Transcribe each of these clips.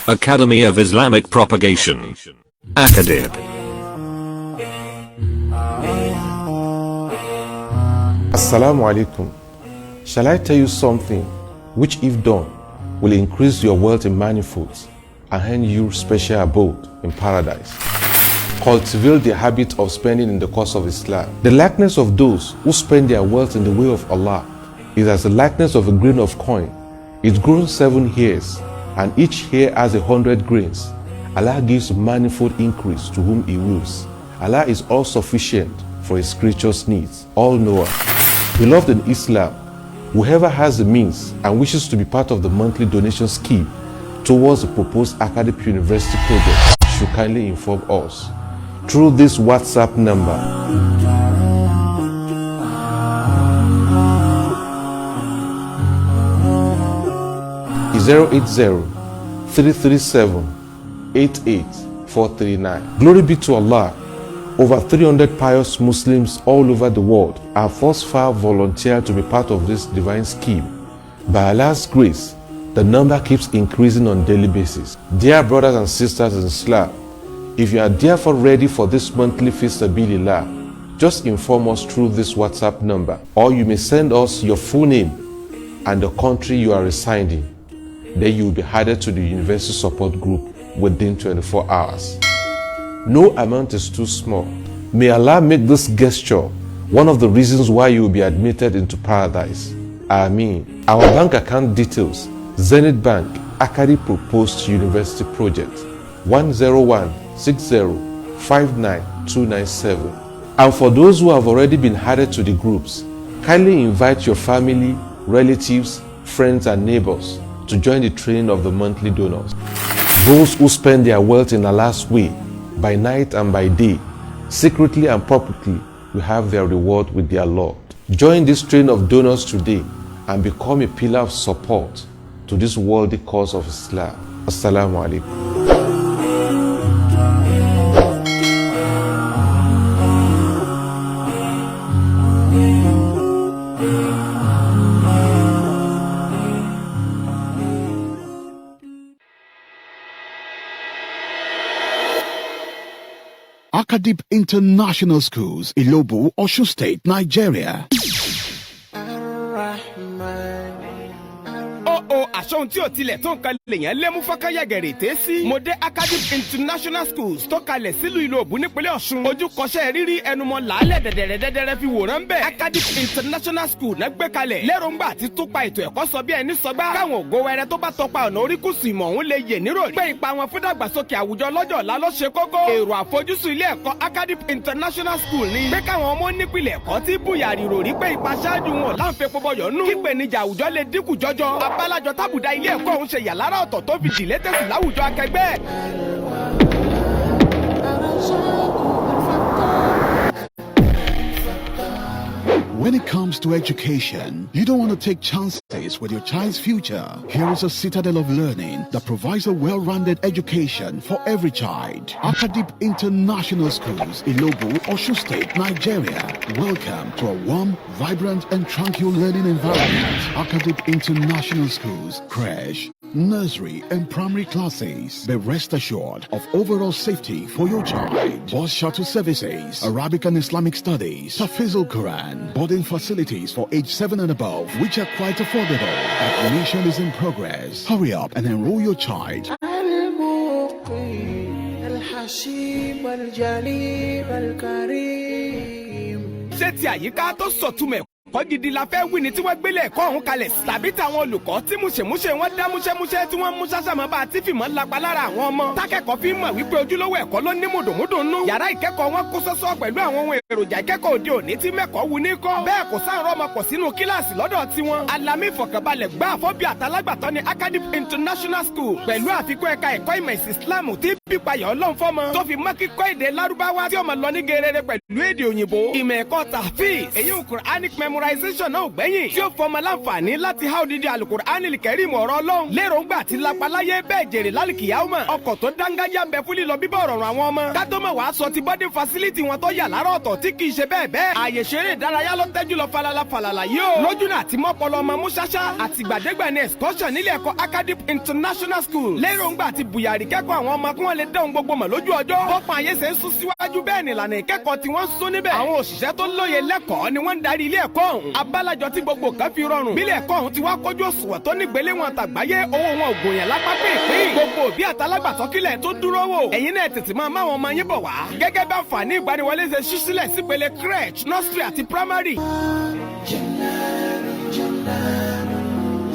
Academy of Islamic Propagation. ACADIP. Assalamu alaikum. Shall I tell you something which, if done, will increase your wealth in manifolds and earn you special abode in paradise? Cultivate the habit of spending in the cause of Islam. The likeness of those who spend their wealth in the way of Allah is as the likeness of a grain of coin. It grows 7 hairs, and each hair has 100 grains. Allah gives manifold increase to whom He wills. Allah is all sufficient for His creatures' needs, all knower. Beloved in Islam, whoever has the means and wishes to be part of the monthly donation scheme towards the proposed ACADIP University project should kindly inform us through this WhatsApp number. 080-337-88439. Glory be to Allah. Over 300 pious Muslims all over the world have thus far volunteered to be part of this divine scheme. By Allah's grace, the number keeps increasing on daily basis. Dear brothers and sisters in Islam, if you are therefore ready for this monthly Fisabilillah, just inform us through this WhatsApp number, or you may send us your full name and the country you are residing. Then you will be added to the university support group within 24 hours. No amount is too small. May Allah make this gesture one of the reasons why you will be admitted into paradise. Ameen. Our bank account details: Zenith Bank, ACADIP Proposed University Project, 101-60-59297. And for those who have already been added to the groups, kindly invite your family, relatives, friends, and neighbors to join the train of the monthly donors. Those who spend their wealth in Allah's way, by night and by day, secretly and publicly, will have their reward with their Lord. Join this train of donors today and become a pillar of support to this worldly cause of Islam. Assalamu alaikum. ACADIP International Schools, Ilobu, Osun State, Nigeria. Ó àṣọ ohun tí ò tilẹ̀ tó nǹkan lèèyàn lé mú fọ́káyàgẹ̀rẹ̀ tẹ́ sí. Mo dé ACADIP International Schools tó kalẹ̀ sílùú ìlú Òbú nípínlẹ̀ Ọ̀ṣun. Ojú kọsẹ́ rírí ẹnumọ́ làálẹ̀ dẹ̀dẹ̀rẹ̀ dẹ̀dẹ̀rẹ̀ fi wòran bẹ́ẹ̀. ACADIP International School náà gbé kalẹ̀. Lérògbà àti túpa ètò ẹ̀kọ́ sọ bí ẹni sọgbà. Káwọn ògo wẹrẹ tó bá tọpa ọ̀nà oríkùsù ìmọ̀ òun lè yè nírò. Pé ipa wọn fún dàgbàsókè àwùjọ lọ́jọ́ ọ̀la ló ṣe kókó. Èrò àfojúsùn ilé ẹ̀kọ́ ACADIP International School ni. Pé káwọn ọmọ nípìnlẹ̀ ẹ̀kọ́ tí bùyàrì rò rí pé ipa ṣáájú wọn láǹfẹ̀ pọ́bọyọ̀ nù. Kípèníjà àwùjọ lè dínkù jọjọ. Abálájọ tábùdá ilé ẹ̀kọ́ òun ṣe yà lára ọ̀tọ̀ tó fi dìlé tẹ̀sí láwùjọ akẹgbẹ́. When it comes to education, you don't want to take chances with your child's future. Here is a citadel of learning that provides a well-rounded education for every child. ACADIP International Schools, Ilobu, Osun State, Nigeria. Welcome to a warm, vibrant, and tranquil learning environment. ACADIP International Schools, creche, nursery, and primary classes. Be rest assured of overall safety for your child. Bus shuttle services, Arabic and Islamic studies, Tahfiz Quran, boarding facilities for age 7 and above, which are quite affordable. Admission is in progress. Hurry up and enroll your child. الحسيب الجليل الكريم. Ṣé ti àyíká tó sọ̀túnmẹ̀ ẹ̀kọ́ gidi la fẹ́ wí ni tí wọ́n gbélé ẹ̀kọ́ ọ̀hún kalẹ̀ sí? Tàbí táwọn olùkọ́ tí múṣemúṣe wọn dá múṣẹ́múṣẹ́ tí wọ́n mú ṣáṣàmọ́ bá a ti fìmọ̀ lápá lára àwọn ọmọ. Tákẹ́kọ̀ọ́ fi mọ̀ wípé ojúlówó ẹ̀kọ́ ló ní mùdùnmúdùn nú. Yàrá ìkẹ́kọ̀ọ́ wọn kó sọ́sọ́ pẹ̀lú àwọn ohun èròjà ìkẹ́kọ̀ọ́ òde òní tí mẹ́kọ̀ọ́ wu ní kọ́. Bẹ́ẹ̀ kò sáà rọ́mọ pọ̀ sínú kíláàsì lọ́dọ̀ tiwọn. Alami ìfọ̀kànbalẹ̀ gbá àfọ́bí àtàlágbàtọ́ ni ACADIP International School pẹ̀lú àfikún ẹ̀ka ẹ̀kọ́ ìmọ̀ ìsìn Islam tí pípayọ̀ Ọlọ́run fọ́mọ tó fi mọ́ kíkọ́ èdè Lárúbáwá tí ó máa lọ ní gerere pẹ̀lú èdè òyìnbó. Ìmọ̀ ẹ̀kọ́ tàfíìs, èyí Quranic memorization. Memorization náà ò gbẹ́yìn, tí ó fọmọ láǹfààní láti há odidi Alukur'an Kẹrim, ọ̀rọ̀ Ọlọ́run, lérògbà àti lápaláyé bẹ́ẹ̀ jèrè lálìkìyàwó. Ọkọ̀ tó dángájá ń bẹ fún lílọ bíbọ̀ rọrùn àwọn ọmọ. Kátó mọ̀ wàá sọ ti boarding facility wọn tó yà lára ọ̀tọ̀ tí kì í ṣe bẹ́ẹ̀ bẹ́ẹ̀. Àyè ṣeré ìdárayá ló tẹ́jú lọ falala falala yìí o. Lójúnà àti mọ́pọlọ ọmọ mú ṣáṣá. Àtìgbàdégbà ní excursion nílé ẹ̀kọ́ Academic International School. Lérògbà àti bùyàrí kẹ́kọ̀ọ́ àwọn ọmọ kí wọ́n lè dán gbogbo mọ̀ lójú ọjọ́. Bọ́pọ̀ ayé ṣe ń sún síwájú, bẹ́ẹ̀ ni ìlànà ìkẹ́kọ̀ọ́ tí wọ́n ń sún níbẹ̀. Àwọn òṣìṣẹ́ tó lóye lẹ́kọ̀ọ́ ni wọ́n ń darí ilé ẹ̀kọ́ ọ̀hún. Abálájọ tí gbogbo kan fi rọrùn. Bílẹ̀ ẹ̀kọ́ ọ̀hún ti wá kójú òṣùwọ̀n tó nígbéléwọ̀n tàgbáyé, owó wọn ò gòyàn lápá pínpín. Gbogbo òbí àtàlágbàtọ́, kílẹ̀ tó dúró wò. Ẹ̀yin náà tètè máa máwọn ọmọ yín bọ̀ wá. Gẹ́gẹ́ bá àǹfààní ìgbaniwọlé ṣe ṣí sílẹ̀ sípele crèche, nursery àti primary. جلال جلال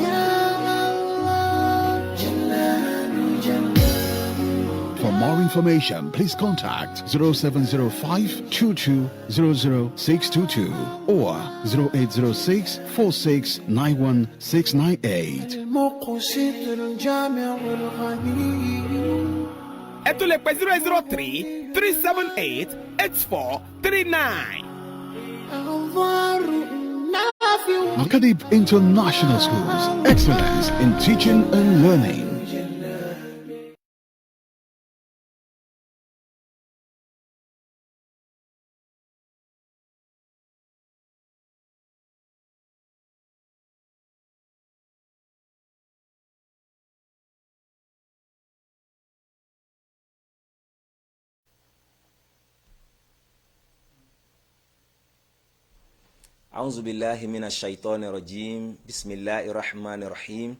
يا الله، جلال جلال. For more information, please contact 0705 2200622 or 0806 4691 698. المقسط الجامع الغني. Ẹ tún lè pè 08033788439. الضار النافع. Akadib International Schools, excellence in teaching and learning. أعوذ بالله من الشيطان الرجيم. بسم الله الرحمن الرحيم.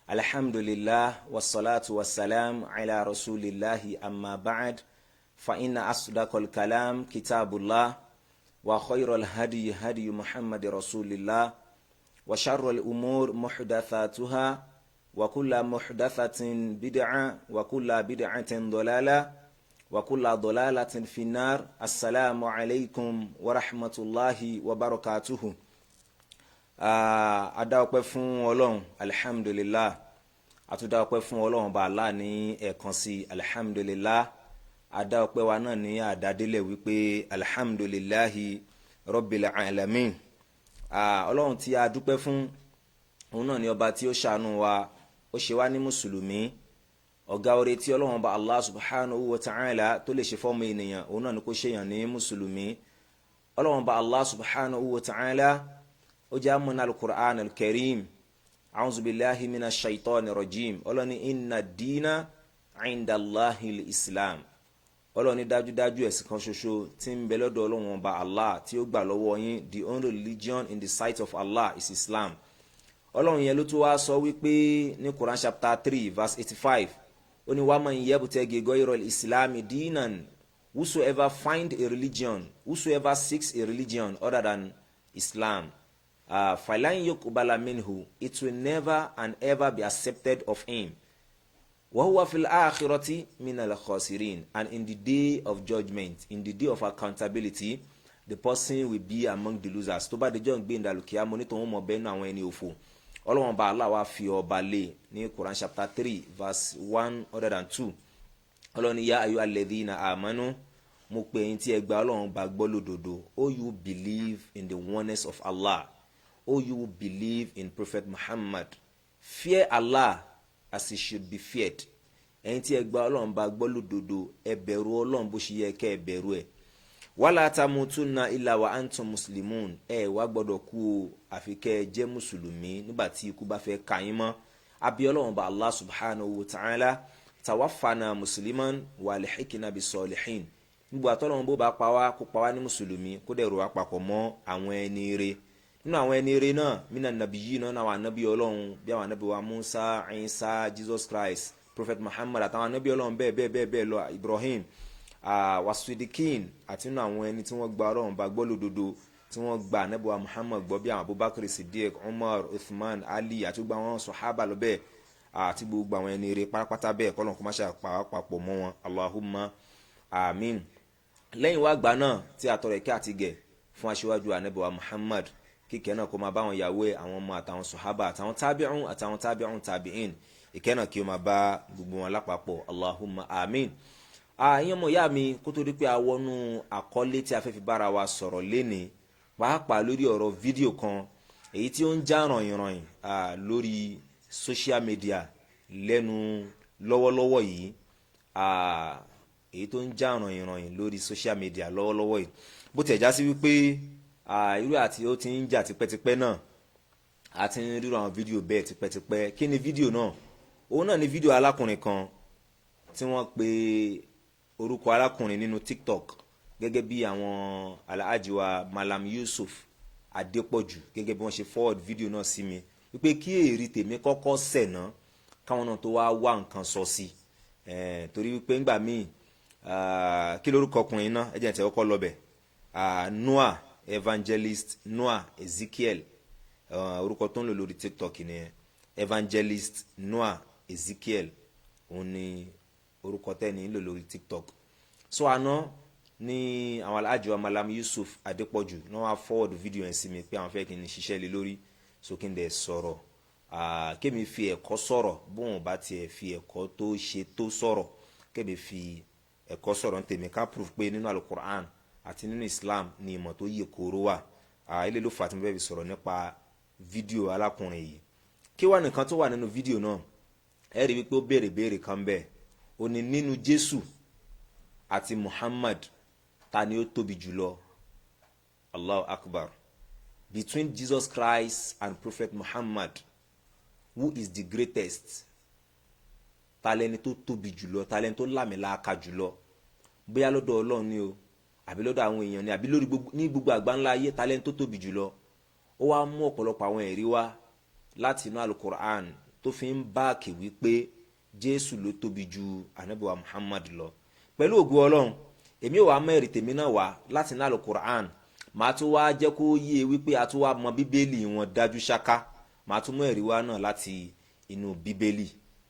الحمد لله والصلاة والسلام على رسول الله. أما بعد، فإن أصدق الكلام كتاب الله، وخير الهدي هدي محمد رسول الله، وشر الأمور محدثاتها، وكل محدثة بدعة، وكل بدعة ضلالة، وكل ضلالة في النار. السلام عليكم ورحمة الله وبركاته. A dá ọpẹ́ fún Ọlọ́run, alhamdulillah. A tún dá ọpẹ́ fún Ọlọ́run bá Allah ní ẹ̀ẹ̀kan sí, alhamdulillah. A dá ọpẹ́ wa náà ní àdádélẹ̀ wípé alhamdulillahi rabbil alamin. Ọlọ́run tí a dúpẹ́ fún, òun náà ni ọba tí ó ṣàánú wa, ó ṣe wá ní mùsùlùmí. Ọ̀gá oore tí Ọlọ́run bá Allah subhanahu wa ta'ala tó lè ṣe fọ́mọ ènìyàn, òun náà ni kó ṣèyàn ní mùsùlùmí. Ọlọ́run bá Allah subhanahu wa ta'ala ó jẹ́ àmúna al-Qur'an al-Karim. A'udhu billahi minash shaitani rajim. Ọlọ́ni inna dina inda Allahi islam. Ọlọ́ni dájúdájú, ẹ̀sìn kan ṣoṣo tí ń bẹ lọ́dọ̀ Ọlọ́run ọba Allah tí ó gbà lọ́wọ́ yín, the only religion in the sight of Allah is Islam. Ọlọ́run yẹn ló tún wá sọ wípé ní Quran chapter 3 verse 85, ó ní waman yabtaghi ghayra al-islami dinan, whosoever find a religion, whosoever seeks a religion other than Islam, falan yuqbala minhu, it will never and ever be accepted of him, wa huwa fil akhirati minal khasirin, and in the day of judgment, in the day of accountability, the person will be among the losers. Tó bá dijọ́ ń gbé ìdàlùkìá mo nítorí wọn mọ̀ bẹ́ẹ̀ nù àwọn ẹni òfò. Ọlọ́wọ́n bá Allah wá fi ọba lé ní Quran chapter 3 verse 102. Ọlọ́run ní ya ayu alladhina amanu, mo pè yín tí ẹ gba Ọlọ́run bá gbọ́ lódodo. O you believe in the oneness of Allah, O you believe in Prophet Muhammad, fear Allah as he should be feared. Ẹ̀yin tí ẹ gba Ọlọ́run bá gbọ́ lódodo, ẹ bẹ̀rù Ọlọ́run bó ṣe yẹ kẹ́ ẹ bẹ̀rù ẹ̀. Wala tamutunna illa wa antum muslimun. Ẹ wá gbọ́dọ̀ kú o, àfi kẹ́ ẹ jẹ́ mùsùlùmí nígbà tí ikú bá fẹ́ ka yín mọ́. Abi Ọlọ́run bá Allah subhanahu wa ta'ala, tawaffana musliman wa alhikina bisolihin. Nígbà tọ́lọ́run bó bá pa wá, kó pa wá ní mùsùlùmí, kó dẹ̀ rò wá papọ̀ mọ́ àwọn ẹni ire. Nínú àwọn ẹni ire náà, minan nabiyyin náà, àwọn anabi Ọlọ́run, bí àwọn anabi wa Musa, Isa, Jesus Christ, Prophet Muhammad àtàwọn anabi Ọlọ́run bẹ́ẹ̀ bẹ́ẹ̀ bẹ́ẹ̀ bẹ́ẹ̀ lọ, Ibrahim, wasudikin, àti nínú àwọn ẹni tí wọ́n gba Ọlọ́run bá gbọ́ lódodo, tí wọ́n gba anabi wa Muhammad gbọ́, bí àwọn Abubakar Siddiq, Umar, Uthman, Ali àti gbogbo àwọn sọ̀hábà lọ bẹ́ẹ̀, àti gbogbo àwọn ẹni ire pátápátá bẹ́ẹ̀, kọ́lọ́n kó má ṣe papọ̀ mọ́ wọn. Allahumma amin. Lẹ́yìn wá gbà náà tí a tọrọ ìkẹ́ àti gẹ̀ fún aṣíwájú anabi wa Muhammad, kíkẹ́ náà kó máa bá àwọn ìyàwó ẹ̀, àwọn ọmọ, àtàwọn sọ̀hábà, àtàwọn tábìrún, àtàwọn tábìrún tàbíìn. Ìkẹ́ náà kí ó máa bá gbogbo wọn lápapọ̀. Allahumma amin. Àyìn ọmọ ìyá mi, kó tó di pé a wọnú àkọlé tí a fẹ́ fi bára wa sọ̀rọ̀ lénìí, pàápàá lórí ọ̀rọ̀ fídíò kan èyí tí ó ń já rànyìnrànyìn lórí social media lẹ́nu lọ́wọ́lọ́wọ́ yìí, èyí tó ń já rànyìnrànyìn lórí social media lọ́wọ́lọ́wọ́ yìí. Bó tiẹ̀ já sí wípé irú àti ó ti ń jà tipẹ́tipẹ́ náà, a ti ń ríro àwọn fídíò bẹ́ẹ̀ tipẹ́tipẹ́. Kí ni fídíò náà? Òun náà ni fídíò alákùnrin kan tí wọ́n pe orúkọ arákùnrin nínú TikTok gẹ́gẹ́ bí àwọn alhaji wa Malam Yusuf Adépọ̀jù, gẹ́gẹ́ bí wọ́n ṣe forward fídíò náà sí mi wípé kí èrì tèmi kọ́kọ́ sẹ̀ ná, káwọn náà tó wá wá nǹkan sọ sí i, torí wípé ńgbà míì, kí lórúkọ ọkùnrin náà? Ẹ jẹ́ n tẹ̀ kọ́kọ́ lọ bẹ̀. Noah, Evangelist Noah Ezekiel, orúkọ tó ń lò lórí TikTok nìyẹn. Evangelist Noah Ezekiel, òun ni orúkọ tẹ́ni ń lò lórí TikTok. So àná ní àwọn alhaji wa Malam Yusuf Adépọ̀jù náà wá forward fídíò yẹn sí mi pé àwọn fẹ́ kí n ṣiṣẹ́ lé lórí, so kí n dẹ̀ sọ̀rọ̀, kémi fi ẹ̀kọ́ sọ̀rọ̀. Bóun bá tiẹ̀ fi ẹ̀kọ́ tó ṣe tó sọ̀rọ̀, kémi fi ẹ̀kọ́ sọ̀rọ̀ ń tèmi, ká proof pé nínú Alukur'an àti nínú Islam ni ìmọ̀ tó yẹ kóró wà. Ilé ló fà á tí mo fẹ́ fi sọ̀rọ̀ nípa fídíò alákùnrin yìí. Kí wà nìkan tó wà nínú fídíò náà? Ẹ rí wípé ó béèrè béèrè kan bẹ́ẹ̀. Ó ní, nínú Jésù àti Muhammad, ta ni ó tóbi jùlọ? Allahu Akbar. Between Jesus Christ and Prophet Muhammad, who is the greatest? Ta lẹni tó tóbi jùlọ? Ta lẹni tó lámìláaka jùlọ, bóyá lọ́dọ̀ Ọlọ́run ni o, àbí lọ́dọ̀ àwọn èèyàn ni, àbí lórí gbogbo ní gbogbo àgbáńlá ayé, ta lẹni tó tóbi jùlọ? Ó wá mú ọ̀pọ̀lọpọ̀ àwọn ẹ̀rí wá láti inú Alukur'an tó fi ń back wípé Jésù ló tóbi ju anabiwa Muhammad lọ. Pẹ̀lú ògo Ọlọ́run, èmi ò wá mẹ́rin tèmi náà wá láti inú Alukur'an. Màá tún wá jẹ́ kó yé e wípé a tún wá mọ Bíbélì wọn dájú ṣáká. Màá tún mú ẹ̀rí wá náà láti inú Bíbélì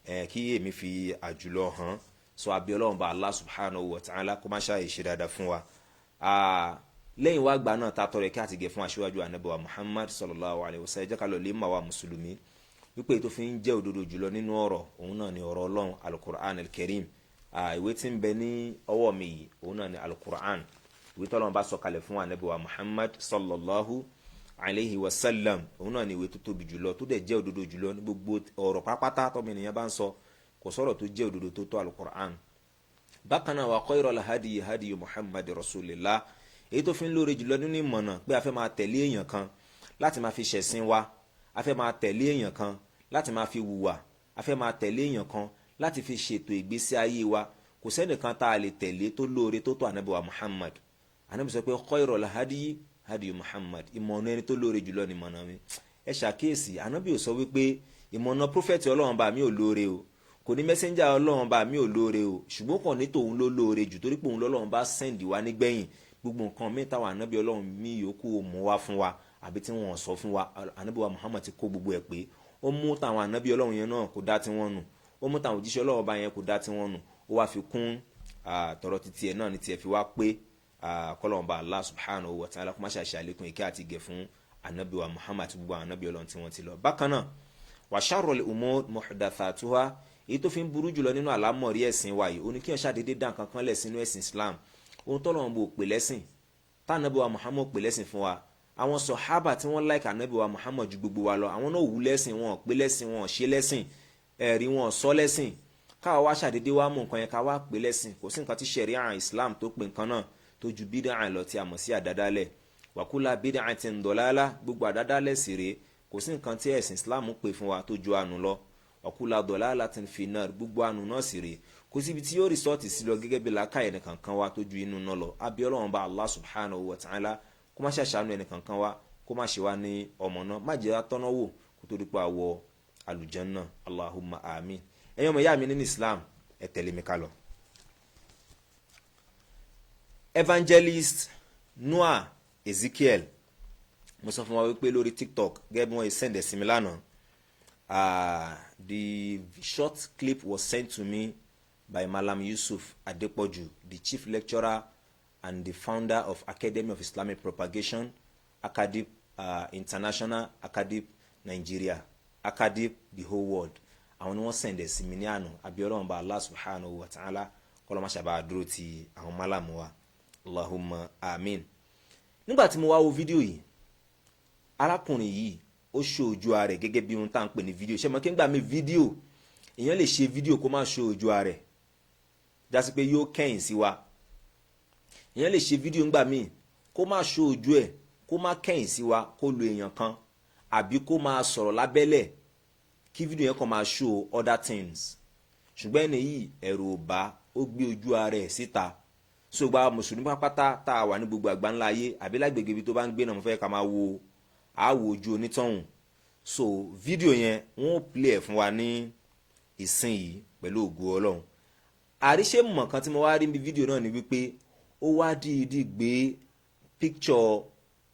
ẹ̀ kí èmi fi àjùlọ hàn. Sọ àbí Ọlọ́run bá Allah subhanahu wa ta'ala kó má ṣàyè ṣe dáadáa fún wa. Lẹ́yìn wá gbà náà, ta tọrẹ kí àtìgẹ̀ fún aṣíwájú anabiwa Muhammad sallallahu alayhi wa sallam. Jẹ́ ká lọ lè mọ̀ wá mùsùlùmí wípé tó fi ń jẹ́ òdodo jùlọ nínú ọ̀rọ̀, òun náà ni ọ̀rọ̀ Ọlọ́run, Alukur'an Alkarim. Ìwé tí ń bẹ ní ọwọ́ mi yìí, òun náà ni Alukur'an, ìwé tí Ọlọ́run bá sọ̀kalẹ̀ fún anabiwa Muhammad sallallahu alayhi wa sallam. Òun náà ni ìwé tó tóbi jùlọ, tó dẹ̀ jẹ́ òdodo jùlọ ní gbogbo ọ̀rọ̀ pápátá tọ́mọ ènìyàn bá ń sọ. Kò sọ̀rọ̀ tó jẹ́ òdodo tó tó Alukur'an. Bákan náà, wa khayral hadi hadi Muhammad rasulillah. Èyí tó fi ń lóore jùlọ nínú ìmọ̀nà pé a fẹ́ máa tẹ̀lé èèyàn kan láti máa fi ṣẹ̀sìn wa, a fẹ́ máa tẹ̀lé èèyàn kan láti máa fi hùwà, a fẹ́ máa tẹ̀lé èèyàn kan láti fi ṣètò ìgbésí ayé wa, kò sẹ́nìkan tá a lè tẹ̀lé tó lóore tó tó ànábì wa Muhammad. Ànábì sọ pé khayral hadi hadi Muhammad, ìmọ̀nà ẹni tó lóore jùlọ ni ìmọ̀nà mi. Ẹ ṣàkíyèsí, ànábì ò sọ wípé ìmọ̀nà prophet Ọlọ́run bá mi ò lóore o, kò ní messenger Ọlọ́run bá mi ò lóore o, ṣùgbọ́n kàn ní tòun ló lóore jù, torí pé òun lọ́lọ́run bá send wá nígbẹ̀yìn gbogbo nǹkan míì táwọn ànábì Ọlọ́run mi yòókù mú wá fún wa àbí tí wọ́n sọ fún wa. Ànábì wa Muhammad ti kó gbogbo ẹ̀ pé ó mú táwọn ànábì Ọlọ́run yẹn náà, kò dá tí wọ́n nù. Ó mú táwọn òjíṣẹ́ Ọlọ́run ọba yẹn, kò dá tí wọ́n nù. Ó wá fi kún tọ̀rọ̀ títí ẹ̀ náà ní tiẹ̀ fi wá pé kọ́lọ́run bá Allah subhanahu wa ta'ala kó má ṣe àlékún ìkẹ́ àti ìgẹ̀ fún ànábì wa Muhammad àti gbogbo àwọn ànábì Ọlọ́run tí wọ́n ti lọ. Bákan náà, wa sharrul umur muhdathatuha. Èyí tó fi ń burú jùlọ nínú àlámọ̀rí ẹ̀sìn wa yìí, ó ní kí wọ́n ṣàdédé dá nǹkan kan lẹ̀ sínú ẹ̀sìn Islam, ohun tọ́lọ́run bò pè lẹ́sìn, tànàbí wa Muhammad pè lẹ́sìn fún wa. Àwọn sọ̀hábà tí wọ́n like ànábì wa Muhammad ju gbogbo wa lọ, àwọn náà wù lẹ́sìn, wọn pè lẹ́sìn, wọn ṣe lẹ́sìn, ẹ̀rí wọn sọ lẹ́sìn. Káwa wá ṣàdédé wá mú nǹkan yẹn, ká wá pè lẹ́sìn, kò sí nǹkan tí ṣẹ̀ríà Islam tó pè nǹkan náà tó ju bídà lọ, tí a mọ̀ sí àdádálẹ̀. Wa kulla bid'atin dalalah, gbogbo àdádálẹ̀ sì rèé, kò sí nǹkan tí ẹ̀sìn Islam pè fún wa tó ju àánú lọ. Wa kulla dalalatin finnar, gbogbo àánú náà sì rèé, kò síbi tí yóò result sí lọ gẹ́gẹ́ bí làákàyè ẹnìkankan wa tó ju inú náà lọ. Abẹ́ Ọlọ́run bá Allah subhanahu wa ta'ala kó má ṣàṣàánú ẹnìkankan wa, kó má ṣe wá ní ọmọ náà, má jẹ́ atọ́nà wò kó tó dípò àwọ̀ àlùjánnà. Allahumma amin. Ẹ̀yin ọmọ ìyá mi nínú Islam, ẹ tẹ̀lé mi ká lọ. Evangelist Noah Ezekiel, mo sọ fún wa wípé lórí TikTok, gẹ́gẹ́ bí wọ́n ṣe send ẹ̀ sí mi lánàá, the short clip was sent to me by Malam Yusuf Adepoju, the chief lecturer and the founder of Academy of Islamic Propagation, Akadip International, Akadip Nigeria, Akadip the whole world. Àwọn ni wọ́n send ẹ̀ sí mi ní àná. Abiola ọba Allah subhanahu wa ta'ala kọ́lọ́ máa ṣàbà dúró ti àwọn málàmú wa. Allahumma amin. Nígbà tí mo wá wo fídíò yìí, arákùnrin yìí ó ṣe ojú ara rẹ̀ gẹ́gẹ́ bí ohun tá à ń pè ní fídíò. Ṣé mo kí n gbà mí, fídíò, èèyàn lè ṣe fídíò kó má ṣe ojú ara rẹ̀, jásí pé yóò kẹ́yìn sí wa. Èèyàn lè ṣe fídíò ńgbà míì kó má ṣe ojú ẹ̀, kó má kẹ́yìn sí wa, kó lo èèyàn kan àbí kó máa sọ̀rọ̀ lábẹ́lẹ̀, kí fídíò yẹn kàn máa show other things. Ṣùgbọ́n ẹni yìí, ẹ̀rù ò bá, ó gbé ojú ara ẹ̀ síta. So gba mùsùlùmí pátápátá tá a wà ní gbogbo àgbáńlá ayé àbí lágbègbè ibi tó bá ń gbé náà, mo fẹ́ ká máa wo àwò ojú onítọ̀hún. So fídíò yẹn, wọ́n ó play ẹ̀ fún wa ní ìsìn yìí pẹ̀lú ògo Ọlọ́run. Àríṣe mọ̀ kan tí mo wá rí níbi fídíò náà ni wípé ó wá dìídì gbé picture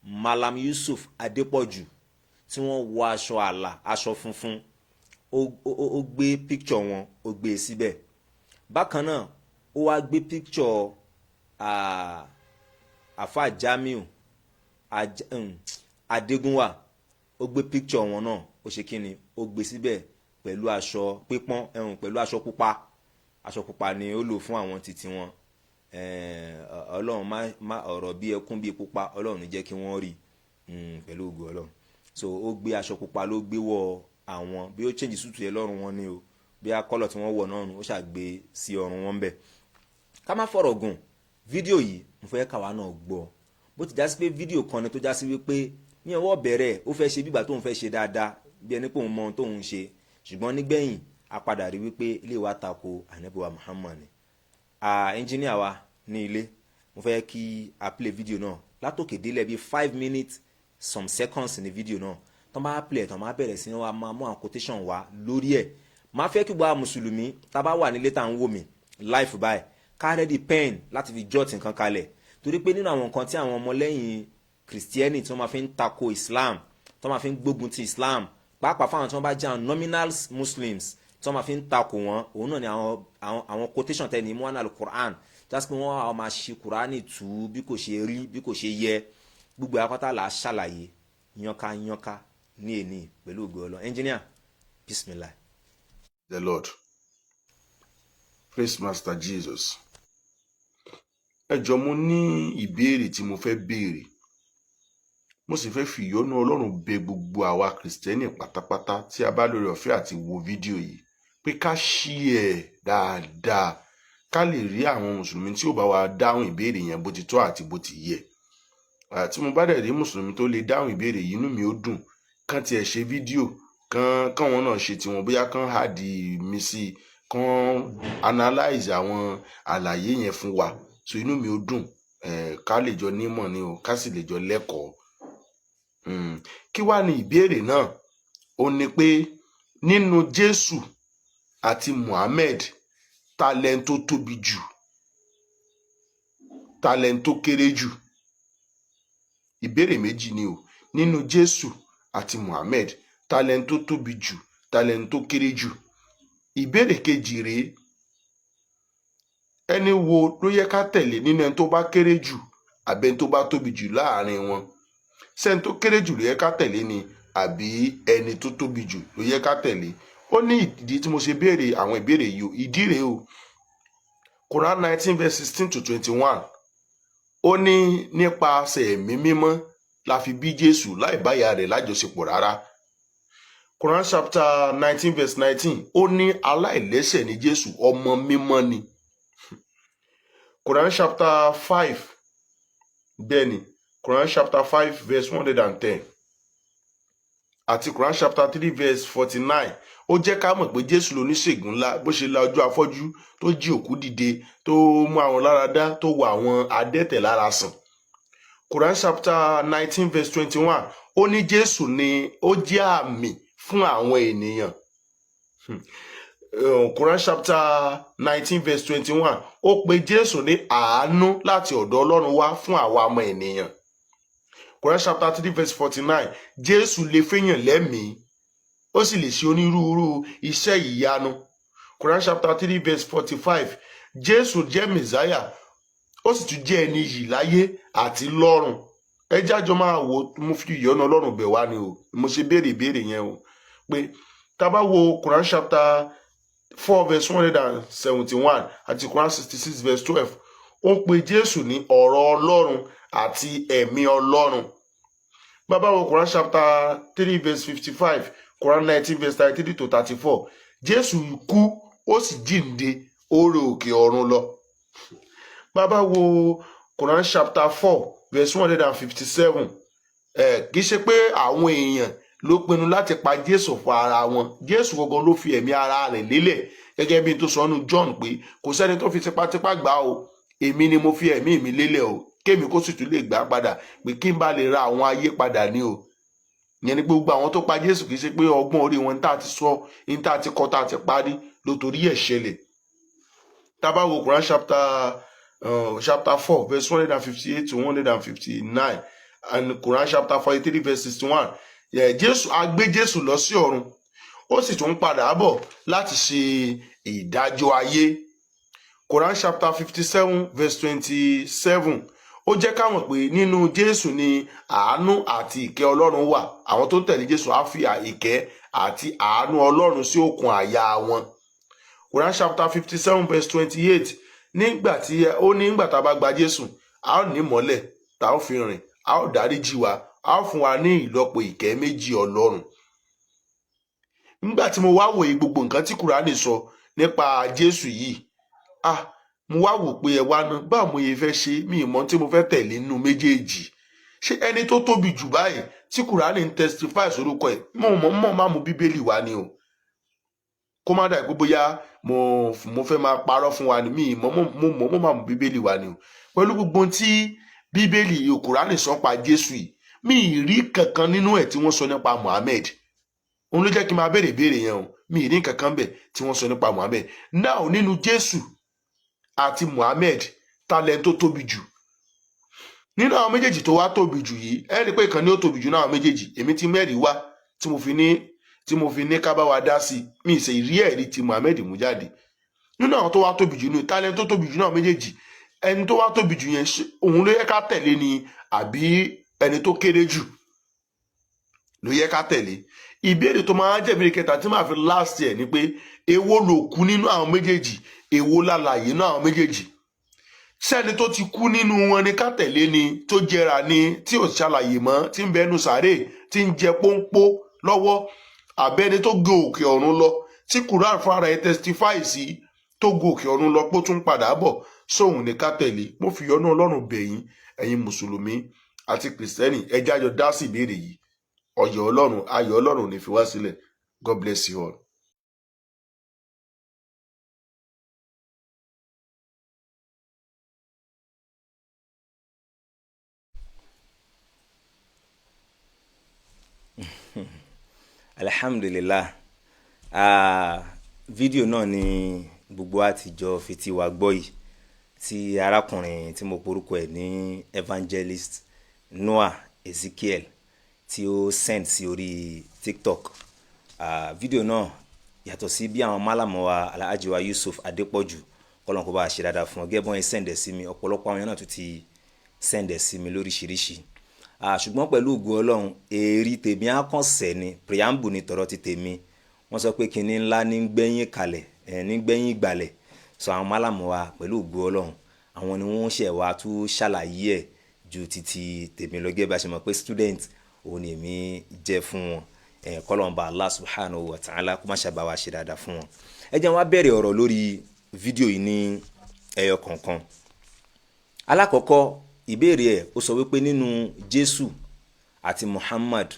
Malam Yusuf Adépọ̀jù tí wọ́n wọ aṣọ àlà, aṣọ funfun. Ó gbé picture wọn, ó gbé e síbẹ̀. Bákan náà, ó wá gbé picture Afa Jamiu Adégúnwà. Ó gbé picture wọn náà, ó ṣe kí ni, ó gbé síbẹ̀ pẹ̀lú aṣọ pípọ́n ẹ̀hún, pẹ̀lú aṣọ pupa. Aṣọ pupa ni ó lò fún àwọn títí wọn. Ọlọ́run má ọ̀rọ̀ bí ẹkún bí pupa, Ọlọ́run ní jẹ́ kí wọ́n rí pẹ̀lú ògo Ọlọ́run. So ó gbé aṣọ pupa ló gbé wọ àwọn, bí ó change suit yẹn lọ́rùn wọn ni o, bí akọ́lọ̀ tí wọ́n wọ̀ náà nù, ó ṣàgbé sí ọrùn wọn bẹ́ẹ̀. Ká má fọ̀rọ̀ gùn, fídíò yìí, mo fẹ́ káwa náà gbọ́. Bó ti já sí pé fídíò kan ni tó já sí wípé ní ọwọ́ bẹ̀rẹ̀, ó fẹ́ ṣe bígbà tóun fẹ́ ṣe dáadáa, bí ẹni pé òun mọ ohun tóun ṣe, ṣùgbọ́n nígbẹ̀yìn, a padà rí wípé ilé wa tako Ànábì wa Muhammad ni. Ẹnjíníà wa ní ilé, mo fẹ́ kí a play fídíò náà látòkè délẹ̀. Bíi 5 minutes some seconds ní fídíò náà. Tọ́ bá play tọ́ máa bẹ̀rẹ̀ sí wa máa mú àwọn quotation wá lórí ẹ̀. Máa fẹ́ kí gbogbo àwọn mùsùlùmí tá a bá wà nílé tá à ń wò mí live báyìí, ká ready pen láti fi jot nǹkan kalẹ̀, torí pé nínú àwọn nǹkan tí àwọn ọmọlẹ́yìn kìrìsìtẹ́nì tí wọ́n máa fi ń tako Islam, tí wọ́n máa fi ń gbógun ti Islam, pàápàá fáwọn tí wọ́n bá jẹ́ àwọn nominal Muslims, tí wọ́n máa fi ń tako wọn, òun náà ni àwọn quotation tẹ́ ní mú wọn al-Quran, jásí pé wọ́n á máa ṣe Kùránì tú bí kò ṣe rí, bí kò ṣe yẹ. Gbogbo akọ́tà là á ṣàlàyé yanka yanka ní èní pẹ̀lú ògo Ọlọ́run. Engineer, bismillah. The Lord. Praise Master Jesus. Ẹ jọ̀ọ́, mo ní ìbéèrè tí mo fẹ́ béèrè. Mo sì fẹ́ fi ìyọ́nú Ọlọ́run bẹ gbogbo àwa Kìrìsìtẹ́nì pátápátá tí a bá lórí ọ̀fẹ́ àti wo fídíò yìí pé ká share ẹ̀ dáadáa, ká lè rí àwọn mùsùlùmí tí ó bá wa dáhùn ìbéèrè yẹn bó ti tọ́ àti bó ti yẹ. Tí mo bá dẹ̀ rí mùsùlùmí tó lè dáhùn ìbéèrè yìí, inú mi ó dùn. Kán tiẹ̀ ṣe fídíò kán, káwọn náà ṣe tiwọn, bóyá kán add mi sí i, kán analyze àwọn àlàyé yẹn fún wa. So inú mi ó dùn, ká lè jọ nímọ̀ ni o, ká sì lè jọ lẹ́kọ̀ọ́. Kí wá ní ìbéèrè náà? Ó ní pé nínú Jésù àti Muhammed, ta lẹni tó tóbi jù, ta lẹni tó kéré jù? Ìbéèrè méjì ni o. Nínú Jésù àti Muhammed, ta lẹni tó tóbi jù, ta lẹni tó kéré jù? Ìbéèrè kejì rèé: ẹni wo ló yẹ ká tẹ̀lé nínú ẹni tó bá kéré jù àbí ẹni tó bá tóbi jù láàrin wọn? Sẹ́ni tó kéré jù ló yẹ ká tẹ̀lé ni, àbí ẹni tó tóbi jù ló yẹ ká tẹ̀lé? Ó ní ìdí tí mo ṣe béèrè àwọn ìbéèrè yìí o. Ìdí rèé o. Quran 19 verse 16 to 21, ó ní nípasẹ̀ Ẹ̀mí Mímọ́ la fi bí Jésù láì bá ìyá rẹ̀ lájọṣepọ̀ rárá. Quran chapter 19 verse 19, ó ní aláìlẹ́ṣẹ̀ ní Jésù, ọmọ mímọ́ ni. Quran chapter 5, bẹ́ẹ̀ ni, Quran chapter 5 verse 110 àti Quran chapter 3 verse 49, ó jẹ́ ká mọ̀ pé Jésù lóníṣègùn ńlá, bó ṣe la ojú afọ́jú, tó jí òkú dìde, tó mú àwọn lára dá, tó wọ àwọn adẹ́tẹ̀ lára sàn. Quran chapter 19 verse 21, ó ní Jésù ni ó jẹ́ àmì fún àwọn ènìyàn. Quran chapter 19 verse 21, ó pe Jésù ní àánú láti ọ̀dọ̀ Ọlọ́run wá fún àwa ọmọ ènìyàn. Quran chapter 3 verse 49, Jésù lè fẹ́yàn lẹ́mìí, ó sì lè ṣe onírúurú iṣẹ́ ìyanu. Quran chapter 3 verse 45, Jésù jẹ́ Mẹ̀sáyà, ó sì tún jẹ́ ẹni yìí láyé àti lọ́run. Ẹ jájọ máa wò. Mo fi ìyọ́nú Ọlọ́run bẹ̀ wá ni o, mo ṣe béèrè ìbéèrè yẹn o, pé tá a bá wo Quran chapter 4 verse 171 àti Quran 66 verse 12. Ó pe Jésù ní ọ̀rọ̀ Ọlọ́run àti ẹ̀mí Ọlọ́run. Bàbá wo Quran chapter 3 verse 55, Quran 19 verse 33 to 34. Jésù kú, ó sì jíǹde, ó re òkè ọ̀run lọ. Bàbá wo Quran chapter 4 verse 157, ẹ kì í ṣe pé àwọn èèyàn ló pinnu láti pa Jésù fún ara wọn. Jésù gangan ló fi ẹ̀mí ara rẹ̀ lélẹ̀, gẹ́gẹ́ bí n tó sọ nínú John pé kò sẹ́ni tó fi tipátipá gbà o, èmi ni mo fi ẹ̀mí mi lélẹ̀ o, kémi kó sì tún lè gbà padà, pé kí n bá lè ra àwọn ayé padà ní o. Ìyẹn ni pé gbogbo àwọn tó pa Jésù, kì í ṣe pé ọgbọ́n orí wọn. Tá a ti sọ ní tá a ti kọ́, tá a ti parí ló torí ẹ̀ ṣẹlẹ̀. Tá a bá wo Quran chapter 4 verse 158 to 159 and Quran chapter 43 verse 61, Jésù, a gbé Jésù lọ sí ọ̀run, ó sì tún padà bọ̀ láti ṣe ìdájọ́ ayé. Quran chapter 57 verse 27, ó jẹ́ ká mọ̀ pé nínú Jésù ni àánú àti ìkẹ́ Ọlọ́run wà. Àwọn tó ń tẹ̀lé Jésù á fi ìkẹ́ àti àánú Ọlọ́run sí òkun àyà wọn. Quran chapter 57 verse 28, nígbà tí ó ní nígbà tá a bá gba Jésù, a ó ní ìmọ́lẹ̀ tá a ó fi rìn, a ó dáríjì wa, a ó fún wa ní ìlọ́po ìkẹ́ méjì Ọlọ́run. Nígbà tí mo wá wòye gbogbo nǹkan tí Kùránì sọ nípa Jésù yìí, ah, mo wá wò pé ẹ wá ná, báwo mo yẹ fẹ́ ṣe? Mi ì mọ̀ tí mo fẹ́ tẹ̀lé nínú méjèèjì. Ṣé ẹni tó tóbi jù báyìí tí Kùránì ń testify sórúkọ ẹ̀, mo mọ̀ mọ̀ má mú Bíbélì wá ni o, kó má dà pé bóyá mo fẹ́ máa parọ́ fún wa ni. Mi ì mọ̀, mo mọ̀ mo máa mú Bíbélì wá ni o. Pẹ̀lú gbogbo ohun tí Bíbélì, Kùránì sọ pa Jésù yìí, mi ì rí kankan nínú ẹ̀ tí wọ́n sọ nípa Muhammed. Òun ló jẹ́ kí n máa béèrè ìbéèrè yẹn o. Mi ì rí kankan bẹ̀ tí wọ́n sọ nípa Muhammed náà. Nínú Jésù àti Muhammed, ta lẹni tó tóbi jù nínú àwọn méjèèjì tó wá tóbi jù yìí? Ẹ rí i pé ìkan ni ó tóbi jù náà àwọn méjèèjì. Èmi ti mẹ́rìí wá tí mo fi ní ká bá wa dá sí i. Mi ì sì rí ẹ̀rí ti Muhammed mú jáde nínú àwọn tó wá tóbi jù. Nínú ta lẹni tó tóbi jù náà méjèèjì, ẹni tó wá tóbi jù yẹn, ṣé òun ló yẹ ká tẹ̀lé ni, àbí ẹni tó kéré jù ló yẹ ká tẹ̀lé? Ìbéèrè tó máa ń jẹ́ ìbéèrè kẹta tí màá fi last ẹ̀ ni pé, èwo ló kú nínú àwọn méjèèjì? Èwo lálàyé nínú àwọn méjèèjì? Sẹ́ni tó ti kú nínú wọn ni ká tẹ̀lé ni, tó jẹrà ni, tí ò ṣàlàyé mọ́, tí ń bẹnu sàárè, tí ń jẹ pọ́npọ́ lọ́wọ́, àbẹ́ni tó gé òkè ọ̀run lọ, tí Quran fúnra ẹ̀ testify sí, tó gé òkè ọ̀run lọ pé ó tún padà bọ̀, sóhun ní ká tẹ̀lé? Mo fi ìyọ́nú Ọlọ́run bẹ̀yìn, ẹ̀yin mùsùlùmí àti kìrìsìtẹ́nì, ẹ jẹ́ á jọ dá sí ìbéèrè yìí. Ọyọ̀ Ọlọ́run, ayọ̀ Ọlọ́run ò ní fi wá sílẹ̀. God bless you all. Alhamdulilah. Fídíò náà ni gbogbo wa ti jọ fi tiwa gbọ́ yìí, tí arákùnrin tí mo porúkọ ẹ̀ ní Evangelist Noah Ezekiel tí ó send sí orí TikTok. Fídíò náà, yàtọ̀ sí bí àwọn málàmọ́ wa, Alhaji wa Yusuf Adépọ̀jù, kọ́lọ́n kó bá a ṣe dáadáa fún ọ, gẹ́gẹ́ bọ́n ẹ send ẹ̀ sí mi, ọ̀pọ̀lọpọ̀ àwọn èèyàn náà tún ti send ẹ̀ sí mi lóríṣiríṣi. Ṣùgbọ́n pẹ̀lú ògo Ọlọ́run, èrí tèmi á kàn sẹ́ ni, preamble ni tọ̀rọ̀ ti tèmi. Wọ́n sọ pé kinní ńlá ní gbẹ̀yìn kalẹ̀ ẹ̀ ní gbẹ̀yìn ìgbàlẹ̀ sọ. Àwọn málàmú wa, pẹ̀lú ògo Ọlọ́run, àwọn ni wọ́n ṣẹ̀ wá tún ṣàlàyé ẹ̀ ju títí tèmi lọ, gẹ́gẹ́ bá a ṣe mọ̀ pé student òun ni èmi jẹ́ fún wọn. Ẹ̀ kọ́lọ́mbà Allah subhanahu wa ta'ala kó má ṣàbá wa ṣe dáadáa fún wọn. Ẹ jẹ́ wá bẹ̀rẹ̀ ọ̀rọ̀ lórí fídíò yìí ní ẹyọ kọ̀ọ̀kan. Alákọ̀ọ́kọ́ ìbéèrè ẹ̀, ó sọ wípé nínú Jésù àti Muhammad,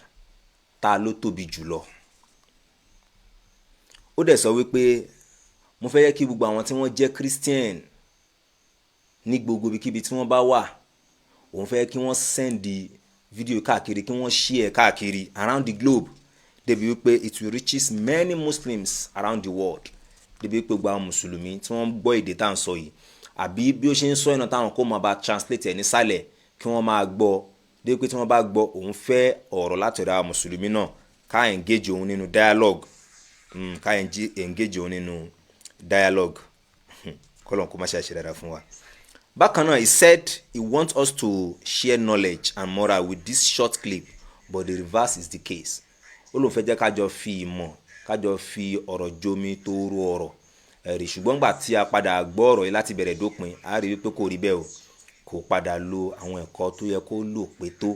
ta ló tóbi jùlọ? Ó dẹ̀ sọ wípé mo fẹ́ yẹ kí gbogbo àwọn tí wọ́n jẹ́ Christian ní gbogbo ibikíbi tí wọ́n bá wà, òun fẹ́ kí wọ́n send fídíò káàkiri, kí wọ́n share káàkiri around the globe, débi wípé it will reaches many Muslims around the world, débi wípé gbogbo àwọn mùsùlùmí tí wọ́n gbọ́ èdè tá à ń sọ yìí, àbí bí ó ṣe ń sọ ìnà táwọn kó máa bá translate ẹ̀ nísàlẹ̀, kí wọ́n máa gbọ́, débi pé tí wọ́n bá gbọ́, òun fẹ́ ọ̀rọ̀ láti ọ̀dọ̀ àwọn mùsùlùmí náà, ká engage òun nínú dialogue, ká engage òun nínú dialogue. Kọ́lọ́n kó má ṣe àṣẹ dáadáa fún wa. Bákan náà, he said he wants us to share knowledge and moral with this short clip, but the reverse is the case. Ó lóun fẹ́ jẹ́ ká jọ fi ìmọ̀, ká jọ fi ọ̀rọ̀ jomi tó rú ọ̀rọ̀. Ẹ̀rí, ṣùgbọ́n gbà tí a padà gbọ́ ọ̀rọ̀ yìí láti bẹ̀rẹ̀ dópin, a rí wípé kò rí bẹ́ẹ̀ o, kò padà lo àwọn ẹ̀kọ́ tó yẹ kó lò pé tó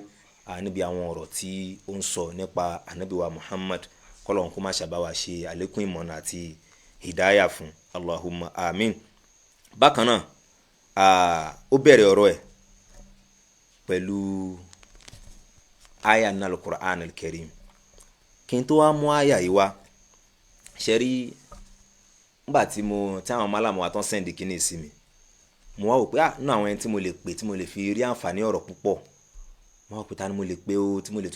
níbi àwọn ọ̀rọ̀ tí ó ń sọ nípa ànábì wa Muhammad. Kọ́lọ́hun kó má ṣàbáwá ṣe àlékún ìmọ̀nà àti hidaya fún, Allahumma amin. Bákan náà, ó bẹ̀rẹ̀ ọ̀rọ̀ ẹ̀ pẹ̀lú aya nínú Al-Qur'an al-Karim. Kí n tó wá mú aya yìí wá, ṣe rí nígbà tí mo tí àwọn málàmú wa tán send kíní sí mi, mo wá wò pé nínú àwọn ẹni tí mo lè pè tí mo lè fi rí àǹfààní ọ̀rọ̀ púpọ̀, mo wá pé ta ni mo lè pè ó tí mo lè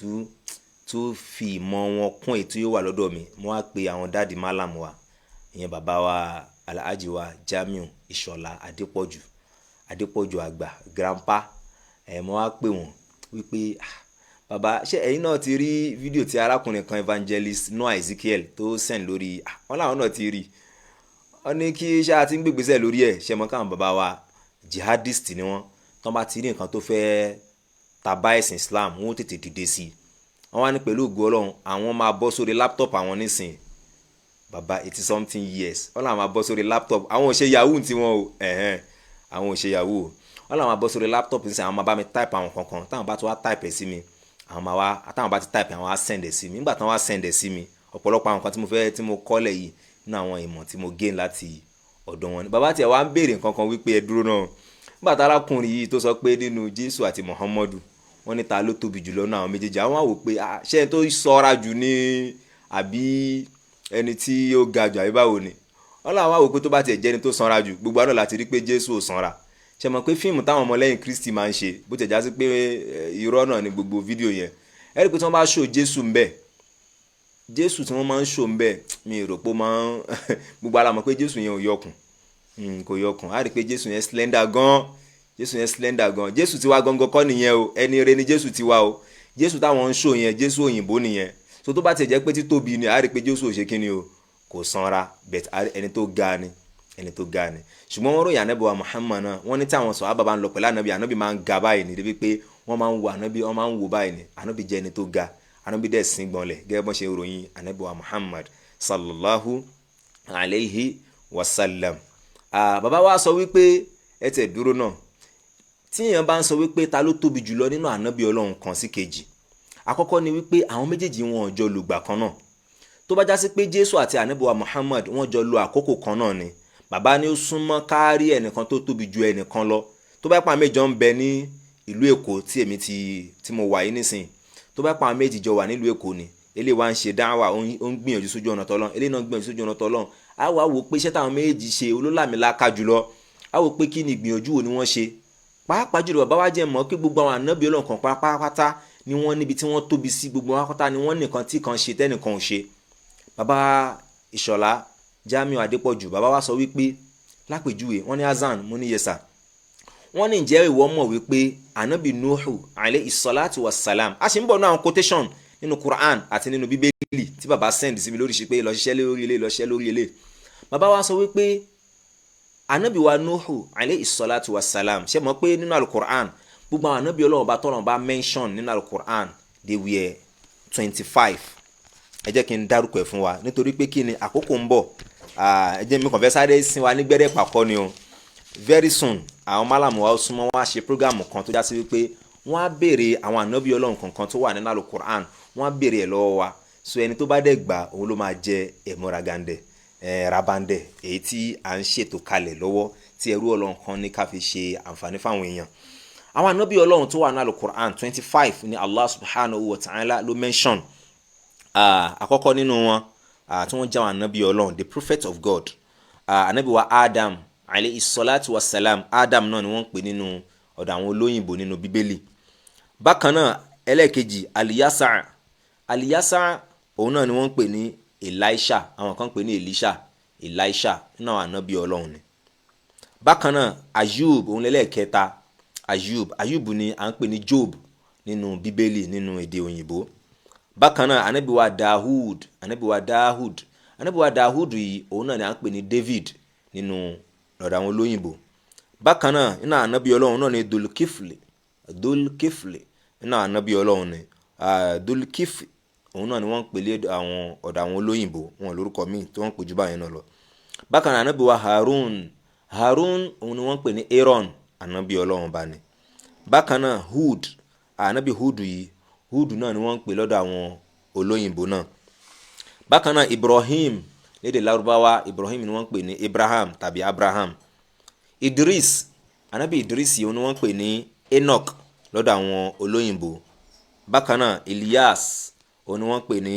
tún fi ìmọ̀ wọn kún èyí tí ó wà lọ́dọ̀ mi. Mo wá pe àwọn daddy málàmú wa, ìyẹn bàbá wa Alhaji wa Jamiu Ìṣọ̀lá Adépọ̀jù, Adépọ̀jù àgbà, grandpa. Ẹ̀ mo wá pè wọ́n wípé, bàbá, ṣé ẹ̀yin náà ti rí fídíò tí arákùnrin kan, evangelist Noah Ezekiel, tó send lórí? Wọ́n làwọn náà ti rí. Wọ́n ní kí ṣáà ti ń gbègbèsẹ̀ lórí ẹ̀. Ṣe mọ́ káwọn bàbá wa, jihadist ni wọ́n, tán bá ti rí nǹkan tó fẹ́ẹ́ ta bá ẹ̀sìn Islam, wọ́n ó tètè dìde sí i. Wọ́n wá ní pẹ̀lú ògo Ọlọ́run, àwọn máa bọ́ sórí laptop àwọn nísìn. Bàbá 80 something years, wọ́n làwọn máa bọ́ sórí laptop. Àwọn ò ṣe yahoo tiwọn o, ẹ̀hẹ́n, àwọn ò ṣe yahoo o. Wọ́n làwọn máa bọ́ sórí laptop nísìn, àwọn máa bá mi type àwọn kankan. Táwọn bá ti wá type ẹ̀ sí mi, àwọn máa wá, táwọn bá ti type, àwọn á send ẹ̀ sí mi. Nígbà táwọn á send ẹ̀ sí mi, ọ̀pọ̀lọpọ̀ àwọn kan tí mo fẹ́ tí mo kọ́lẹ̀ yìí nínú àwọn ìmọ̀ tí mo gain láti ọ̀dọ̀ wọn ni. Bàbá tiẹ̀ wá ń béèrè nǹkan kan wípé, ẹ dúró náà, nígbà tá arákùnrin yìí tó sọ pé nínú Jésù àti Muhammadu, wọ́n ní ta ló tóbi jùlọ náà àwọn méjèèjì, àwọn wò pé ṣé ẹni tó ṣọ́ra jù ní àbí ẹni tí ó ga jù àbí báwo ni? Wọ́n làwọn wá wò pé tó bá tiẹ̀ jẹ́ ẹni tó sanra jù, gbogbo àná láti rí pé Jésù ò sanra. Ṣe mọ̀ pé fíìmù táwọn ọmọlẹ́yìn Kristi máa ń ṣe, bó tiẹ̀ já sí pé irọ́ náà ni gbogbo fídíò yẹn, ẹ rí i pé tí wọ́n bá ṣò Jésù ń bẹ̀, Jésù tí wọ́n máa ń ṣò ń bẹ̀, mi rò pé ó máa ń gbogbo ara mọ̀ pé Jésù yẹn ò yọkùn, kò yọkùn. Á rí i pé Jésù yẹn slender gan, Jésù yẹn slender gan. Jésù tiwa gangan kọ́ nìyẹn o, ẹni rere ni Jésù tiwa o. Jésù táwọn ń ṣò yẹn, Jésù òyìnbó nìyẹn. So tó bá tiẹ̀ jẹ́ pé títóbi ni, á rí i pé Jésù ò ṣe kíni o, kò sanra, but ẹni tó ga ni, ẹni tó ga ni. Ṣùgbọ́n wọ́n ròyìn ànábì wa Muhammad náà, wọ́n ní tí àwọn sọ̀rọ̀ bá ń lọ pẹ̀lú ànábì, ànábì máa ń ga báyìí ní, débi pé wọ́n máa ń wo ànábì, wọ́n máa ń wo báyìí ní. Ànábì jẹ́ ẹni tó ga, ànábì dẹ̀ sín gbọ̀nlẹ̀, gẹ́gẹ́ bọ́n ṣe ròyìn ànábì wa Muhammad sallallahu alayhi wa sallam. Bàbá wa sọ wípé ẹ tẹ̀ dúró náà, tí èèyàn bá ń sọ wípé ta ló tóbi jùlọ nínú ànábì Ọlọ́run kan sí kejì, àkọ́kọ́ ni wípé àwọn méjèèjì wọn ò jọ lùgbà kan náà. Tó bá já sí pé Jésù àti ànábì wa Muhammad wọ́n jọ lo àkókò kan náà ni, bàbá ní ó súnmọ́ kárí ẹnìkan tó tóbi ju ẹnìkan lọ. Tó bá pa méjọ ń bẹ ní ìlú Èkó tí èmi ti tí mo wà yìí nísìn, tó bá pa méjì jọ wà nílùú Èkó ni, eléyìí wá ń ṣe dáwà, ó ń gbìyànjú sójú ọ̀nà tọ́lọ́run, eléyìí náà ń gbìyànjú sójú ọ̀nà tọ́lọ́run, á wá wò pé iṣẹ́ táwọn méjì ṣe olólàmìlaka jùlọ, á wò pé kí ni ìgbìyànjú wo ni wọ́n ṣe. Pàápàá jùlọ, bàbá wa jẹ́ mọ̀ pé gbogbo àwọn ànábì Ọlọ́run kan pátápátá ni wọ́n níbi tí wọ́n tóbi sí, gbogbo wọn pátá ni wọ́n nìkan tí kan ṣe tẹ́nìkan ò ṣe. Bàbá Ìṣọ̀lá Jamiu Adépọ̀jù, bàbá wa sọ wípé lápèjúwe, wọ́n ní azan, mo ní yes sir. Wọ́n ní ǹjẹ́ ìwọ mọ̀ wípé ànábì Nuhu alayhi salatu wa salam, a sì ń bọ̀ ní àwọn quotation nínú Quran àti nínú Bíbélì tí bàbá send sí mi lórí ṣe pé lọ ṣiṣẹ́ lórí ilé, lọ ṣiṣẹ́ lórí ilé. Bàbá wa sọ wípé ànábì wa Nuhu alayhi salatu wa salam, ṣe mọ̀ pé nínú alukur'an, gbogbo àwọn ànábì Ọlọ́run bá tọ́lọ̀ bá mention nínú alukur'an, they were 25. Ẹ jẹ́ kí n dárúkọ ẹ̀ fún wa, nítorí pé kí ni, àkókò ń bọ̀. Ẹ jẹ́ mi kàn fẹ́ sáré sin wa nígbẹ́rẹ́ pàkọ́ ni o. Very soon, àwọn málàmù wa ó súnmọ́ wọn á ṣe program kan tó já sí wípé wọ́n á béèrè àwọn ànábì Ọlọ́run kankan tó wà nínú alukur'an, wọ́n á béèrè ẹ̀ lọ́wọ́ wa. So ẹni tó bá dẹ̀ gbà, òun ló máa jẹ ẹ̀mọ́ragandẹ̀ ẹ̀ rabandẹ̀, èyí tí à ń ṣètò kalẹ̀ lọ́wọ́ tí ẹrú Ọlọ́run kan ní ká fi ṣe àǹfààní fáwọn èèyàn. Àwọn ànábì Ọlọ́run tó wà ní alukur'an, 25 ni Allah subhanahu wa ta'ala ló mention. Àkọ́kọ́ nínú wọn tí wọ́n jẹ́ àwọn ànábì Ọlọ́run, the prophet of God, ànábì wa Adam alayhi salatu wa salam. Adam náà ni wọ́n ń pè nínú ọ̀dọ̀ àwọn olóyìnbó nínú Bíbélì. Bákan náà, ẹlẹ́ẹ̀kejì, Aliyasa. Aliyasa, òun náà ni wọ́n ń pè ní Elisha, àwọn kan ń pè ní Elisha. Elisha nínú àwọn ànábì Ọlọ́run ni. Bákan náà, Ayub, òun lẹ́lẹ́ẹ̀kẹta. Ayub, Ayub ni à ń pè ní Job nínú Bíbélì nínú èdè òyìnbó. Bákan náà, ànábì wa Dahud, ànábì wa Dahud, ànábì wa Dahud yìí, òun náà ni à ń pè ní David nínú ọ̀dọ̀ àwọn olóyìnbó. Bákan náà, nínú ànábì Ọlọ́run náà ni Dulkifli. Dulkifli nínú ànábì Ọlọ́run ni Dulkifli, òun náà ni wọ́n ń pè lé àwọn ọ̀dọ̀ àwọn olóyìnbó, wọn lórúkọ míì tí wọ́n ń pè jù báyìí náà lọ. Bákan náà, anabi wa Harun, Harun òun ni wọ́n ń pè ní Aaron, anabi Ọlọ́run bá ní. Bákan náà, Hud, anabi Hud yìí, Hud náà ni wọ́n ń pè lọ́dọ̀ àwọn olóyìnbó náà. Bákan náà, Ibrahim, lédè Lárúbáwá, Ibrahim ni wọ́n ń pè ní Abraham tàbí Abraham. Idris, anabi Idris yìí, ni wọ́n ń pè ní Enoch lọ́dọ̀ àwọn olóyìnbó. Bákan náà, Elias, òun ni wọ́n ń pè ní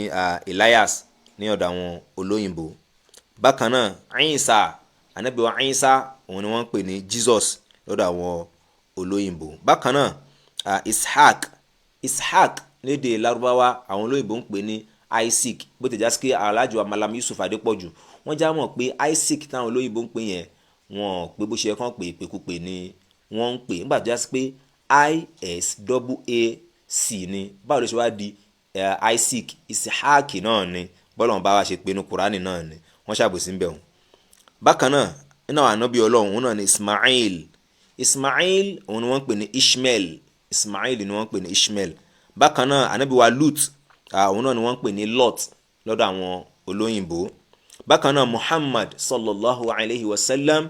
Elias ní ọ̀dọ̀ àwọn olóyìnbó. Bákan náà, Isa, anabi wa Isa, òun ni wọ́n ń pè ní Jesus lọ́dọ̀ àwọn olóyìnbó. Bákan náà, Ishaq, Ishaq lédè Lárúbáwá, àwọn olóyìnbó ń pè ní Isaac, bó ti já sí pé Alhaji wa Malam Yusuf Adépọ̀jù, wọ́n já mọ̀ pé Isaac táwọn olóyìnbó ń pè yẹn, wọ́n pé bó ṣe kàn pé ìpèkúpè ni wọ́n ń pè. Nígbà tó já sí pé I S double A C ni, báwo ló ṣe wá di Isaac? Ishaq náà ni bọ́lá wọn bá wa ṣe pé inú Kúránì náà ni wọ́n ṣàbòsí ń bẹ̀ wọ́n. Bákan náà, nínú àwọn ànábì Ọlọ́run, òun náà ni Ismail. Ismail òun ni wọ́n ń pè ní Ishmael. Ismail ni wọ́n ń pè ní Ishmael. Bákan náà, ànábì wa Lut, òun náà ni wọ́n ń pè ní Lot lọ́dọ̀ àwọn olóyìnbó. Bákan náà, Muhammad sallallahu alayhi wa sallam,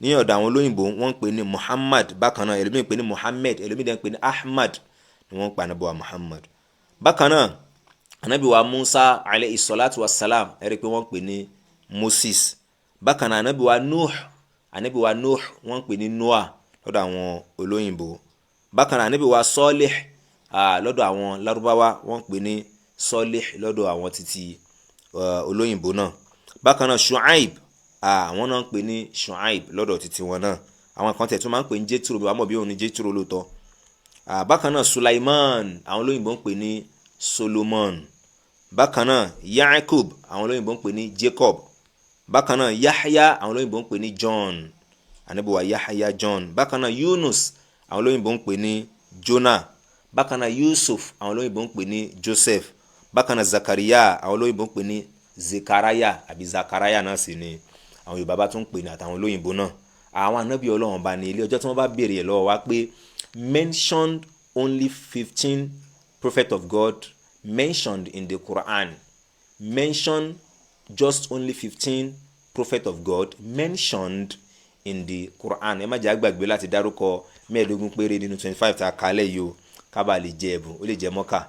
ní ọ̀dọ̀ àwọn olóyìnbó, wọ́n ń pè ní Muhammad. Bákan náà, ẹlòmíì ń pè ní Muhammad, ẹlòmíì dẹ̀ ń pè ní Ahmad ni wọ́n ń pè ànábì wa Muhammad. Bákan náà, ànábì wa Musa alayhi salatu wa salam, ẹ rí i pé wọ́n ń pè ní Moses. Bákan náà, ànábì wa Nuh, ànábì wa Nuh, wọ́n ń pè ní Noah lọ́dọ̀ àwọn olóyìnbó. Bákan náà, ànábì wa Salih, lọ́dọ̀ àwọn Lárúbáwá, wọ́n ń pè ní Salih lọ́dọ̀ àwọn títí olóyìnbó náà. Bákan náà, Shuaib, àwọn náà ń pè ní Shuaib lọ́dọ̀ títí wọn náà. Àwọn kan tẹ̀ tún máa ń pè ní Jétúrò, bí wàá mọ̀ bí òun ní Jétúrò lóòótọ́. Bákan náà, Sulaiman, àwọn olóyìnbó ń pè ní Solomon. Bákan náà, Yaakub, àwọn olóyìnbó ń pè ní Jacob. Bákan náà, Yahya, àwọn olóyìnbó ń pè ní John, ànábì wa Yahya, John. Bákan náà, Yunus, àwọn olóyìnbó ń pè ní Jonah. Bákan náà, Yusuf, àwọn olóyìnbó ń pè ní Joseph. Bákan náà, Zakaria, àwọn olóyìnbó ń pè ní Zekaraya àbí Zakaraya náà sì ni àwọn Yorùbá bá tún ń pè ní àtàwọn olóyìnbó náà. Àwọn ànábì Ọlọ́run bá ní ilé ọjọ́ tí wọ́n bá béèrè ẹ̀ lọ́wọ́ wa pé mentioned only 15 prophet of God mentioned in the Quran, mention just only 15 prophet of God mentioned in the Quran. Ẹ má jẹ́ àgbàgbé láti dárúkọ 15 péré nínú 25 tá a kálẹ̀ yìí o, ká bàa lè jẹ ẹ̀bùn. Ó lè jẹ mọ́kà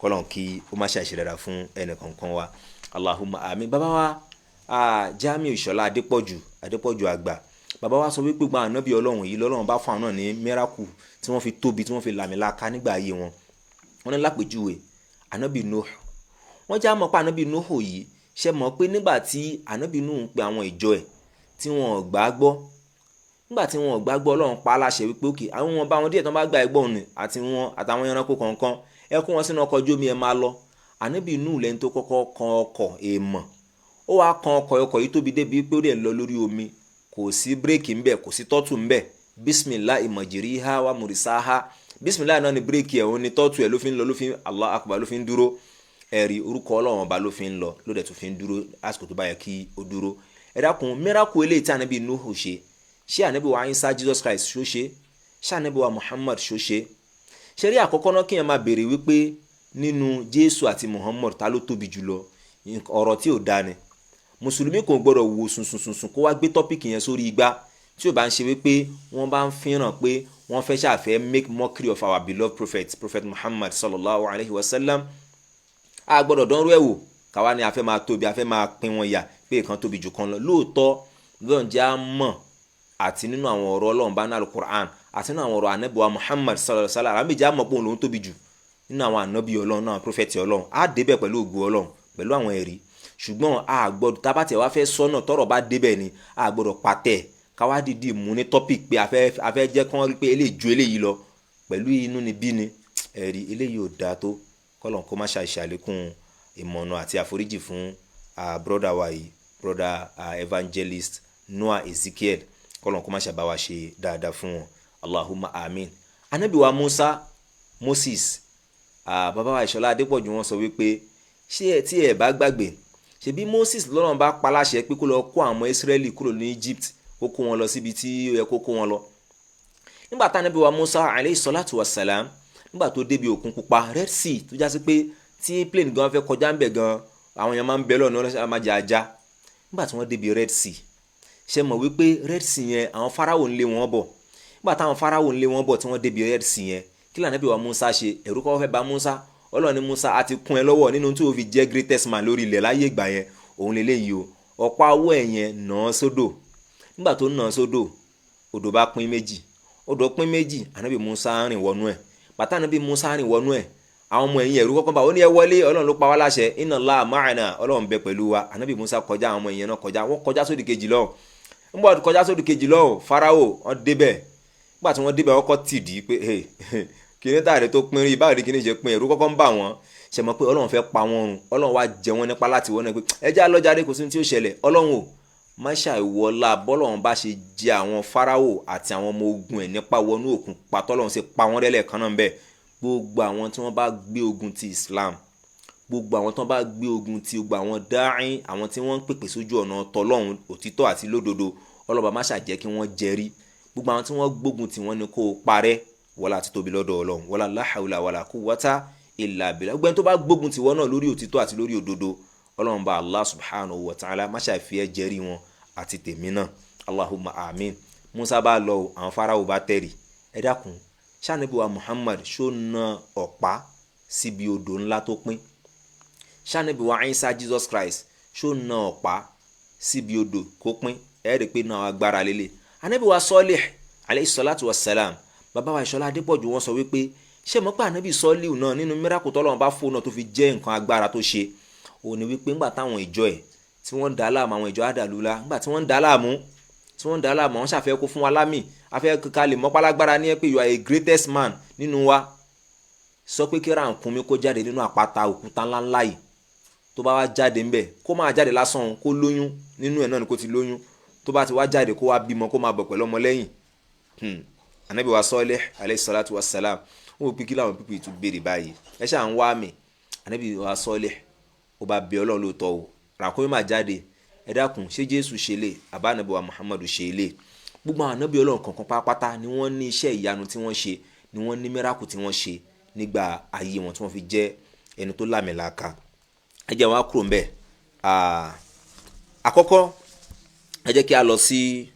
kọ́lọ́n kí ó má ṣàṣe dára fún ẹnì kọ̀ọ̀kan wa. Allahumma amin. Bàbá wa Jamiu Ìṣọ̀lá Adépọ̀jù, Adépọ̀jù àgbà, bàbá wa sọ wípé gba ànábì Ọlọ́run yìí lọ́lọ́run bá fún àwọn náà ní miracle tí wọ́n fi tóbi, tí wọ́n fi làmìlaka nígbà ayé wọn. Wọ́n ní lápèjúwe, ànábì Nuh, wọ́n já mọ̀ pé ànábì Nuh yìí, ṣe mọ̀ pé nígbà tí ànábì Nuh ń pe àwọn ìjọ ẹ̀ tí wọ́n gbà á gbọ́, nígbà tí wọ́n gbà á gbọ́, Ọlọ́run pa á láṣẹ wípé òkè àwọn wọn bá wọn díẹ̀ tó bá gbà ẹ gbọ́ òní àti wọn àtàwọn ẹranko kọ̀ọ̀kan, ẹ kó wọn sínú ọkọ̀ ojú omi, ẹ máa lọ. Ànábì Nuh lẹ́ni tó kọ́kọ́ kan ọkọ̀ èèmọ̀. Ó wàá kan ọkọ̀, ọkọ̀ yìí tóbi débi pé ó dẹ̀ lọ lórí omi, kò sí brake ńbẹ̀, kò sí tọ́tù ńbẹ̀. Bisimilah imajiriha wa murisaha. Bisimilah náà ni brake ẹ̀, òun ni tọ́tù ẹ̀, ló fi ń lọ, ló fi ń, Allah akbar, ló fi ń dúró. Ẹ̀rí orúkọ Ọlọ́run Ọba ló fi ń lọ, ló dẹ̀ tún fi ń dúró àsìkò tó bá yẹ kí ó dúró. Ẹ dákun, miracle eléyìí tí ànábì Nuhu ṣe, ṣé ànábì wa Isa Jesus Christ ṣó ṣe? Ṣé ànábì wa Muhammad ṣó ṣe? Ṣe rí àkọ́kọ́ náà, kéèyàn máa béèrè wípé nínú Jésù àti Muhammad, ta ló tóbi jùlọ, ọ̀rọ̀ tí ò dáa ni. Mùsùlùmí kò gbọdọ̀ wò sùnsùnsùn kó wá gbé topic yẹn sórí igbá, tí ò bá ń ṣe wípé wọ́n bá ń fihàn pé wọ́n fẹ́ ṣàfẹ́ make mockery of our beloved prophet, Prophet Muhammad sallallahu alayhi wa sallam. A gbọ́dọ̀ dánrú ẹ̀ wò káwa ni a fẹ́ máa tóbi, a fẹ́ máa pín wọn yà pé ìkan tóbi jù kan lọ. Lóòótọ́, lọ́n jẹ́ á mọ̀ àti nínú àwọn ọ̀rọ̀ Ọlọ́run bá ní Alukur'an àti nínú àwọn ọ̀rọ̀ anabi wa Muhammad sallallahu alayhi wa sallam, àmì jẹ́ á mọ̀ pé òun lòún tóbi jù nínú àwọn anabi Ọlọ́run náà, prophet Ọlọ́run. Á débẹ̀ pẹ̀lú ògo Ọlọ́run, pẹ̀lú àwọn ẹ̀rí, ṣùgbọ́n a gbọ́dọ̀ tábàtẹ̀ wá fẹ́ sọ́nà tọ́rọ̀ bá débẹ̀ ni a gbọ́dọ̀ pàtẹ́ káwá dìdí mú ní topic pé a fẹ́ jẹ́ kán rí pé eléyìí ju eléyìí lọ pẹ̀lú inú ni bí ni ẹ̀rí eléyìí ò dáa tó. Kọ́lọ̀n kó má ṣàìṣàlékún ìmọ̀nà àti àforíjì fún brother wa yìí, brother evangelist Noah Ezekiel. Kọ́lọ̀n kó má ṣàbá wa ṣe dáadáa fún wọn. Allahumma amin. Anabi wa Musa, Moses, bàbá wa Ìṣọ̀lá Adépọ̀jù, wọn sọ wípé ṣé ẹ tí ẹ bá gbàgbé, ṣebí Moses lọ́nà bá pa láṣẹ pé kó lọ kó àwọn ọmọ Israẹli kúrò ní Egypt, kó kó wọn lọ síbi tí ó yẹ kó kó wọn lọ. Nígbà tá anabi wa Musa alayhi salatu wa salam, nígbà tó débi òkun pupa, Red Sea, tó já sí pé tí plane gan fẹ́ kọjá ń bẹ̀ gan, àwọn èèyàn máa ń bẹ lọ́nà ọlọ́sẹ̀ máa jẹ ajá. Nígbà tí wọ́n débi Red Sea, ṣe mọ̀ wípé Red Sea yẹn, àwọn Fáráò ń lé wọn bọ̀. Nígbà táwọn Fáráò ń lé wọn bọ̀ tí wọ́n débi Red Sea yẹn, kí lànàbí wa Musa ṣe? Ẹ̀rú kọ́ fẹ́ bá Musa. Ọlọ́run ní, "Musa, a ti kún ẹ lọ́wọ́ nínú tí o fi jẹ́ greatest man lórí ilẹ̀ láyé ìgbà yẹn. Òun lélẹ́yìí o, ọ̀pá ọwọ́ ẹ̀ yẹn, nà án sódò." Nígbà tó nà án sódò, odò bá pín méjì. Odò pín méjì, ànábì Musa rìn wọnú ẹ̀. Bàtà ànábì Musa rìn wọnú ẹ̀, àwọn ọmọ ẹ̀yìn, ẹ̀rú kọ́kọ́ bá ó ní, "Ẹ wọlé, Ọlọ́run ló pa wá láṣẹ. Inna Allaha ma'ana, Ọlọ́run bẹ pẹ̀lú wa." Ànábì Musa kọjá, àwọn ọmọ ẹ̀yìn náà kọjá, wọ́n kọjá sódì kejì lọ́hùn. Nígbà kọjá sódì kejì lọ́hùn, Farao wọ́n débẹ̀. Nígbà tí wọ́n débẹ̀, wọ́n kọ́ tìdí pé kìnìún tààrí tó pín rí báwo ni kìnìún ṣe pín? Ẹ̀rú kọ́kọ́ ń bà wọ́n. Ṣe mọ̀ pé Ọlọ́run fẹ́ pa wọ́n run? Ọlọ́run wá jẹ wọ́n nípa láti wọ́n náà pé ẹ já lọ́jáde, kò sí ní tí ó ṣẹlẹ̀. Ọlọ́run ò má ṣàìwọlá bọ́lọ́run bá ṣe jẹ àwọn Fáráò àti àwọn ọmọ ogun ẹ̀ nípa wọnú òkun patọ́lọ́run ṣe pa wọ́n rẹ́lẹ̀ kan náà bẹ́ẹ̀. Gbogbo àwọn tí wọ́n bá gbé ogun ti Islam, gbogbo àwọn tí wọ́n bá gbé ogun ti gbogbo àwọn dáín, àwọn tí wọ́n ń pèpè sójú ọ̀nà tọlọ́run, òtítọ́ àti lódodo, ọlọ́ba má ṣàjẹ́ kí wọ́n jẹrí. Gbogbo àwọn tí wọ́n gbógun tí wọ́n ní kó o parẹ́, wọlá àti tóbi lọ́dọ̀ Ọlọ́run, wọlá la hawla wala quwwata illa billah. Gbogbo ẹni tó bá gbógun tí wọ́n náà lórí òtítọ́ àti lórí òdodo, Ọlọ́run bá Allah subhanahu wa ta'ala má ṣàfi ẹ́ jẹ́rí wọn àti tèmi náà. Allahumma amin. Musa bá lọ o, àwọn Farao bá tẹ̀rì. Ẹ dákun, ṣànàbí wa Muhammad ṣó na ọ̀pá síbi odò ńlá tó pín? Ṣànàbí wa Isa, Jesus Christ, ṣó na ọ̀pá síbi odò kó pín? Ẹ rí i pé náà agbára lélẹ̀. Anabi wa Sọ́lẹ̀ alayhi salatu wa salam, bàbá wa Ìṣọlá Adépọ̀jù, wọ́n sọ wípé, ṣé mọ̀ pé anabi Sọ́líù náà, nínú miracle tọ́lọ́run bá fóun náà tó fi jẹ́ nǹkan agbára tó ṣe, òun ni wípé ńgbà táwọn ìjọ ẹ̀ tí wọ́n ń dà á láàmú, àwọn ìjọ àdàlúlá, ńgbà tí wọ́n ń dà á láàmú, tí wọ́n ń dà á láàmú, àwọn ṣàfẹ́ kó fún wa lámì, afẹ́ ká lè mọ́pálágbára ní ẹ pé you are a greatest man nínú wa, sọ pé kí ràkúnmí kó jáde nínú àpáta òkúta ńláńlá yìí. Tó bá wá jáde ńbẹ̀, kó máa jáde lásán, kó lóyún nínú ẹ̀ náà ni, kó ti lóyún, tó bá ti wá jáde, kó wá bímọ, kó máa bọ̀ pẹ̀lú ọmọ lẹ́yìn. Anabi wa Sọ́lẹ̀ alayhi salatu wa salam, wọn ò pé kí làwọn pípé tún béèrè báyìí, ẹ ṣáà ń wá mi. Anabi wa Sọ́lẹ̀, ó bá bẹ Ọlọ́run lóòótọ́ o, ràkúnmí máa jáde. Ẹ dákun, ṣé Jésù ṣe lè àbá anabi wa Muhammadu ṣe lè? Gbogbo àwọn anabi Ọlọ́run kankan pátápátá ni wọ́n ní iṣẹ́ ìyanu tí wọ́n ṣe, ni wọ́n ní miracle tí wọ́n ṣe nígbà ayé wọn tí wọ́n fi jẹ́ ẹni tó lámìlaka. Ẹ jẹ́ wọn á kúrò ńbẹ̀. Àkọ́kọ́, ẹ jẹ́ kí a lọ sí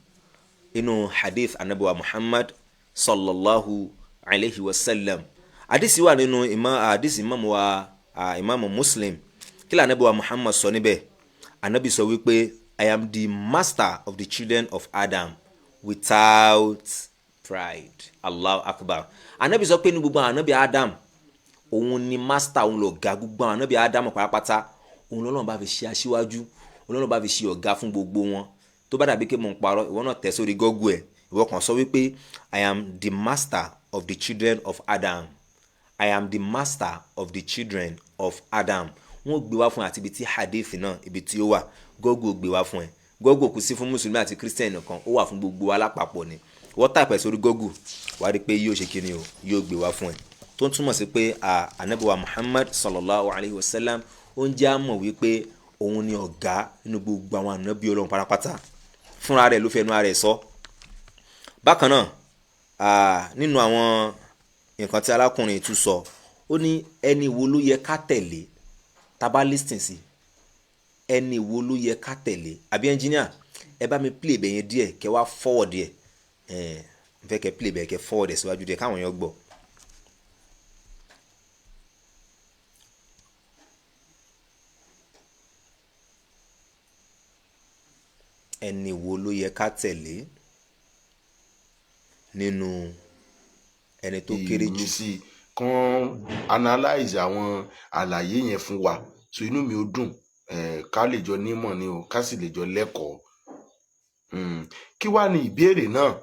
inú hadith anabi wa Muhammad sallallahu alayhi wa sallam. Hadith wà nínú ìmọ̀ hadith imam wa, Imam Muslim. Kí lè anabi wa Muhammad sọ níbẹ̀? Anabi sọ wípé, "I am the master of the children of Adam without pride." Allahu akbar. Anabi sọ pé ní gbogbo anabi Adam, òun ni master, òun lọ̀gá gbogbo àwọn anabi Adam pátápátá. Òun lọ́lọ́run bá fi ṣe aṣíwájú, òun lọ́lọ́run bá fi ṣe ọ̀gá fún gbogbo wọn. Tó bá dàbí pé mò ń parọ́, ìwọ náà tẹ̀ sórí Google ẹ̀. Ìwọ kàn sọ wípé, "I am the master of the children of Adam. I am the master of the children of Adam." Wọ́n gbé wá fún ẹ àti ibi tí hadith náà, ibi tí ó wà. Google gbé wá fún ẹ. Google kò sí fún mùsùlùmí àti Christian nìkan, ó wà fún gbogbo wa lápapọ̀ ni. Wọ́n type ẹ̀ sórí Google, wàá rí i pé yóò ṣe kíni o, yóò gbé wá fún ẹ. Tó ń túmọ̀ sí pé anabi wa Muhammad sallallahu alayhi wa sallam, ó ń jẹ́ àmọ̀ wípé òun ni ọ̀gá nínú gbogbo àwọn ànábì Ọlọ́run pátápátá. Fúnra rẹ̀ ló fẹnu ara rẹ̀ sọ. Bákan náà, nínú àwọn nǹkan tí arákùnrin tún sọ, ó ní ẹni wo ló yẹ ká tẹ̀lé? Tá bá listen sí, ẹni wo ló yẹ ká tẹ̀lé? Àbí engineer, ẹ bá mi play bẹ̀yẹn díẹ̀, kẹ́ wá forward díẹ̀. Ẹ̀ n fẹ́ kẹ́ play bẹ̀yẹn, kẹ́ forward ẹ̀ síwájú díẹ̀, káwọn èèyàn gbọ́. Ẹni wo ló yẹ ká tẹ̀lé nínú ẹni tó kéré jù? Ìmísí kan analyze àwọn àlàyé yẹn fún wa, so inú mi ó dùn ká lè jọ nímọ̀ ni o, ká sì lè jọ lẹ́kọ̀ọ́. Kí wàá ní ìbéèrè náà?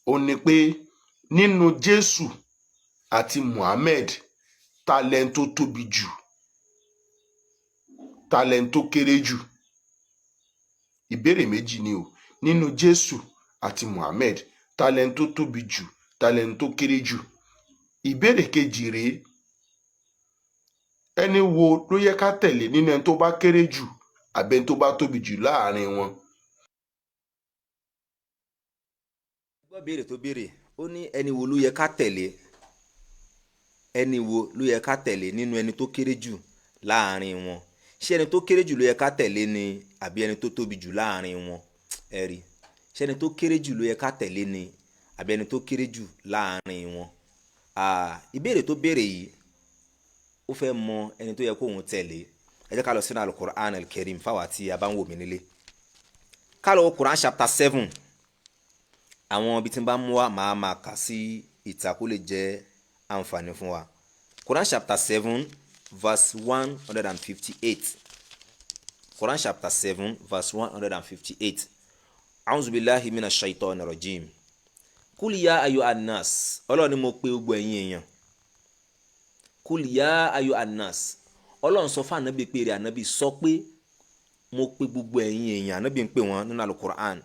Ó ní pé nínú Jésù àti Muhammed, ta lẹni tó tóbi jù, ta lẹni tó kéré jù? Ìbéèrè méjì ni o. Nínú Jésù àti Muhammed, ta lẹni tó tóbi jù, ta lẹni tó kéré jù? Ìbéèrè kejì rèé: ẹni wo ló yẹ ká tẹ̀lé nínú ẹni tó bá kéré jù àbẹ́ni tó bá tóbi jù láàrin wọn? Gbọ́ béèrè tó béèrè. Ó ní ẹni wo ló yẹ ká tẹ̀lé, ẹni wo ló yẹ ká tẹ̀lé nínú ẹni tó kéré jù láàrin wọn? Ṣé ẹni tó kéré jù ló yẹ ká tẹ̀lé ni? àbí ẹni tó tóbi jù láàrin wọn? Ẹ̀rí, ṣé ẹni tó kéré jù ló yẹ ká tẹ̀lé ni àbí ẹni tó kéré jù láàrin wọn? Ìbéèrè tó béèrè yìí, ó fẹ́ mọ ẹni tó yẹ kó òun tẹ̀lé. Ẹ jẹ́ ká lọ sínú Al-Qur'an Al-Karim fáwọn àti a bá ń wò mí nílé. Ká lọ wo Quran chapter 7. Àwọn ibi tí n bá mú wa, màá máa kà sí ìta kó lè jẹ́ àǹfààní fún wa. Quran chapter 7 verse 158. Quran chapter 7 verse 158. A'udhu billahi minash shaitani rajim. Kul ya ayu annas. Ọlọ́run ni mo pe gbogbo ẹ̀yin èèyàn. Kul ya ayu annas. Ọlọ́run sọ fún ànábì pé, rẹ̀ ànábì, sọ pé mo pe gbogbo ẹ̀yin èèyàn. Ànábì ń pè wọ́n nínú Alukur'an.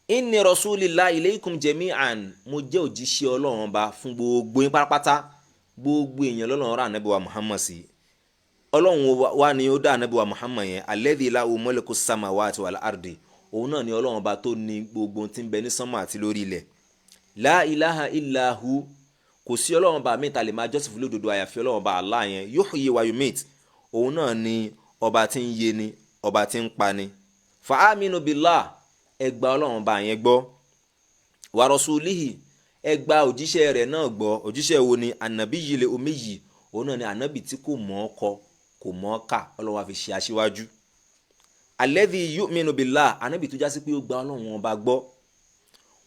Inni rasulillahi ilaykum jami'an. Mo jẹ́ òjíṣẹ́ Ọlọ́run ọba fún gbogbo yín pátápátá. Gbogbo èèyàn lọ́lọ́run rán ànábì wa Muhammad sí. Ọlọ́run wa ni ó dá ànábì wa Muhammad yẹn. Alladhi lahu mulku samawati wal ardi. Òun náà ni Ọlọ́run ọba tó ní gbogbo ohun tí ń bẹ ní sánmà àti lórí ilẹ̀. La ilaha illa hu. Kò sí Ọlọ́run ọba mi ta lè máa jọ́sìn fún lódodo àyàfi Ọlọ́run ọba Allah yẹn. Yuhyi wa yumit. Òun náà ni ọba tí ń yé ni, ọba tí ń pa ni. Fa aminu billah. Ẹ gba Ọlọ́run ọba yẹn gbọ́. Wa rasulihi. Ẹ gba òjíṣẹ́ rẹ̀ náà gbọ́. Òjíṣẹ́ wo ni? Annabiyil umiyyi. Òun náà ni ànábì tí kò mọ̀ ọ́ kọ, kò mọ̀ ọ́ kà, Ọlọ́run wa fi ṣe aṣíwájú. Alladhi yu'minu billah. Ànábì tó jásí pé ó gba Ọlọ́run ọba gbọ́.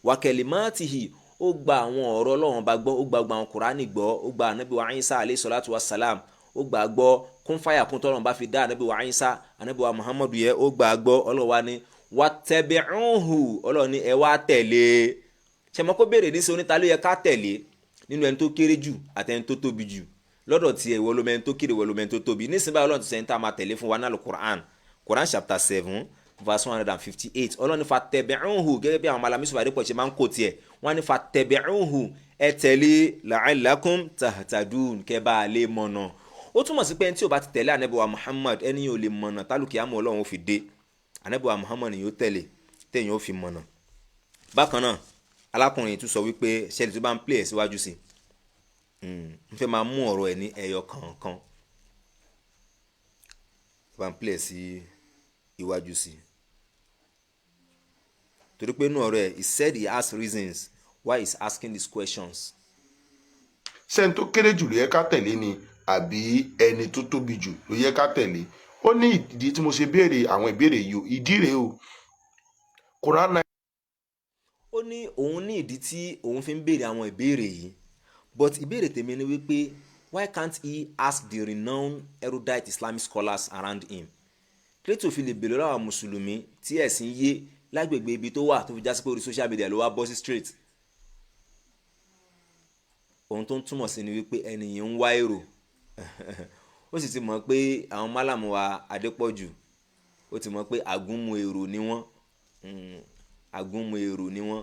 Wa kalimatihi. Ó gba àwọn ọ̀rọ̀ Ọlọ́run ọba gbọ́, ó gba gbogbo àwọn Kùránì gbọ́, ó gba ànábì wa Isa alayhi salatu wa salam, ó gbà gbọ́. Kún fàyà kún tọ́lọ́run bá fi dá ànábì wa Isa, ànábì wa Muhammadu yẹ, ó gbà gbọ́. Ọlọ́run wa ní wattabi'uhu. Ọlọ́run ní ẹ wá tẹ̀lé. Ṣẹ̀mọ́ kó béèrè ní sọ oníta ló yẹ ká tẹ̀lé nínú ẹni tó kéré jù àti ẹni tó tóbi jù lọ́dọ̀ tiẹ̀? Ìwọ ló mẹ́ni tó kéré, ìwọ ló mẹ́ni tó tóbi. Nísìnyí báyìí, Ọlọ́run ti sẹ́yìn tá a máa tẹ̀lé fún wa náà, Quran, Quran chapter 7 verse 158. Ọlọ́run ní fattabi'uhu. Gẹ́gẹ́ bí àwọn Malami Yusuf Adépọ̀ ṣe máa ń kó tiẹ̀, wọ́n ní fattabi'uhu, ẹ tẹ̀lé, la'allakum tahtadun, kẹ́ bá a lè mọ̀nà. Ó túmọ̀ sí pé ẹni tí ò bá ti tẹ̀lé ànábì wa Muhammad, ẹni yóò lè mọ̀nà tálùkì àmọ́ Ọlọ́run ó fi dé. Ànábì wa Muhammad yóò tẹ̀lé téèyàn ó fi mọ̀nà. Bákan náà, alákùnrin tún sọ wípé ṣẹlẹ̀ tó bá ń play ẹ̀ síwájú sí n fẹ́ máa mú ọ̀rọ̀ ẹ̀ ní ẹyọ kọ̀ọ̀kan, bá ń play ẹ̀ sí iwájú sí, torí pé inú ọ̀rọ̀ ẹ̀, he said he has reasons why he's asking these questions. Ṣẹ́ni tó kéré jù ló yẹ ká tẹ̀lé ni àbí ẹni tó tóbi jù ló yẹ ká tẹ̀lé? Ó ní ìdí tí mo ṣe béèrè àwọn ìbéèrè yìí o. Ìdí rèé o. Quran 9 Ó ní òun ní ìdí tí òun fi ń béèrè àwọn ìbéèrè yìí, but ìbéèrè tèmi ni wípé, why can't he ask the renowned erudite Islamic scholars around him? Kílẹ̀tò fi lè béèrè lọ́wọ́ àwọn mùsùlùmí tí ẹ̀sìn yé lágbègbè ibi tó wà, tó fi já sí pé orí social media ló wá bọ́ sí straight? Ohun tó ń túmọ̀ sí ni wípé ẹni yìí ń wá èrò. Ó sì ti mọ̀ pé àwọn málàmù wa Adépọ̀jù, ó ti mọ̀ pé àgúnmu èrò ni wọ́n, àgúnmu èrò ni wọ́n.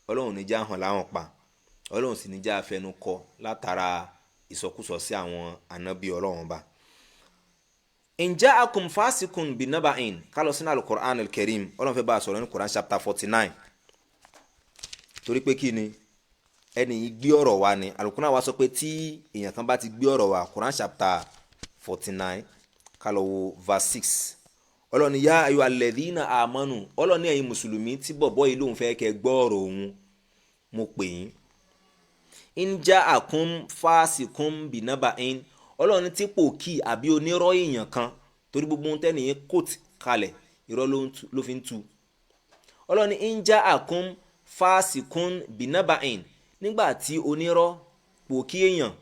Ọlọ́run ní já hàn láwọn pa, Ọlọ́run sì ní já fẹnu kọ látara ìsọkúsọ sí àwọn ànábì Ọlọ́run ba. In ja'akum fasikun binaba'in. Ká lọ sínú Al-Qur'an Al-Karim. Ọlọ́run fẹ́ bá a sọ̀rọ̀ ní Quran chapter 49, torí pé kí ni? Ẹni yìí gbé ọ̀rọ̀ wa ni Al-Qur'an wa sọ pé tí èèyàn kan bá ti gbé ọ̀rọ̀ wa. Quran chapter 49, ká lọ wo verse 6. Ọlọ́run ní ya ayu alladhina amanu. Ọlọ́run ní ẹ̀yin mùsùlùmí tí bọ̀bọ́ yìí lòun fẹ́ kẹ́ gbọ́ ọ̀rọ̀ òun, mo pè yín. In ja'akum fasikun binaba'in. Ọlọ́run ní tí pòkì àbí onírọ́ èèyàn kan, torí gbogbo ohun tẹ́nìyẹn kóòtù kalẹ̀, irọ́ ló fi ń tu. Ọlọ́run ní in ja'akum fasikun binaba'in, nígbà tí onírọ́ pòkì èèyàn,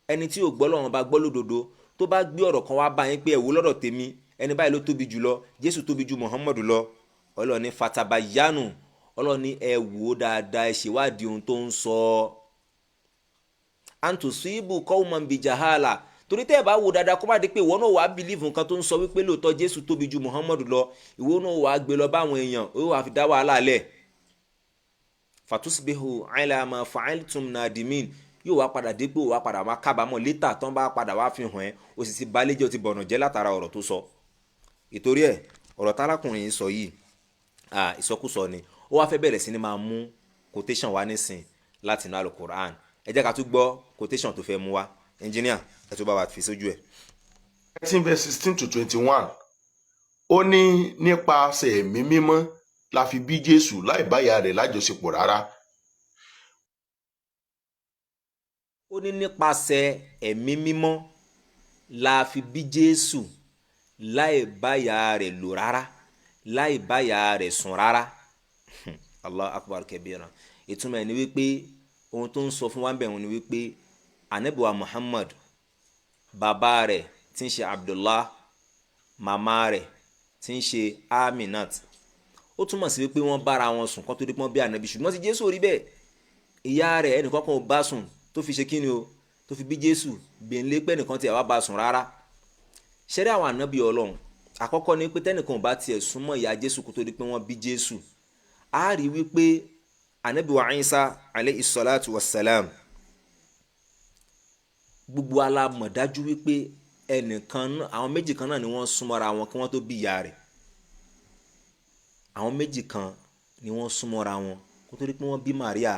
ẹni tí ò gbọ́ lọ́wọ́n bá gbọ́ lódodo, tó bá gbé ọ̀rọ̀ kan wá bá yín pé ẹ wò, lọ́dọ̀ tèmi, ẹni báyìí ló tóbi jùlọ, Jésù tóbi ju Muhammadu lọ. Ọlọ́run ní fatabayanu. Ọlọ́run ní ẹ wò ó dáadáa, ẹ ṣèwádìí ohun tó ń sọ. Antusibu qawman bijahala, torí tẹ́ ẹ bá wò dáadáa, kó má di pé ìwọ náà wàá believe nǹkan tó ń sọ wípé lóòótọ́ Jésù tóbi ju Muhammadu lọ, ìwọ náà wàá gbé lọ báwọn èèyàn, ó wàá fi dá wàhálà lẹ̀. Fatusbihu ala ma fa'altum nadimin. Yóò wá padà dé pé ó wá padà wá kábàámọ̀ létà tán bá padà wá fi hàn ẹ́, ó sì ti balẹ̀ jẹ́, ó ti bọ̀nà jẹ́ látara ọ̀rọ̀ tó sọ. Ìtorí ẹ̀, ọ̀rọ̀ tálákùnrin yìí sọ yìí, ìsọkúsọ ni. Ó wá fẹ́ bẹ̀rẹ̀ sí ni máa mú quotation wá nísìn láti inú Alukur'an. Ẹ jẹ́ ká tún gbọ́ quotation tó fẹ́ mú wá. Engineer, ẹ tún bá wa fi sójú ẹ̀. 19 verse 16 to 21. Ó ní nípasẹ̀ Ẹ̀mí Mímọ́ la fi bí Jésù láì bá ìyá rẹ̀ lájọṣepọ̀ rárá. Ó ní nípasẹ̀ Ẹ̀mí Mímọ́ la fi bí Jésù láì báyà rẹ̀ lò rárá, láì báyà rẹ̀ sùn rárá. Allah akbar kabira. Ìtumọ̀ ẹ̀ ni wípé ohun tó ń sọ fún wa ń bẹ̀ wọ́n ni wípé Ànábì wa Muhammad, bàbá rẹ̀ tí ń ṣe Abdullah, màmá rẹ̀ tí ń ṣe Aminat, ó túmọ̀ sí wípé wọ́n bára wọn sùn kó tó di pọ́n bí Ànábì. Ṣùgbọ́n tí Jésù rí bẹ́ẹ̀, ìyá rẹ̀ ẹnìkan kan ò bá sùn tó fi ṣe kíni o, tó fi bí Jésù, gbẹ̀ǹlé pẹ́ nìkan tiẹ̀ wá bá sùn rárá. Ṣẹ́rí àwọn ànábì Ọlọ́run, àkọ́kọ́ ni pé tẹ́nìkan ò bá tiẹ̀ súnmọ́ ìyá Jésù kó tó di pé wọ́n bí Jésù, á rí wípé ànábì wa Isa alayhi salatu wassalam, gbogbo wa la mọ̀ dájú wípé ẹnìkan, àwọn méjì kan náà ni wọ́n súnmọ́ra wọn kí wọ́n tó bí ìyá rẹ̀. Àwọn méjì kan ni wọ́n súnmọ́ra wọn kó tó di pé wọ́n bí Maria,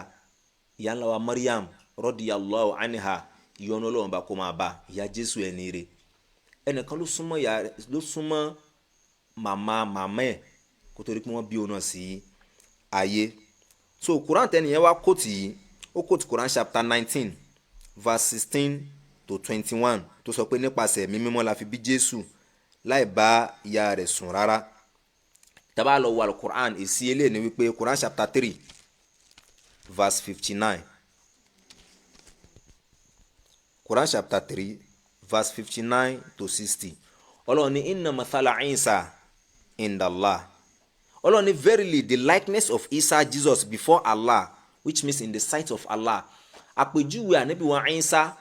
ìyá ńlá wa Mariam radiyallahu anha, ìyọ́nú Ọlọ́run bá kó máa bá ìyá Jésù ẹni rẹ̀. Ẹnìkan ló súnmọ́ ìyá rẹ̀, ló súnmọ́ màmá màmá ẹ̀ kó tó di pé wọ́n bí òun náà sí ayé. So Quran tẹ́nìyẹn wá quote yìí, ó quote Quran chapter 19 verse 16 to 21 tó sọ pé nípasẹ̀ Ẹ̀mí Mímọ́ la fi bí Jésù láì bá ìyá rẹ̀ sùn rárá. Tá bá lọ wo Al-Quran, èsì eléyìí ni wípé Quran chapter 3 verse 59, Quran chapter 3 verse 59 to 60, Ọlọ́run ní inna mathala Isa indallah. Ọlọ́run ní verily the likeness of Isa, Jesus, before Allah, which means in the sight of Allah, àpèjúwe ànábì wa Isa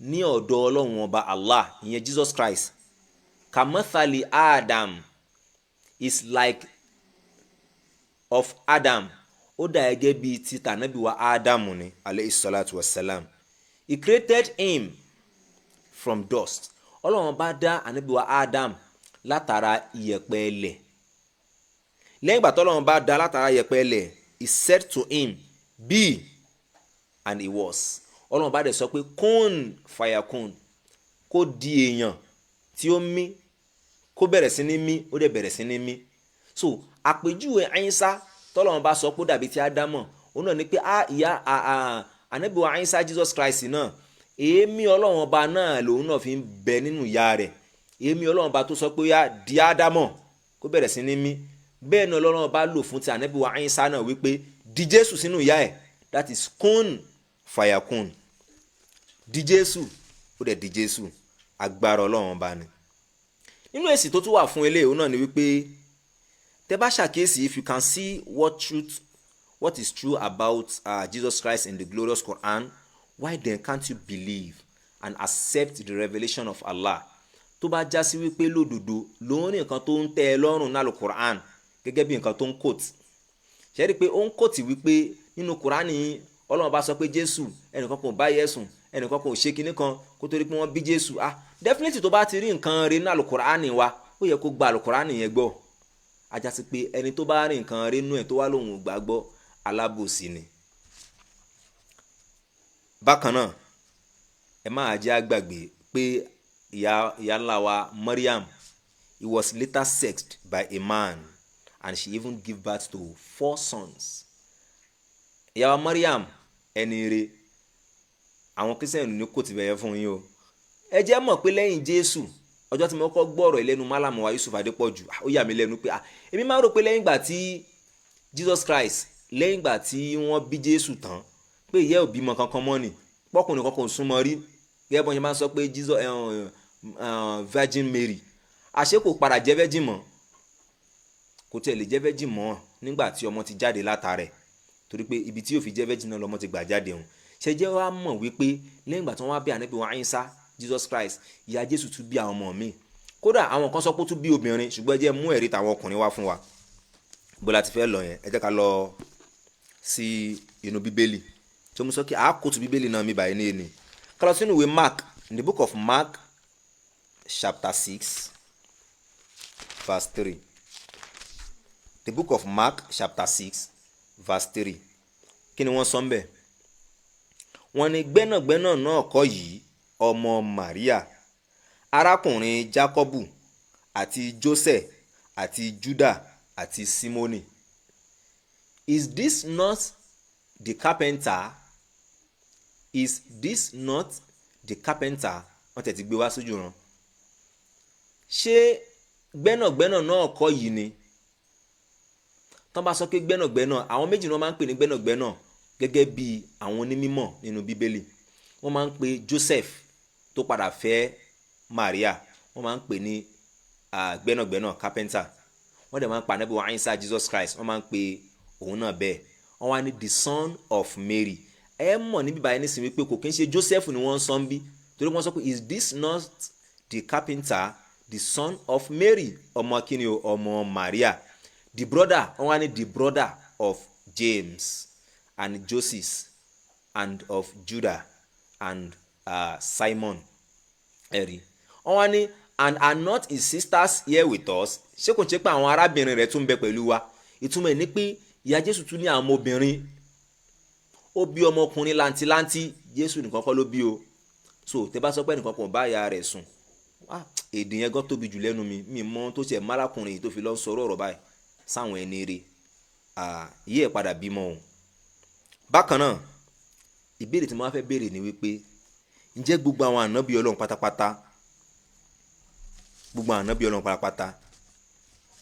ní ọ̀dọ̀ Ọlọ́run Ọba Allah, ìyẹn Jesus Christ, kamathali Adam, is like of Adam, ó dà gẹ́gẹ́ bíi ti tànábì wa Ádámù ni alayhi salatu wassalam. He created him from dust. Ọlọ́run bá dá ànábì wa Adam látara iyẹ̀pẹ̀ ilẹ̀. Lẹ́yìn ìgbà tọ́lọ́run bá dá látara iyẹ̀pẹ̀ ilẹ̀, he said to him, "Be," and he was. Ọlọ́run bá dẹ̀ sọ pé kun fayakun, kó di èèyàn tí ó mí, kó bẹ̀rẹ̀ sí ní mí, ó dẹ̀ bẹ̀rẹ̀ sí ní mí. So àpèjúwe Àyínsá tọ́lọ́run bá sọ pé ó dàbí ti Ádámọ̀, òun náà ni pé ìyá ànábì wa Àyínsá, Jesus Christ náà, èémí Ọlọ́run Ọba náà lòun náà fi ń bẹ nínú ìyá rẹ̀. Èémí Ọlọ́run Ọba tó sọ pé ó yá, di Ádámọ̀, kó bẹ̀rẹ̀ sí ní mí, bẹ́ẹ̀ ni Ọlọ́run Ọba lò fún ti ànábì wa Àyínsá náà wípé di Jésù sínú ìyá ẹ̀, that is kun fayakun, di Jésù, ó dẹ̀ di Jésù. Agbára Ọlọ́run Ọba ni. Nínú èsì tó tún wà fún eléyìí, òun náà ni wípé tẹ́ bá ṣàkíyèsí, if you can see what is true about Jesus Christ in the glorious Quran, why then can't you believe and accept the revelation of Allah? Tó bá já sí wípé lódodo lòun ní nǹkan tó ń tẹ́ ẹ lọ́rùn náà lọ Quran, gẹ́gẹ́ bí nǹkan tó ń quote, ṣe é rí i pé ó ń quote wípé nínú Quran yìí, Ọlọ́run bá sọ pé Jésù, ẹnìkan kò bá yẹ̀sùn, ẹnìkan kò ṣe kinní kan kó tó rí pé wọ́n bí Jésù. Ah, definitely, tó bá ti rí nǹkan rí nínú Quran wa, ó yẹ kó gba Quran yẹn gbọ́. Ajá sí pé ẹni tó bá rí nǹkan rí nínú ẹ̀ tó wá lòun ò gbàgbọ́, alábòsí ni. Bákan náà, ẹ máa jẹ́ àgbàgbé pé ìyá ńlá wa Maryam, he was later sexed by a man and she even give birth to four sons. Ìyá wa Maryam, ẹni re, àwọn Christian ní kò ti bẹ̀yẹ fún yín o. Ẹ jẹ́ mọ̀ pé lẹ́yìn Jésù, ọjọ́ tí mo kọ́ gbọ́rọ̀ ìlẹ́nu Málàmù wa Yusuf Adépọ̀jù, ó yà mí lẹ́nu pé èmi máa ń rò pé lẹ́yìn ìgbà tí Jesus Christ, lẹ́yìn ìgbà tí wọ́n bí Jésù tán, pé ìyá ò bímọ kankan mọ́ ni, pọ́kùnrin kankan ò súnmọ́ rí, gẹ́gẹ́ bọ́n ṣe máa ń sọ pé Jesus, Virgin Mary, àṣé kò padà jẹ́ virgin mọ́? Kò tiẹ̀ lè jẹ́ virgin mọ́ nígbà tí ọmọ ti jáde látara ẹ̀, torí pé ibi tí yóò fi jẹ́ virgin náà lọ́mọ ti gbà jáde. Òun ṣe jẹ́ wá mọ̀ wípé lẹ́yìn ìgbà tí wọ́n wá bí ànábì wa Ìsá, Jesus Christ, ìyá Jésù tún bí àwọn ọmọ míì. Kódà àwọn kan sọ pé ó tún bí obìnrin, ṣùgbọ́n ẹ jẹ́ mú ẹ̀rí tàwọn ọkùnrin wá fún wa. Bó la ti fẹ́ lọ yẹn, ẹ jẹ́ ká lọ sí inú Bíbélì tó mú sọ kí a quote Bíbélì náà mi báyìí ní ẹni. Ká lọ sínú ìwé Mark, in the book of Mark chapter 6 verse 3, the book of Mark chapter 6 verse 3. Kí ni wọ́n sọ ń bẹ̀? Wọ́n ní gbẹ́nàgbẹ́nà náà kọ́ yìí, ọmọ Maria, arákùnrin Jákọ́bù àti Jósẹ̀ Àti Judah àti Simoni. Is this not the carpenter? Is this not the carpenter? Wọ́n tẹ̀ ti gbé wá sójú ran. Ṣé gbẹ́nàgbẹ́nà náà kọ́ yìí ni? Tọ́n bá sọ pé gbẹ́nàgbẹ́nà, àwọn méjì ni wọ́n máa ń pè ní gbẹ́nàgbẹ́nà gẹ́gẹ́ bí àwọn onímọ̀ nínú Bíbélì. Wọ́n máa ń pe Joseph tó padà fẹ́ Maria, wọ́n máa ń pè ní gbẹ́nàgbẹ́nà, carpenter. Wọ́n dẹ̀ máa ń pa Ànábì wa Isa, Jesus Christ, wọ́n máa ń pe òun náà bẹ́ẹ̀. Wọ́n wá ní the son of Mary. Ẹ mọ̀ níbí báyìí nísìnyí wípé kò kí ń ṣe Joseph ni wọ́n ń sọ ń bí, torí wọ́n sọ pé, "Is this not the carpenter, the son of Mary?" Ọmọ kíni o? Ọmọ Maria. The brother, wọ́n wá ní the brother of James and Joses and of Judah and Simon. Ẹ̀rí, wọ́n wá ní, "And are not his sisters here with us?" Ṣé kò ṣe pé àwọn arábìnrin rẹ̀ tún ń bẹ pẹ̀lú wa? Ìtumọ̀ ẹ̀ ní pé ìyá Jésù tún ní àwọn ọmọbìnrin. Ó bí ọmọkùnrin làǹtìlanti. Jésù nìkan kọ́ ló bí o. So tẹ bá sọ pé ẹnìkan kò bá ìyá rẹ̀ sùn, èdè yẹn gan tóbi jù lẹ́nu mi. Mi mọ tó ṣe málákùnrin yìí tó fi lọ sọ̀rọ̀ ọ̀rọ̀ báyìí sáwọn ẹni rè yí ẹ̀ padà bímọ o. Bákan náà, ìbéèrè tí mo wá fẹ́ béèrè ni wípé, ǹjẹ́ gbogbo àwọn ànábì Ọlọ́run pátápátá, gbogbo àwọn ànábì Ọlọ́run pátápátá,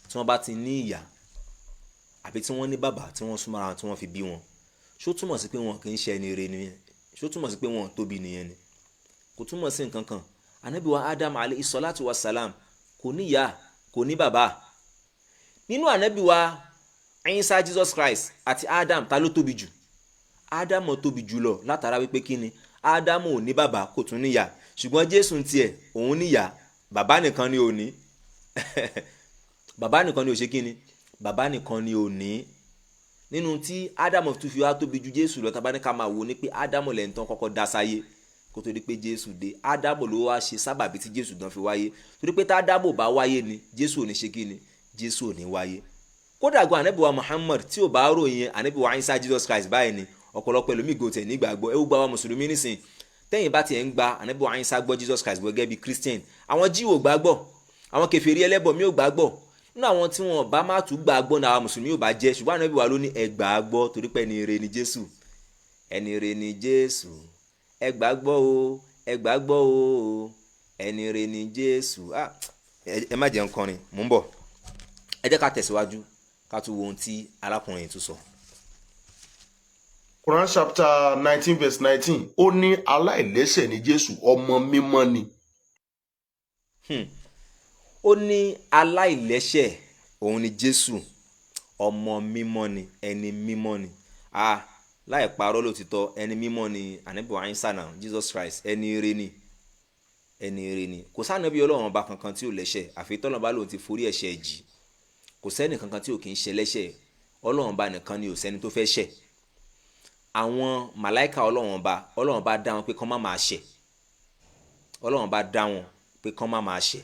tí wọ́n bá ti ní ìyá àbí tí wọ́n ní bàbá tí wọ́n súnmọ́ ara wọn tí wọ́n fi bí wọn, ṣó túmọ̀ sí pé wọn kì í ṣe ẹni rere nìyẹn? Ṣó túmọ̀ sí pé wọn tóbi nìyẹn ni? Kò túmọ̀ sí nǹkan kan. Ànábì wa Adam alayhi salatu wa salam kò ní ìyá, kò ní bàbá. Nínú ànábì wa Isa, Jesus Christ, àti Adam, ta ló tóbi jù? Adam tóbi jù lọ, látara wípé kí ni? Adam ò ní bàbá, kò tún níyà. Ṣùgbọ́n Jésù tiẹ̀, òun níyà, bàbá nìkan ni ò ní. Bàbá nìkan ni ò ṣe kí ni? Bàbá nìkan ni ò ní. Nínú tí Ádámù tún fi wá tóbi ju Jésù lọ, tá bá ní ká máa wò ní pé Ádámù lẹ́yìn tán kọ́kọ́ dá sáyé kó tó di pé Jésù dé. Ádámù ló wá ṣe sábàbí tí Jésù gan fi wáyé, torí pé tá Ádámù bá wáyé ni, Jésù ò ní ṣe kí ni? Jésù ò ní wáyé. Kódà gan, ànábì wa Muhammad, tí ò bá ròyìn ànábì wa Isa, Jesus Christ, báyìí ni ọ̀pọ̀lọpọ̀ ẹlòmíì gò tẹ̀ nígbàgbọ́. Ẹ gbogbo àwọn mùsùlùmí nísìn, tẹ́yìn bá tiẹ̀ ń gba ànábì wa Isa gbọ́, Jesus Christ gbọ́ gẹ́gẹ́ bí Christian, àwọn Jíù ò gbàgbọ́, àwọn kèfèrí ẹlẹ́bọ mi ò gbàgbọ́. Nínú àwọn tí wọn bá má tún gbàgbọ́ náà, àwọn mùsùlùmí ò bá jẹ́. Ṣùgbọ́n ànábì wa ló ní ẹ gbàgbọ́, torí pé ẹni ire ni Jésù, ẹni ire ni Jésù. Ẹ gbàgbọ́ o, ẹ gbàgbọ́ o, ẹni ire ni Jésù. Ẹ má jẹ́ ń kọrin, mò ń bọ̀. Ẹ jẹ́ ká tẹ̀síwájú, ká tún wo ohun tí arákùnrin yìí tún sọ. Quran chapter 19 verse 19, ó ní aláìlẹ́ṣẹ̀ ní Jésù, ọmọ mímọ́ ni. Ó ní aláìlẹ́ṣẹ̀ òun ni Jésù, ọmọ mímọ́ ni, ẹni mímọ́ ni. Ah, láì parọ́, lótìtọ́ ẹni mímọ́ ni ànábì Ìsá náà, Jesus Christ. Ẹni ire ni, ẹni ire ni. Kò sànábì Ọlọ́run ọba kankan tí ò lẹ́ṣẹ̀, àfi tọ́lọ́run bá lòun ti forí ẹ̀ṣẹ̀ jì. Kò sẹ́ni kankan tí ò kì í ṣe lẹ́ṣẹ̀. Ọlọ́run ọba nìkan ni ò sẹ́ni tó fẹ́ ṣẹ̀. Àwọn màláìka Ọlọ́run ọba, Ọlọ́run ọba dá wọn pé kán má máa ṣẹ̀. Ọlọ́run ọba dá wọn pé kán má máa ṣẹ̀.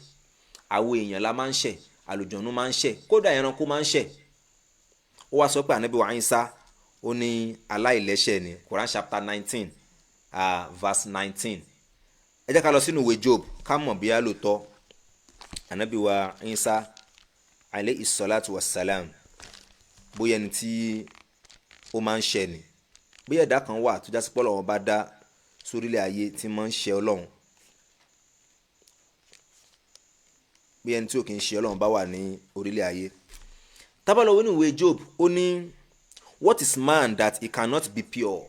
Àwọn èèyàn la máa ń ṣẹ̀, àlùjọ̀nú máa ń ṣẹ̀, kódà ẹranko máa ń ṣẹ̀. Ó wá sọ pé ànábì wa Ìsá, ó ní aláìlẹ́ṣẹ̀ ni. Quran chapter 19 verse 19. Ẹ jẹ́ ká lọ sínú ìwé Job, ká mọ̀ bí á lòótọ́ ànábì wa Ìsá alayhi salatu wassalam, bóyá ẹni tí ó máa ń ṣẹ̀ ni, bóyá ẹ̀dá kan wà tó jásí pé Ọlọ́run bá dá sórílẹ̀ ayé tí máa ń ṣe Ọlọ́run, bí ẹni tí ò kì í ṣe Ọlọ́run bá wà ní orílẹ̀ ayé. Tá bá lọ ní ìwé Job, ó ní, "What is man that he cannot be pure?"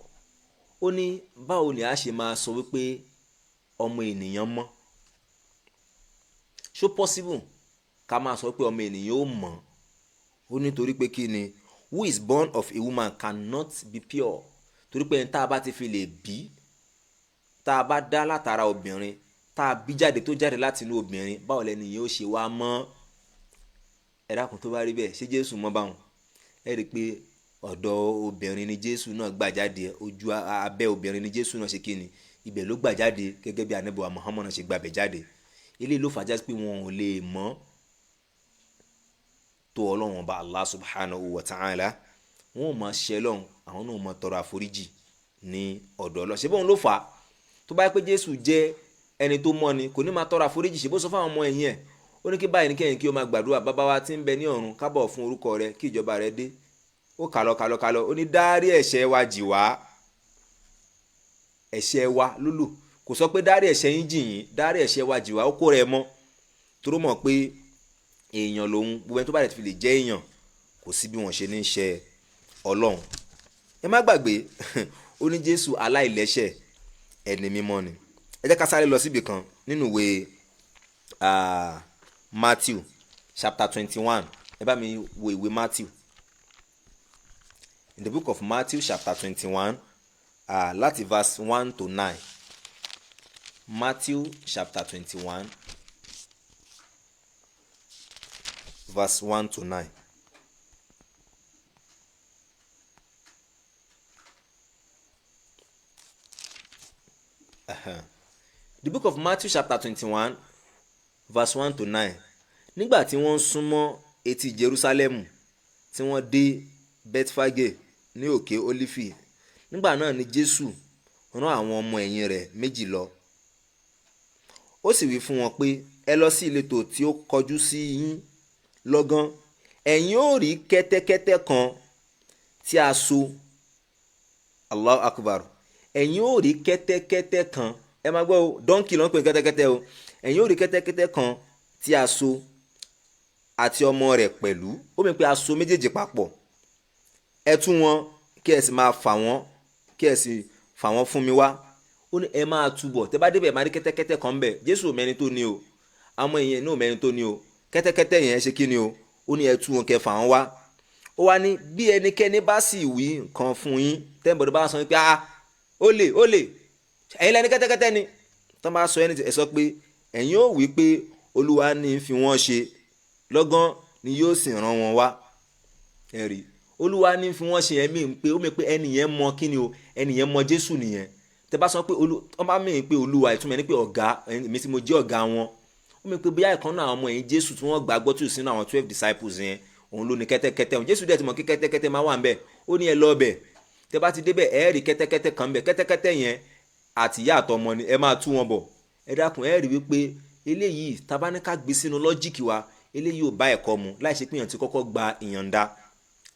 Ó ní báwo ni a ṣe máa sọ wípé ọmọ ènìyàn mọ́? Ṣó possible ká máa sọ pé ọmọ ènìyàn ó mọ́? Ó nítorí pé kí ni? "Who is born of a woman cannot be pure." Torí pé ẹni tá a bá ti fi lè bí, tá a bá dá látara obìnrin, tá a bí jáde, tó jáde láti inú obìnrin, báwo lẹni yẹn ó ṣe wá mọ́? Ẹ dákun, tó bá rí bẹ́ẹ̀, ṣé Jésù mọ́ báwọn? Ẹ rí i pé ọ̀dọ̀ obìnrin ni Jésù náà gbà jáde. Ojú abẹ́ obìnrin ni Jésù náà ṣe kí ni? Ibẹ̀ ló gbà jáde, gẹ́gẹ́ bí Ànábì wa Muhammad náà ṣe gbàbẹ̀ jáde. Eléyìí ló fà já sí pé wọn ò lè mọ́ tó Ọlọ́run Ọba Allah subhanahu wa ta'ala. Wọn ò máa ṣe lọ́hùn, àwọn náà máa tọrọ àforíjì ní ọ̀dọ̀ Ọlọ́run. Ṣé bóun ló fà á? Tó bá yẹ pé Jésù jẹ́ ẹni tó mọ́ ni, kò ní máa tọrọ àforíjì. Ṣe bó sọ fún àwọn ọmọ ẹ̀yìn ẹ̀? Ó ní kí báyìí ní kẹ́yìn kí o máa gbàdúrà: Bàbá wa tí ń bẹ ní ọ̀run, ká bọ̀wọ̀ fún orúkọ rẹ, kí ìjọba rẹ dé. Ó kàlọ́ kàlọ́ kàlọ́, ó ní dárí ẹ̀ṣẹ̀ wa jì wá. Ẹ̀ṣẹ̀ wa lólò, kò sọ pé dárí ẹ̀ṣẹ̀ yín jì yín, dárí ẹ̀ṣẹ̀ wa jì wá. Ó kó rẹ̀ mọ́ toró mọ̀ pé èèyàn lòun. Gbogbo ẹni tó bá rẹ̀ ti fi lè jẹ́ èèyàn, kò sí bí wọ́n ṣe ní í ṣe Ọlọ́run. Ẹ má gbàgbé, ó ní Jésù aláìlẹ́ṣẹ̀, ẹni mímọ́ ni. Ẹ jẹ́ ká sáré lọ síbì kan nínú ìwé Matthew chapter 21. Ẹ bá mi wo ìwé Matthew, in the book of Matthew chapter 21, láti verse 1 to 9. Matthew chapter 21, verse 1 to 9. The book of Matthew chapter 21, verse 1 to 9. Nígbà tí wọ́n ń súnmọ́ etí Jerúsálẹ́mù, tí wọ́n dé Bethphage ní òkè Ólífì, nígbà náà ni Jésù rán àwọn ọmọ ẹ̀yìn rẹ̀ méjì lọ. Ó sì wí fún wọn pé, ẹ lọ sí ìletò tí ó kọjú sí yín lọ́gán, ẹ̀yin ó rí kẹ́tẹ́kẹ́tẹ́ kan tí a so. Allahu Akbar. Ẹ̀yin ó rí kẹ́tẹ́kẹ́tẹ́ kan. Ẹ máa gbọ́ o, dọ́ńkì ló ń pè ní kẹ́tẹ́kẹ́tẹ́ o. Ẹ̀yin ó rí kẹ́tẹ́kẹ́tẹ́ kan tí a so àti ọmọ rẹ̀ pẹ̀lú. Ó mì pé a so méjèèjì papọ̀. Ẹ tú wọn kí ẹ sì máa fà wọ́n, kí ẹ sì fà wọ́n fún mi wá. Ó ní ẹ máa túbọ̀, tẹ bá débẹ̀, máa rí kẹ́tẹ́kẹ́tẹ́ kan bẹ̀. Jésù ò mẹ́ni tó ní o, àwọn èèyàn náà ò mẹ́ni tó ní o. Kẹ́tẹ́kẹ́tẹ́ yẹn ṣe kí ni o? Ó ní ẹ tú wọn, kẹ́ fà wọ́n wá. Ó wá ní bí ẹnikẹ́ni bá sì wí nǹkan fún yín, tẹ́ǹbọ̀dọ̀ bá sọ pé ah, ó lè ẹ̀yin lẹ́ni kẹ́tẹ́kẹ́tẹ́ ni, tọ́ bá sọ ẹni, ẹ sọ pé ẹ̀yin ó wí pé Olúwa ní fi wọ́n ṣe, lọ́gán ni yóò sì rán wọn wá. Ẹ rí, Olúwa ní fi wọ́n ṣe yẹn mí pé ó mi pé ẹni yẹn mọ kí ni o, ẹni yẹn mọ Jésù nìyẹn. Tẹ bá sọ pé wọ́n bá mí pé Olúwa, ìtumọ̀ ẹni pé ọ̀gá èmi tí mo jẹ́ ọ̀gá wọn. Ó mi pé bóyá ìkan náà àwọn ọmọ ẹ̀yìn Jésù tí wọ́n gbàgbọ́ tí ò sínú àwọn 12 disciples yẹn, òun ló ní kẹ́tẹ́kẹ́tẹ́ òun. Jésù dẹ̀ ti mọ̀ kí kẹ́tẹ́kẹ́tẹ́ máa wà ń bẹ̀. Ó ní ẹ lọ bẹ̀, tẹ bá ti débẹ̀, ẹ rí kẹ́tẹ́kẹ́tẹ́ kan bẹ̀, kẹ́tẹ́kẹ́tẹ́ yẹn àti ìyá àtọmọ ni, ẹ máa tú wọn bọ̀. Ẹ dákun, ẹ rí wípé eléyìí tabaníkà gbé sínú lọ́jíìkì wa, eléyìí ò bá ẹ̀kọ́ mu láì ṣe pé èèyàn ti kọ́kọ́ gba ìyọ̀ǹda.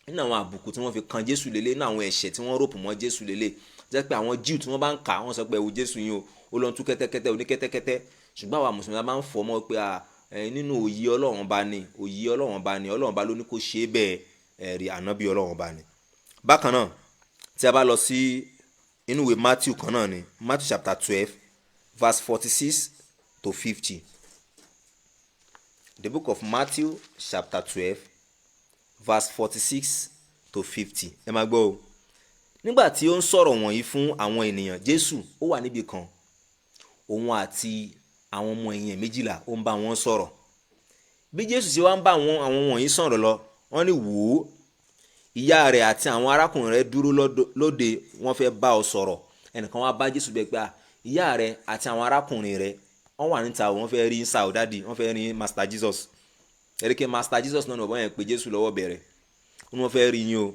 Nínú àwọn àbùkù tí wọ́n fi kan Jésù lélẹ̀, nínú àwọn ẹ̀ṣẹ̀ tí wọ́n ròpò mọ́ Jésù lélẹ̀, jẹ́ pé àwọn Jíù tí wọ́n bá ń kà, wọ́n sọ pé ẹ wo Jésù yín o, ó lọ ń tú kẹ́tẹ́kẹ́tẹ́ oní kẹ́tẹ́kẹ́tẹ́. Ṣùgbọ́n àwa mùsùlùmí máa ń fọ́ mọ́ pé nínú òye Ọlọ́run bá ní, òye Ọlọ́run bá ní, Ọlọ́run bá ló ní kó ṣe é bẹ́ẹ̀, ẹ̀rí ànábì Ọlọ́run bá ní. Bákan náà, tí a bá lọ sí inú ìwé Matthew kan náà ni, Matthew chapter 12, verse 46 to 50. The book of Matthew chapter 12, verse 46 to 50. Ẹ máa gbọ́ o. Nígbà tí ó ń sọ̀rọ̀ wọ̀nyí fún àwọn ènìyàn, Jésù ó wà níbi kan, òun àti àwọn ọmọ ẹ̀yìn 12, ó ń bá wọn sọ̀rọ̀. Bí Jésù ṣe wá ń bá àwọn wọ̀nyí sọ̀rọ̀ lọ, wọ́n ní wò ó, ìyá rẹ̀ àti àwọn arákùnrin rẹ̀ dúró lóde, wọ́n fẹ́ bá ọ sọ̀rọ̀. Ẹnìkan wá bá Jésù bẹ́ẹ̀ pé ìyá rẹ̀ àti àwọn arákùnrin rẹ̀ wọ́n wà níta, wọ́n fẹ́ rí Sáò dádì, wọ́n fẹ́ rí Master Jesus. Ẹ̀ríkẹ́ Master Jesus náà ọ̀bọ̀n yẹn pé Jésù lọ́wọ́ bẹ̀rẹ̀, wọ́n fẹ́ rí yín o.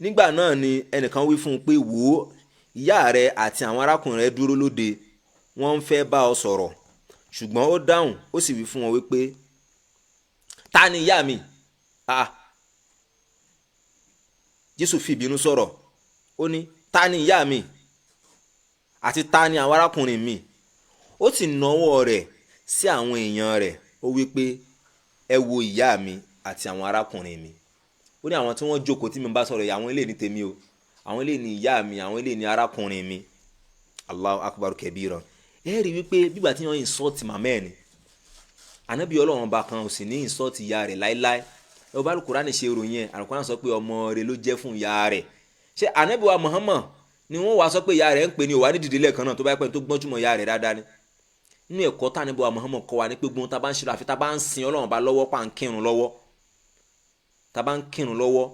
Nígbà náà ni ẹnìkan wí fún un pé wò ó, ìyá rẹ̀ àti àwọn arákùnrin rẹ̀ dúró lóde, wọ́n ń fẹ́ bá ọ sọ̀rọ̀. Ṣùgbọ́n ó dáhùn, ó sì wí fún wọn wípé ta ni ìyá mi? Jésù fi ìbínú sọ̀rọ̀, ó ní ta ni ìyá mi àti ta ni àwọn arákùnrin mi? Ó sì nawọ́ rẹ̀ sí àwọn èèyàn rẹ̀, ó wí pé ẹ wo ìyá mi àti àwọn arákùnrin mi. Ó ní àwọn tí wọ́n jókòó tí mi bá sọ̀rọ̀ yìí, àwọn eléyìí ní tèmi o, àwọn eléyìí ní ìyá mi, àwọn eléyìí ní arákùnrin mi. Allahu akbar kabira. Ẹ rí wípé bígbà tí wọ́n insult màmá ẹ̀ ni, ànábì Ọlọ́run bá kan ò sì ní insult ìyá rẹ̀ láéláé. Ẹ bá Al-Qur'ani ṣe ròyìn ẹ̀, Al-Qur'ani sọ pé ọmọ rẹ̀ ló jẹ́ fún ìyá rẹ̀. Ṣé ànábì wa Muhammad ni wọ́n wá sọ pé ìyá rẹ̀ ń pè ní òwá ní dìde lẹ́ẹ̀kan náà, tó bá pẹ́ tó gbọ́njúmọ̀ ìyá rẹ̀ dáadáa ni? Nínú ẹ̀kọ́ tá ànábì wa Muhammad kọ́ wa ní pé gbóhun tá bá ń ṣe lọ, àfi tá bá ń sin Ọlọ́run bá lọ́wọ́, pa ń kírun lọ́wọ́, tá bá ń kírun lọ́wọ́,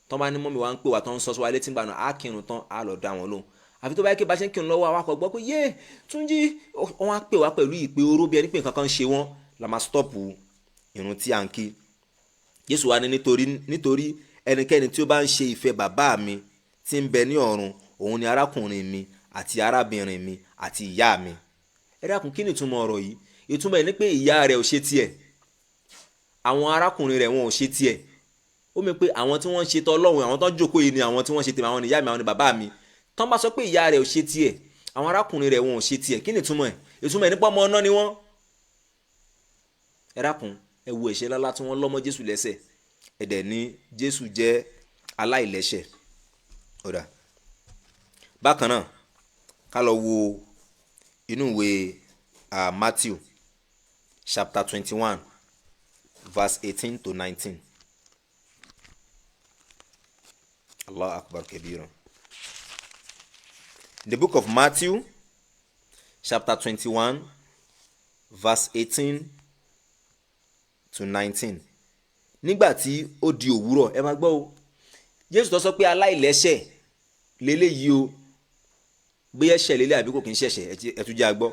tán bá ní mọ́mi wa ń pè wá, tán ń sọ sí wa létí gbàna, á kírun tán, á lọ dá wọn lóhùn. Àfi tó bá yẹ kí bá ṣe ń kírun lọ́wọ́, awakọ̀ gbọ́ pé yé Túnjí, wọ́n á pè wá pẹ̀lú ìpè oró bí ẹni pé nǹkan kan ń ṣe wọ́n, la máa stọ́ọ̀pù irun tí à ń kí. Jésù wá ní nítorí ẹnikẹ́ni tí ó bá ń ṣe ìfẹ́ bàbá mi tí ń bẹ ní ọ̀run, òun ni arákùnrin mi àti arábìnrin mi àti ìyá mi. Ẹ dákun, kí ni ìtumọ̀ ọ̀rọ̀ yìí? Ìtumọ̀ ẹ̀ ni pé ìyá rẹ̀ ò ṣe tiẹ̀. Àwọn arákùnrin rẹ̀ wọn ò ṣe tiẹ̀. Ó mi pé àwọn tí wọ́n ń ṣe tọlọ́run, àwọn tó ń jókòó yìí ni àwọn tí wọ́n ṣe tèmi, àwọn ni ìyá mi, àwọn ni bàbá mi. Tán bá sọ pé ìyá rẹ̀ ò ṣe tiẹ̀, àwọn arákùnrin rẹ̀ wọn ò ṣe tiẹ̀, kí ni ìtumọ̀ ẹ̀? Ìtumọ̀ ẹ̀ nípa ọmọ ọ̀nà ni wọ́n. Ẹ dákun, ẹ wo ẹ̀ṣẹ̀ lálá tí wọ́n lọ́mọ Jésù lẹ́sẹ̀, ẹ̀dẹ̀ ní Jésù jẹ́ aláìlẹ́ṣẹ̀. Ọ̀dà bákan náà, ká lọ wo inú ìwé Matthew chapter 21 verse 18 to 19. Allah akbar kabira. The book of Matthew chapter 21 verse 18 to 19. Nígbà tí ó di òwúrọ̀, ẹ máa gbọ́ o, Jésù tó sọ pé aláìlẹ́ṣẹ̀ leléyìí o, bóyá ẹ̀ṣẹ̀ lélẹ̀ àbí kò kì í ṣẹ̀ṣẹ̀, ẹ tún jẹ́ a gbọ́.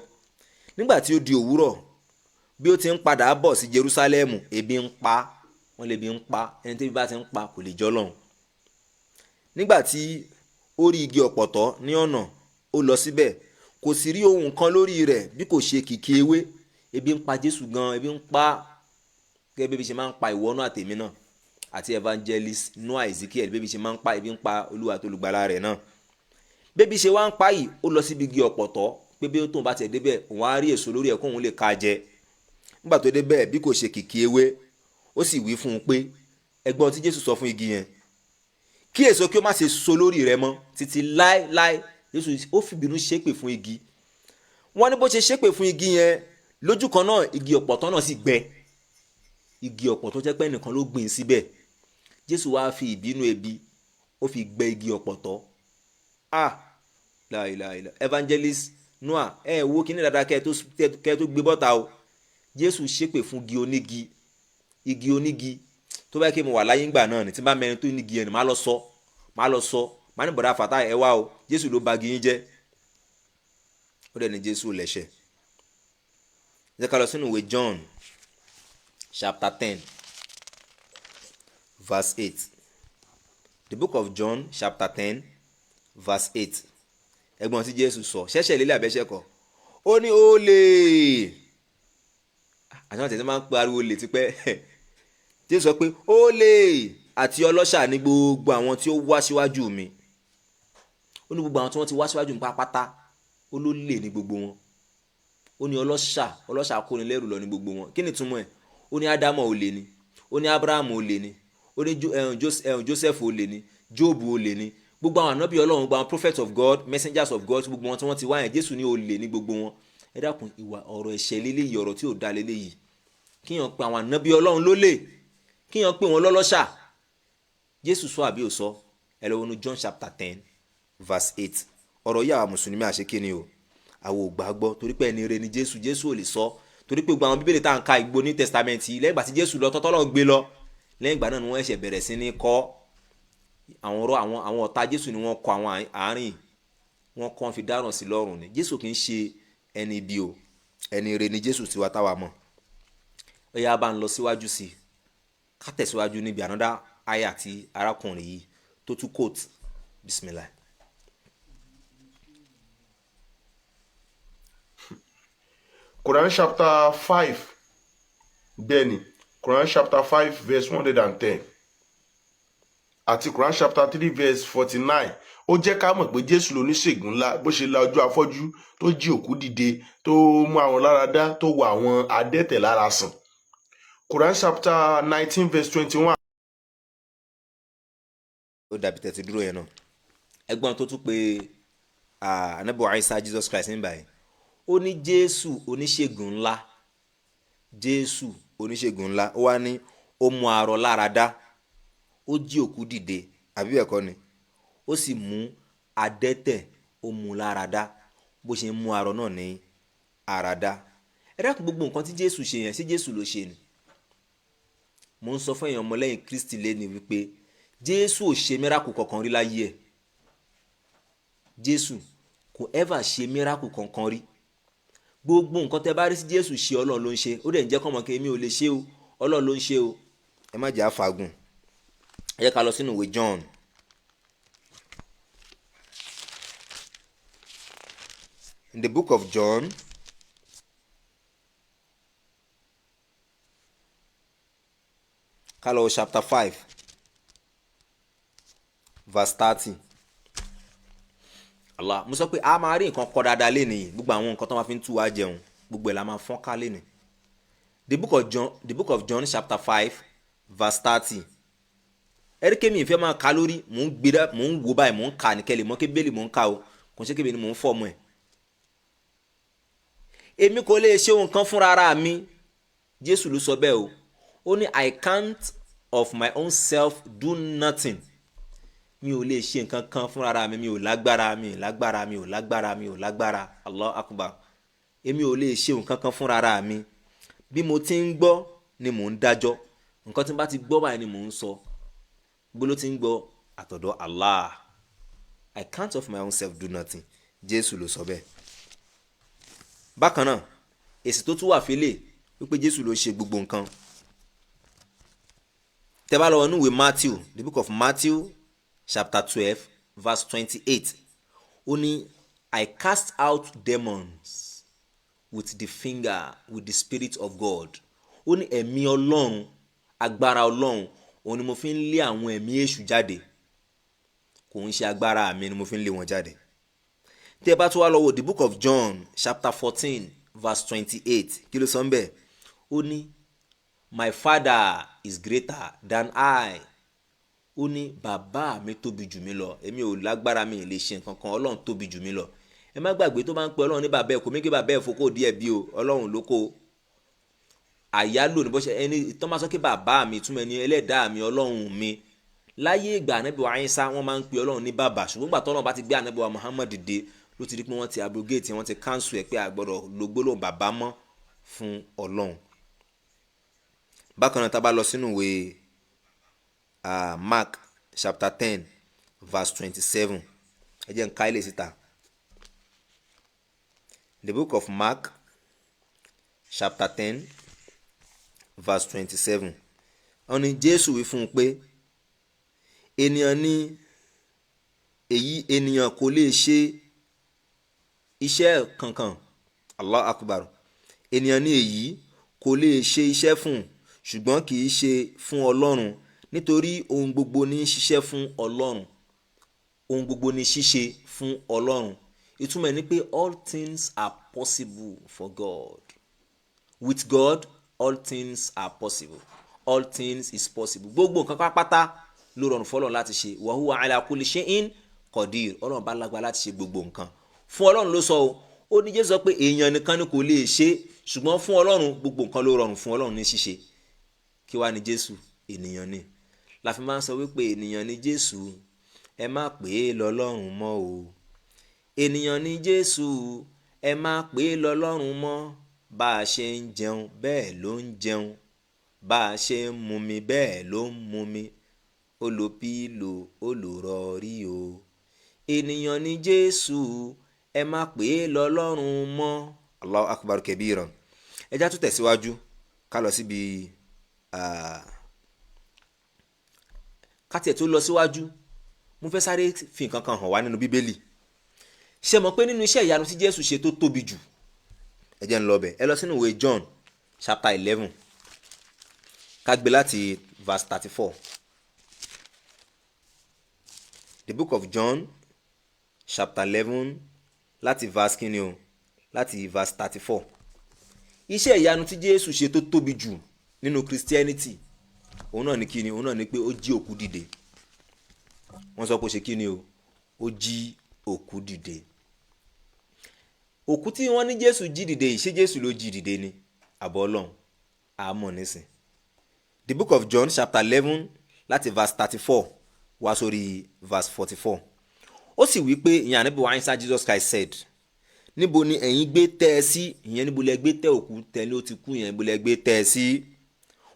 Nígbà tí ó di òwúrọ̀, bí ó ti ń padà bọ̀ sí Jerúsálẹ́mù, ebi ń pa. Wọ́n lè bi ń pa ẹni tí ebi bá ti ń pa kò lè jọ́ lọ́hùn. Nígbà tí ó rí igi ọ̀pọ̀tọ́ ní ọ̀nà, ó lọ síbẹ̀, kò sì rí ohun kan lórí rẹ̀ bí kò ṣe kìkì ewé. Ebi ń pa Jésù gan, ebi ń pa gẹ́gẹ́ bí ebi ṣe máa ń pa ìwọ náà àtèmi náà àti evangelist Noah Ezekiel, bí ebi ṣe máa ń pa, ebi ń pa Olúwa tó olùgbàlà rẹ̀ náà. Bébí ṣe wá ń pa yìí, ó lọ síbi igi ọ̀pọ̀tọ́ pé bí tóun bá tiẹ̀ débẹ̀, òun á rí èso lórí ẹ̀ kóun lè ká jẹ. Nígbà tó débẹ̀, bí kò ṣe kìkì ewé, ó sì wí fún un pé, ẹgbọ́n tí Jésù sọ fún igi yẹn, kí èso kí ó má ṣe so lórí rẹ mọ́ títí láéláé. Jésù ó fìbínú ṣépè fún igi. Wọ́n ní bó ṣe ṣépè fún igi yẹn, lójú kan náà igi ọ̀pọ̀tọ́ náà sì gbẹ. Igi ọ̀pọ̀tọ́ jẹ́ pé ẹnìkan ló gbìn síbẹ̀. Jésù wá fi ìbínú ebi, ó fi gbẹ igi ọ̀pọ̀tọ́. Ah, láìláìlá. Evangelist Noah, ẹ wo kíní dáadáa kẹ́ ẹ tó gbé bọ́ta o. Jésù ṣépè fún igi onígi, igi onígi tó bá yẹ kí mo wà láyé ńgbà náà ni, tí n bá mẹrin tó nígi yẹn ni, má lọ sọ, má lọ sọ, má ní bọ̀dá fàtà ẹ wá o, Jésù ló ba igi yín jẹ́. Ó dẹ̀ ní Jésù lẹ́ṣẹ̀. Jẹ́ ká lọ sínú ìwé John chapter 10 verse 8. The book of John chapter 10 verse 8. Ẹ̀gbọ́n tí Jésù sọ, ṣẹ̀ṣẹ̀ lélẹ̀ àbẹ́ṣẹ̀ kọ́. Ó ní olè. Àti wọn tẹ̀sí máa ń pariwo olè tipẹ́. Jésù sọ pé olè àti ọlọ́ṣà ní gbogbo àwọn tí ó wá síwájú mi. Ó ní gbogbo àwọn tí wọ́n ti wá síwájú mi pátápátá, ó ló lè ní gbogbo wọn. Ó ní ọlọ́ṣà, ọlọ́ṣà kónilẹ́rù lọ ní gbogbo wọn. Kí ni ìtumọ̀ ẹ̀? Ó ní Ádámọ̀ olè ni, ó ní Abrahamu olè ni, ó ní Joseph olè ni, Jóòbù olè ni, gbogbo àwọn ànábì Ọlọ́run, gbogbo àwọn prophets of God, messengers of God, gbogbo wọn tí wọ́n ti wá yẹn, Jésù ní olè ní gbogbo wọn. Ẹ dákun, ìwà ọ̀rọ̀ ẹ̀ṣẹ̀ léléyìí, ọ̀rọ̀ tí ò da léléyìí, kíyàn pe àwọn ànábì Ọlọ́run lólè, kíyàn pè wọ́n lọ́lọ́ṣà. Jésù sọ àbí ò sọ? Ẹ lọ wọnú John chapter 10 verse 8. Ọ̀rọ̀ yìí, àwa mùsùlùmí àṣekínni o, àwọn ò gbàgbọ́, torí pé ẹni rere ni Jésù. Jésù ò lè sọ, torí pé gbogbo àwọn Bíbélì tá à ń ka ìgbó ní testament yìí, lẹ́yìn ìgbà tí Jésù lọ tọ́tọ́ lọ́n gbé lọ, lẹ́yìn ìgbà náà ni wọ́n ṣẹ̀ṣẹ̀ bẹ̀rẹ̀ sí ní kọ́ àwọn ọ̀rọ̀. Àwọn ọ̀tá Jésù ni wọ́n kọ àwọn àárín wọn kàn fi dáràn sí lọ́rùn ni. Jésù kì í ṣe ẹni ibi o, ẹni rere ni Jésù tiwa táwa mọ̀. Ó yá, bá ń lọ síwájú sí i, ká tẹ̀síwájú níbi another aya tí arákùnrin yìí tó tún quote. Bismillah. Quran chapter 5, bẹ́ẹ̀ni, Quran chapter 5 verse 110 àti Quran chapter 3 verse 49, ó jẹ́ ká mọ̀ pé Jésù lóníṣègùn ńlá. Bó ṣe la ojú afọ́jú, tó jí òkú dìde, tó mú àwọn lára dá, tó wọ àwọn adẹ́tẹ̀ lára sàn. Quran chapter 19 verse 21. Ó dàbí tẹ̀sí dúró yẹn náà. Ẹgbọ́n tó tún pé Ànábì Isa, Jesus Christ, ní báyìí, ó ní Jésù oníṣègùn ńlá, Jésù oníṣègùn ńlá. Ó wá ní ó mú arọ lára dá, ó jí òkú dìde, àbí bẹ́ẹ̀ kọ́ ni? Ó sì mú adẹ́tẹ̀, ó mú lára dá, bó ṣe ń mú arọ náà ní ara dá. Ẹ dákun, gbogbo nǹkan tí Jésù ṣe yẹn, ṣé Jésù ló ṣe ni? Mo ń sọ fún èèyàn ọmọlẹ́yìn Kristi lẹ́ni wípé Jésù ò ṣe miracle kankan rí láyé ẹ̀. Jésù kò ever ṣe miracle kankan rí. Gbogbo nǹkan tẹ́ bá rí sí Jésù ṣe, Ọlọ́run ló ń ṣe. Ó dẹ̀ ń jẹ́ kọ́mọ kí èmi ò lè ṣe o, Ọlọ́run ló ń ṣe o. Ẹ má jẹ́ àfagùn, ẹ jẹ́ ká lọ sínú ìwé John. In the book of John Ká lọ chapter 5 verse 30. Allah, mo sọ pé a máa rí nǹkan kọ dáadáa lénìí. Gbogbo àwọn nǹkan tó máa fi ń tú wa jẹun, gbogbo ẹ̀ la máa fọ́n ká lénìí. The book of John, the book of John chapter 5 verse 30. Ẹ̀ríkẹ́ mi ìfẹ́ máa ka lórí, mò ń gbéra, mò ń wo báyìí, mò ń kà ní kẹ́lẹ̀ mọ́ kébélì mò ń ka o, kò ń ṣe kébélì mò ń fọ́ ọmọ ẹ̀. Èmi kò lè ṣe ohun kan fúnra ara mi, Jésù ló sọ bẹ́ẹ̀ o. Ó ní, "I can't of my own self do nothing." Mi ò lè ṣe nǹkan kan fúnra ara mi, mi ò lágbára, mi ò lágbára, mi ò lágbára, mi ò lágbára. Allah akbar. Èmi ò lè ṣe nǹkan kan fúnra ara mi. Bí mo ti ń gbọ́ ni mò ń dájọ́. Nǹkan tí n bá ti gbọ́ báyìí ni mò ń sọ. Bó ló ti ń gbọ́? Àtọ̀dọ̀ Allah. "I can't of my own self do nothing." Jésù ló sọ bẹ́ẹ̀. Bákan náà, èsì tó tún wà fílẹ̀ wípé Jésù ló ṣe gbogbo nǹkan, tẹ́ bá lọ wọnú ìwé Matthew, the book of Matthew chapter 12 verse 28, ó ní, "I cast out demons with the finger, with the spirit of God." Ó ní ẹ̀mí Ọlọ́run, agbára Ọlọ́run, òun ni mo fi ń lé àwọn ẹ̀mí èṣù jáde, kò ń ṣe agbára mi ni mo fi ń lé wọn jáde. Tí ẹ bá tún wá lọ wo the book of John chapter 14 verse 28, kí ló sọ ń bẹ̀? Ó ní, "My father is greater than I." Ó ní bàbá mi tóbi jù mí lọ. Èmi ò lágbára, mi ì lè ṣe nǹkan kan, Ọlọ́run tóbi jù mí lọ. Ẹ má gbàgbé, tó bá ń pe Ọlọ́run ní bàbá ẹ̀, kò mí kí bàbá ẹ̀ fokó díẹ̀ bí o. Ọlọ́run ló kó àyálò ní bó ṣe ẹni tó máa sọ kí bàbá mi túmọ̀ ẹni ẹlẹ́dàá mi, Ọlọ́run mi. Láyé ìgbà Ànábì wa Ìsá, wọ́n máa ń pe Ọlọ́run ní bàbá, ṣùgbọ́n gbà tọ́lọ́run bá ti gbé Ànábì wa Muhammad dìde, ló ti di pé wọ́n ti abrogate, wọ́n ti cancel ẹ̀ pé a gbọ́dọ̀ lo gbólóhùn bàbá mọ́ fún Ọlọ́run. Bákan náà, tá a bá lọ sínú ìwé Mark chapter 10 verse 27, ẹ jẹ́ n ká ilé síta. The book of Mark chapter 10 verse 27, wọ́n ní Jésù wí fún un pé, ènìyàn ní èyí, ènìyàn kò lè ṣe iṣẹ́ kankan. Allah akbar. Ènìyàn ní èyí kò lè ṣe iṣẹ́ fún, ṣùgbọ́n kì í ṣe fún Ọlọ́run, nítorí ohun gbogbo ní ṣiṣẹ́ fún Ọlọ́run. Ohun gbogbo ní ṣíṣe fún Ọlọ́run. Ìtumọ̀ ẹ̀ ni pé all things are possible for God. With God, all things are possible. All things is possible. Gbogbo nǹkan pátápátá ló rọrùn fọlọ́run láti ṣe. Wa huwa ala kulli shay'in qadir. Ọlọ́run bá lágbára láti ṣe gbogbo nǹkan. Fún Ọlọ́run ló sọ o. Ó ní Jésù sọ pé èèyàn nìkan ni kò lè ṣe, ṣùgbọ́n fún Ọlọ́run, gbogbo nǹkan ló rọrùn fún Ọlọ́run ní ṣíṣe. Kí wá ní Jésù? Ènìyàn ni. La fi máa ń sọ wípé ènìyàn ni Jésù, ẹ má pè é lọ́lọ́run mọ́ o. Ènìyàn ni Jésù, ẹ má pè é lọ́lọ́run mọ́. Bá a ṣe ń jẹun, bẹ́ẹ̀ ló ń jẹun. Bá a ṣe ń mumi, bẹ́ẹ̀ ló ń mumi. Ó lo pillow, ó lò rọrí o. Ènìyàn ni Jésù, ẹ má pè é lọ́lọ́run mọ́. Allahu akbar kabiran. Ẹ já tún tẹ̀síwájú, ká lọ síbi ká tiẹ̀ tó lọ síwájú, mo fẹ́ sáré fi nǹkan kan hàn wá nínú Bíbélì. Ṣe mọ̀ pé nínú iṣẹ́ ìyanu tí Jésù ṣe tó tóbi jù, ẹ jẹ́ ń lọ bẹ̀. Ẹ lọ sínú ìwé John chapter 11, ká gbé láti verse 34. The book of John chapter 11, láti verse kíni o? Láti verse 34. Iṣẹ́ ìyanu tí Jésù ṣe tó tóbi jù nínú Christianity, òun náà ní kíni? Òun náà ní pé ó jí òkú dìde. Wọ́n sọ pé ó ṣe kíni o? Ó jí òkú dìde. Òkú tí wọ́n ní Jésù jí dìde yìí, ṣé Jésù ló jí dìde ni àbọ̀ Ọlọ́run? Àmọ́ nísìn, the book of John chapter 11, láti verse 34 wá sórí verse 44. Ó sì wí pé, ìyẹn Ànábì wa Ìsá, Jesus Christ said, "Níbo ni ẹ̀yin gbé tẹ́ ẹ sí?" Ìyẹn, níbo lẹ gbé tẹ́ òkú tẹ́ ní ó ti kú yẹn? Níbo lẹ gbé tẹ́ ẹ sí?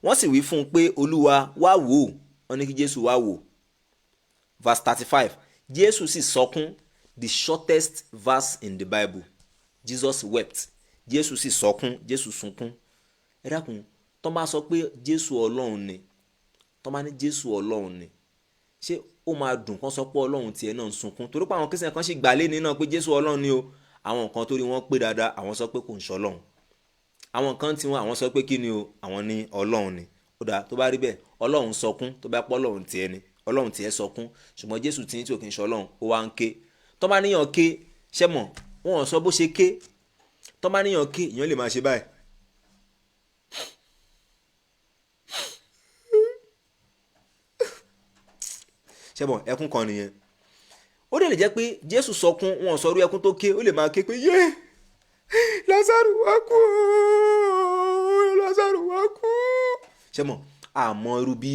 Wọ́n sì wí fún un pé, "Olúwa, wá wò ó." Wọ́n ní kí Jésù wá wò. Verse 35, Jésù sì sọkún. The shortest verse in the Bible. Jesus wept. Jésù sì sọkún. Jésù sunkún. Ẹ dákun, tó máa sọ pé Jésù Ọlọ́run ni, tó máa ní Jésù Ọlọ́run ni, ṣé ó máa dùn kán sọ pé Ọlọ́run tiẹ̀ náà ń sunkún? Torí pé àwọn Christian kan sì gbà lé ní náà pé Jésù Ọlọ́run ni o. Àwọn kan tó rí wọn pé dáadáa, àwọn sọ pé kò ń ṣọlọ́run. Àwọn kan tí wọn, àwọn sọ pé kí ni o? Àwọn ní Ọlọ́run ni. Ó dáa, tó bá rí bẹ́ẹ̀, Ọlọ́run sọkún, tó bá pọ́ Ọlọ́run tiẹ̀ ni, Ọlọ́run tiẹ̀ sọkún, ṣùgbọ́n Jésù tí ń tí ò kì í ṣe Ọlọ́run, ó wá ń ké. Tó bá níyàn ké, ṣẹ́ mọ̀, wọn ò sọ bó ṣe ké. Tó bá níyàn ké, èèyàn lè máa ṣe báyìí. Ṣẹ́ mọ̀, ẹkún kan nìyẹn. Ó dẹ̀ lè jẹ́ pé Jésù sọkún, wọn ò sọ irú ẹkún tó ké, ó lè máa ké pé yé Lásárù wá kú, Lásárù wá kú. Ṣé mọ̀, àmọ́ irú bí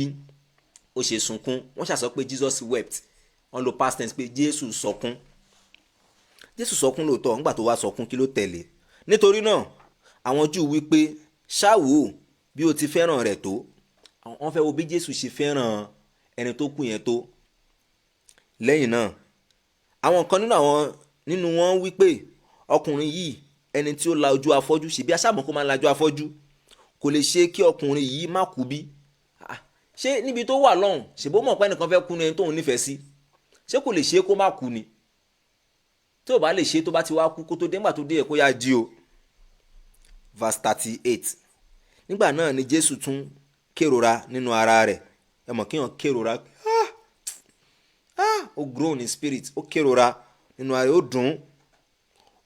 ó ṣe sunkún, wọ́n ṣàsọ pé Jesus wept, wọ́n lo past tense pé Jésù sọkún. Jésù sọkún lóòótọ́, nígbà tó wá sọkún kí ló tẹ̀lé? Nítorí náà àwọn Júù wí pé ṣá wò ó bí ó ti fẹ́ràn rẹ̀ tó. Wọ́n fẹ́ wo bí Jésù ṣe fẹ́ràn ẹni tó kú yẹn tó. Lẹ́yìn náà àwọn kan nínú wọn wí pé ọkùnrin yìí, ẹni tí ó la ojú afọ́jú, ṣèbí aṣáàmù kó máa ń lajú afọ́jú, kò lè ṣe kí ọkùnrin yìí má kú bí? Ṣé níbi tó wà lọ́hùn, ṣèbó mọ̀ pé ẹnìkan fẹ́ kú ni ẹni tóun nífẹ̀ẹ́ sí, ṣé kò lè ṣe kó má kú ni? Tí ò bá lè ṣe, tó bá ti wá kú kó tó dé, nígbà tó dé ẹ̀ kó yá jí o. Verse 38. Nígbà náà ni Jésù tún kérora nínú ara rẹ̀. Ẹ mọ̀ kíyàn kérora, ó groan in spirit, ó kérora nínú ara rẹ̀, ó dùn ún,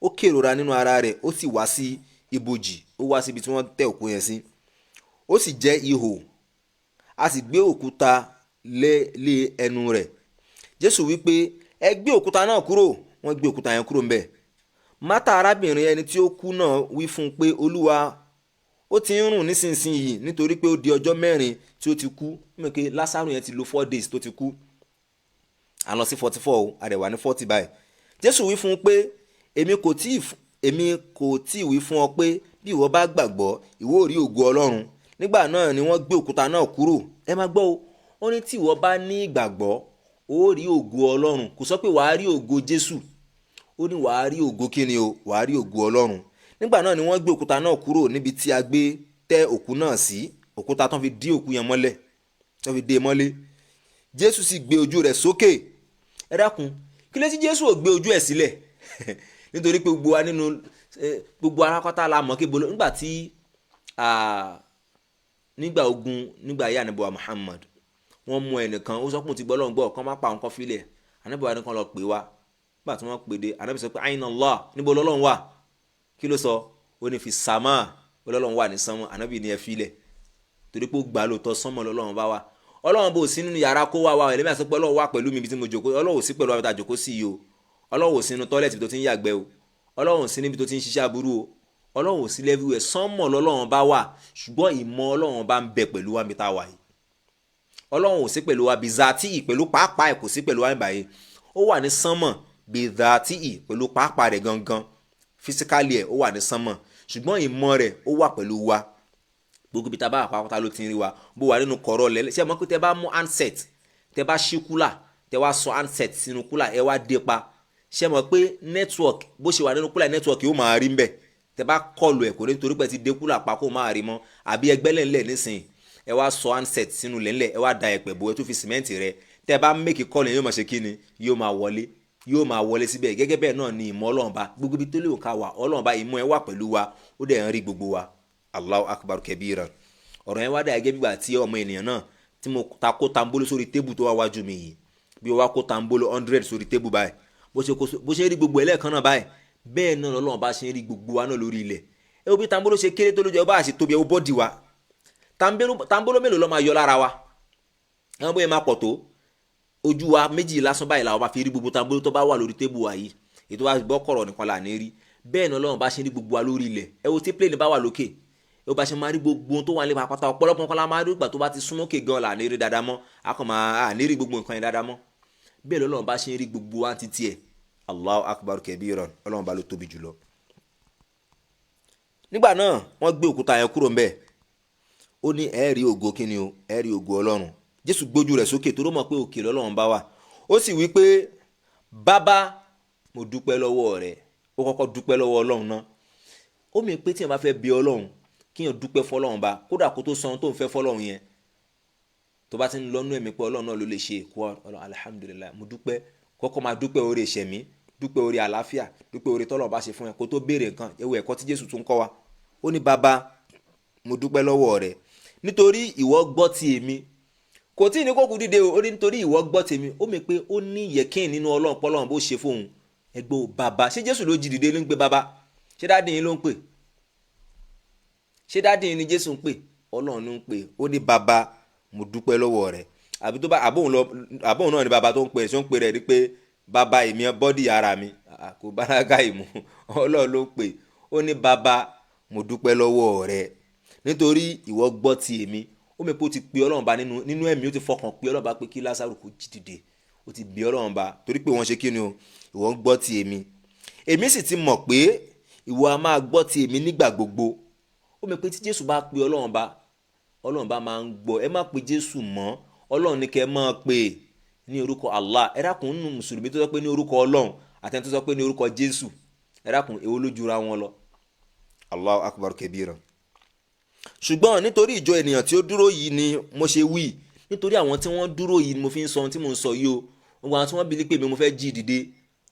ó kérora nínú ara rẹ̀, ó sì wá sí ibojì, ó wá síbi tí wọ́n tẹ́ òkú yẹn sí. Ó sì jẹ́ ihò, a sì gbé òkúta lé lé ẹnu rẹ̀. Jésù wí pé ẹ gbé òkúta náà kúrò. Wọ́n gbé òkúta yẹn kúrò ńbẹ̀. Mátà, arábìnrin ẹni tí ó kú náà, wí fún un pé Olúwa, ó ti ń rùn nísinsìnyí, nítorí pé ó di ọjọ́ 4 tí ó ti kú. Mímọ̀ pé Lásárù yẹn ti lo 4 days tó ti kú. À ń lọ sí 44 o, a dẹ̀ wà ní 40 báyìí. Jésù wí fún un pé èmi kò tí wí fún ọ pé bí ìwọ bá gbàgbọ́, ìwọ ó rí ògo Ọlọ́run. Nígbà náà ni wọ́n gbé òkúta náà kúrò. Ẹ máa gbọ́ o, ó ní tí ìwọ bá ní ìgbàgbọ́, ó rí ògo Ọlọ́run. Kò sọ pé wàá rí ògo Jésù, ó ní wàá rí ògo kíni o, wàá rí ògo Ọlọ́run. Nígbà náà ni wọ́n gbé òkúta náà kúrò níbi tí a gbé tẹ́ òkú náà sí, òkúta tán fi dí òkú yẹn mọ́lẹ̀, tán fi dé e mọ́lé. Jésù sì gbé ojú rẹ̀ sókè. Ẹ dákun, kí ló tí Jésù ò gbé ojú ẹ̀ sílẹ̀? Nítorí pé gbogbo wa nínú gbogbo arákọ́tà la mọ̀ kébolo nígbà tí nígbà ogun, nígbà ayé ànábì wa Muhammad, wọ́n mú ẹnìkan, ó sọ pé òun ti gbọ́ Ọlọ́run gbọ́, kán má pa òun, kán filẹ̀. Ànábì wa nìkan lọ pè wá. Nígbà tí wọ́n pè dé, ànábì sọ pé aina Allah, níbo lọ́lọ́run wà? Kí ló sọ? Ó ní fi sàmà, Ọlọ́run wà ní sánmọ̀. Ànábì ní ẹ filẹ̀, torí pé ó gbà lóòótọ́, sánmọ̀ lọ́lọ́run bá wà. Ọlọ́run bò sí nínú yàrá kó wá wá, ẹlẹ́mìí àti pé Ọlọ́run wà pẹ̀lú mi ibi tí mo jòkó. Ọlọ́run ò sí pẹ̀lú wa bí ta jòkó sí yìí o. Ọlọ́run ò sí nínú tọ́lẹ̀tì tó ti ń yàgbẹ́ o. Ọlọ́run ò sí níbi tó ti ń ṣiṣẹ́ aburú o. Ọlọ́run ò sí lẹ́fíwẹ̀, sánmọ̀ lọ́lọ́run bá wà, ṣùgbọ́n ìmọ̀ Ọlọ́run bá ń bẹ pẹ̀lú wa níbi tá a wà yìí. Ọlọ́run ò sí pẹ̀lú wa bizati, pẹ̀lú pàápàá ẹ̀ kò sí pẹ̀lú wa níbàyìí. Ó wà ní sánmọ̀ bizati, pẹ̀lú pàápàá rẹ̀ gangan, fisikali ẹ̀ ó wà ní sánmọ̀, ṣùgbọ́n ìmọ̀ rẹ̀ ó wà pẹ̀lú wa. Gbogbo ibi tá a bá wà pátá ló ti ń rí wa. Bó wà nínú kọ̀rọ̀ lẹ́lẹ́, ṣé ẹ mọ̀ pé tẹ bá mú handset, tẹ bá ṣí kúlà, tẹ wá sọ handset sínú kúlà, ẹ wá dé pa, ṣé ẹ mọ̀ pé network bó ṣe wà nínú kúlà, network yóò máa rí ń bẹ̀. Tẹ bá kọlù ẹ̀ kò ní, torí pé ti dé kúlà pa kó máa rí mọ́. Àbí ẹgbẹ́ lẹ́ńlẹ̀ nísìnyí, ẹ wá sọ handset sínú lẹ́ńlẹ̀, ẹ wá da ẹ̀pẹ̀ bò, ẹ tún fi sìmẹ́ǹtì rẹ, tẹ bá make call yẹn, yóò máa ṣe kíni, yóò máa wọlé, yóò máa wọlé síbẹ̀. Gẹ́gẹ́ bẹ́ẹ̀ náà ni ìmọ̀ Ọlọ́run bá gbogbo ibi tó léwu ká wà, Ọlọ́run bá ìmọ̀ ẹ wà pẹ̀lú wa, ó dẹ̀ ń rí gbogbo wa. Allahu akbar kabiran. Ọ̀rọ̀ yẹn wá dà gẹ́gẹ́ bígbà tí ọmọ ènìyàn náà tí mo ta kó tambolo sórí tébù tó wá wájú mi yìí, bí wọ́n wá kó tambolo 100 sórí tébù báyìí, bó ṣe rí gbogbo ẹlẹ́ẹ̀kan náà báyìí, bẹ́ẹ̀ náà lọ́lọ́run bá ṣe ń rí gbogbo wa náà lórí ilẹ̀. Ẹ wo bí tambolo ṣe kéré tó lójú ẹ, bá ṣe tóbi, ẹ wo bọ́dì wa. Tambolo mélòó ló máa yọ lára wa? Ẹ wọ́n bóyá máa pọ̀ tó ojú wa méjì lásán báyìí làwọn bá fi rí gbogbo tambolo tó bá wà lórí tébù wa yìí. Ètò wa gbọ́ kọ̀rọ̀ nìkan là ní rí. Bẹ́ẹ̀ náà lọ́run bá ṣe ń rí gbogbo wa lórí ilẹ̀. Ẹ wo tí plane bá wà lókè, ẹ wo bá ṣe máa rí gbogbo tó wà nípa pátá, ọ̀pọ̀lọpọ̀ nǹkan la máa rí. Ìgbà tó bá ti súnmọ́ òkè gan là ní rí dáadáa mọ́, a kàn máa ní rí gbogbo nǹkan yẹn dáadáa mọ́. Bẹ́ẹ̀ lọ́lọ́run bá ṣe ń rí gbogbo wa títí ẹ̀. Allahu akbar kabiran. Ọlọ́run bá ló tóbi jùlọ. Nígbà náà wọ́n gbé òkúta yẹn kúrò ńbẹ̀. Ó ní ẹ rí ògo kíni o, ẹ rí ògo Ọlọ́run. Jésù gbójú rẹ̀ sókè, tó ló mọ̀ pé òkè lọ́lọ́run bá wà. Ó sì wí pé bàbá, mo dúpẹ́ lọ́wọ́ rẹ. Ó kọ́kọ́ dúpẹ́ lọ́wọ́ Ọlọ́run náà. Ó mi pé tí èèyàn bá fẹ́ bí Ọlọ́run, kíyàn dúpẹ́ fọlọ́run bá, kódà kó tó sọ ohun tó ń fẹ́ fọlọ́run yẹn, tó bá ti ń lọ́nú ẹ̀mí pé Ọlọ́run náà ló lè ṣe èkó, Ọlọ́run alhamdulillah, mo dúpẹ́. Kọ́kọ́ máa dúpẹ́ oore ìṣẹ̀mí, dúpẹ́ oore àlàáfíà, dúpẹ́ oore tọ́lọ́run bá ṣe fún ẹ, kó tó béèrè nǹkan. Ewu ẹ̀kọ́ tí Jésù tún kọ́ wa. Ó ní bàbá, mo dúpẹ́ lọ́wọ́ rẹ, Nítorí ìwọ gbọ́ ti èmi. Kò tí ì ní kókù dìde o. Ó ní nítorí ìwọ gbọ́ tèmi. Ó mi pé ó ní yẹ̀kín nínú Ọlọ́run pọ́lọ́run bó ṣe fóun. Ẹgbẹ́ o, bàbá, ṣé Jésù ló jí dìde ló ń pè bàbá? Ṣé daddy yín ló ń pè? Ṣé daddy yín ni Jésù ń pè? Ọlọ́run ló ń pè. Ó ní, "Bàbá, mo dúpẹ́ lọ́wọ́ rẹ̀." Àbí tó bá àbóhùn lọ, àbóhùn náà ni bàbá tó ń pè. Ṣé ó ń pè rẹ̀ rí pé bàbá èmi body ara mi? Kò bá lága ìmú. Ọlọ́run ló ń pè. Ó ní, "Bàbá, mo dúpẹ́ lọ́wọ́ rẹ̀ nítorí ìwọ gbọ́ ti èmi." Ó mọ̀ pé ó ti pe Ọlọ́run bá nínú ẹ̀mí, ó ti fọkàn pe Ọlọ́run bá pé kí Lásárù kó jí dìde. Ó ti bí Ọlọ́run bá torí pé wọ́n ṣe kí ni o, ìwọ ń gbọ́ ti èmi. Èmi sì ti mọ̀ pé ìwọ a máa gbọ́ ti èmi nígbà gbogbo. Ó mọ̀ pé tí Jésù bá pe Ọlọ́run bá, Ọlọ́run bá máa ń gbọ́. Ẹ má pe Jésù mọ́, Ọlọ́run ní kẹ́ ẹ máa pè ní orúkọ Allah. Ẹ dákun, nínú mùsùlùmí tó sọ pé ní orúkọ Ọlọ́run àtẹni tó sọ pé ní orúkọ Jésù, ẹ dákun, èwo ló jura wọn lọ? Allahu akbar kabira. Ṣùgbọ́n nítorí ìjọ ènìyàn tí ó dúró yìí ni mo ṣe wí. Nítorí àwọn tí wọ́n dúró yìí ni mo fi ń sọ ohun tí mo ń sọ yìí o. Gbogbo àwọn tí wọ́n believe pé mi mo fẹ́ jí dìde,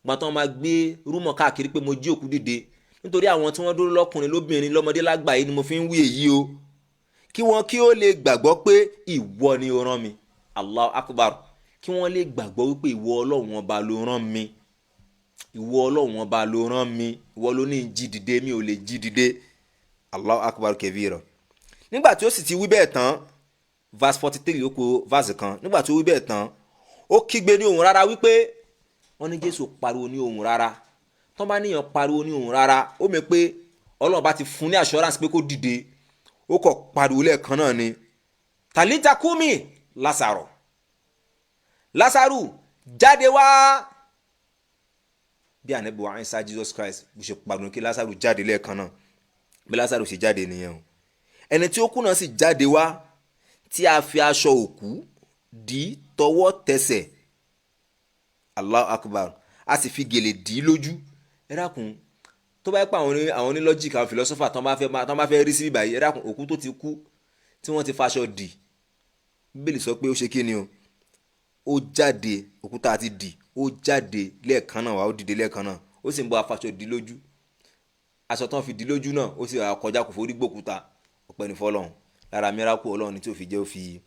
gbogbo àwọn tí wọ́n máa gbé rumour káàkiri pé mo jí òkú dìde, nítorí àwọn tí wọ́n dúró, lọ́kùnrin, lóbìnrin, lọ́mọdé, lágbà yìí ni mo fi ń wí èyí o, kí wọ́n kí ó lè gbàgbọ́ pé ìwọ ni ó rán mi. Allahu akbar. Kí wọ́n lè gbàgbọ́ wípé ìwọ Ọlọ́run ọba ló rán mi. Ìwọ Ọlọ́run ọba ló rán mi. Ìwọ ló ní jí dìde, mi ò lè jí dìde. Allahu akbar kabira. Nígbà tí ó sì ti wí bẹ́ẹ̀ tán, verse 43, ó kù verse kan. Nígbà tí ó wí bẹ́ẹ̀ tán, ó kígbe ní ohùn rárá wípé, wọ́n ní Jésù pariwo ní ohùn rárá. Tán bá níyàn pariwo ní ohùn rárá, ó mọ̀ pé Ọlọ́run bá ti fún ní assurance pé kó dìde. Ó kọ̀ pariwo lẹ́ẹ̀kan náà ni, "Tàlítà kúmi, Lásàrò, Lásàrù, jáde wá." Bí Ànábì wa Ìsá, Jesus Christ, bó ṣe pariwo kí Lásàrù jáde lẹ́ẹ̀kan náà, bí Lásàrù ṣe jáde nìyẹn o. Ẹni tí ó kú náà sì jáde wá, tí a fi aṣọ òkú dì tọwọ́ tẹsẹ̀. Allahu akbar. A sì fi gèlè dì í lójú. Ẹ dákun, tó bá yẹ pé àwọn oní logic, àwọn philosopher tán bá fẹ́ rí sí báyìí, ẹ dákun, òkú tó ti kú tí wọ́n ti faṣọ dì, Bíbélì sọ pé ó ṣe kí ni o, ó jáde. Òkúta àti dì, ó jáde lẹ́ẹ̀kan náà wá, ó dìde lẹ́ẹ̀kan náà. Ó sì ń bọ́ afaṣọ dì lójú. Aṣọ tán fi dì lójú náà, ó sì kọjá, kò forí gbòkúta. Ọpẹ́ ní fọ́lọ́run. Lára miracle Ọlọ́run ni tí ò fi jẹ́ ó fi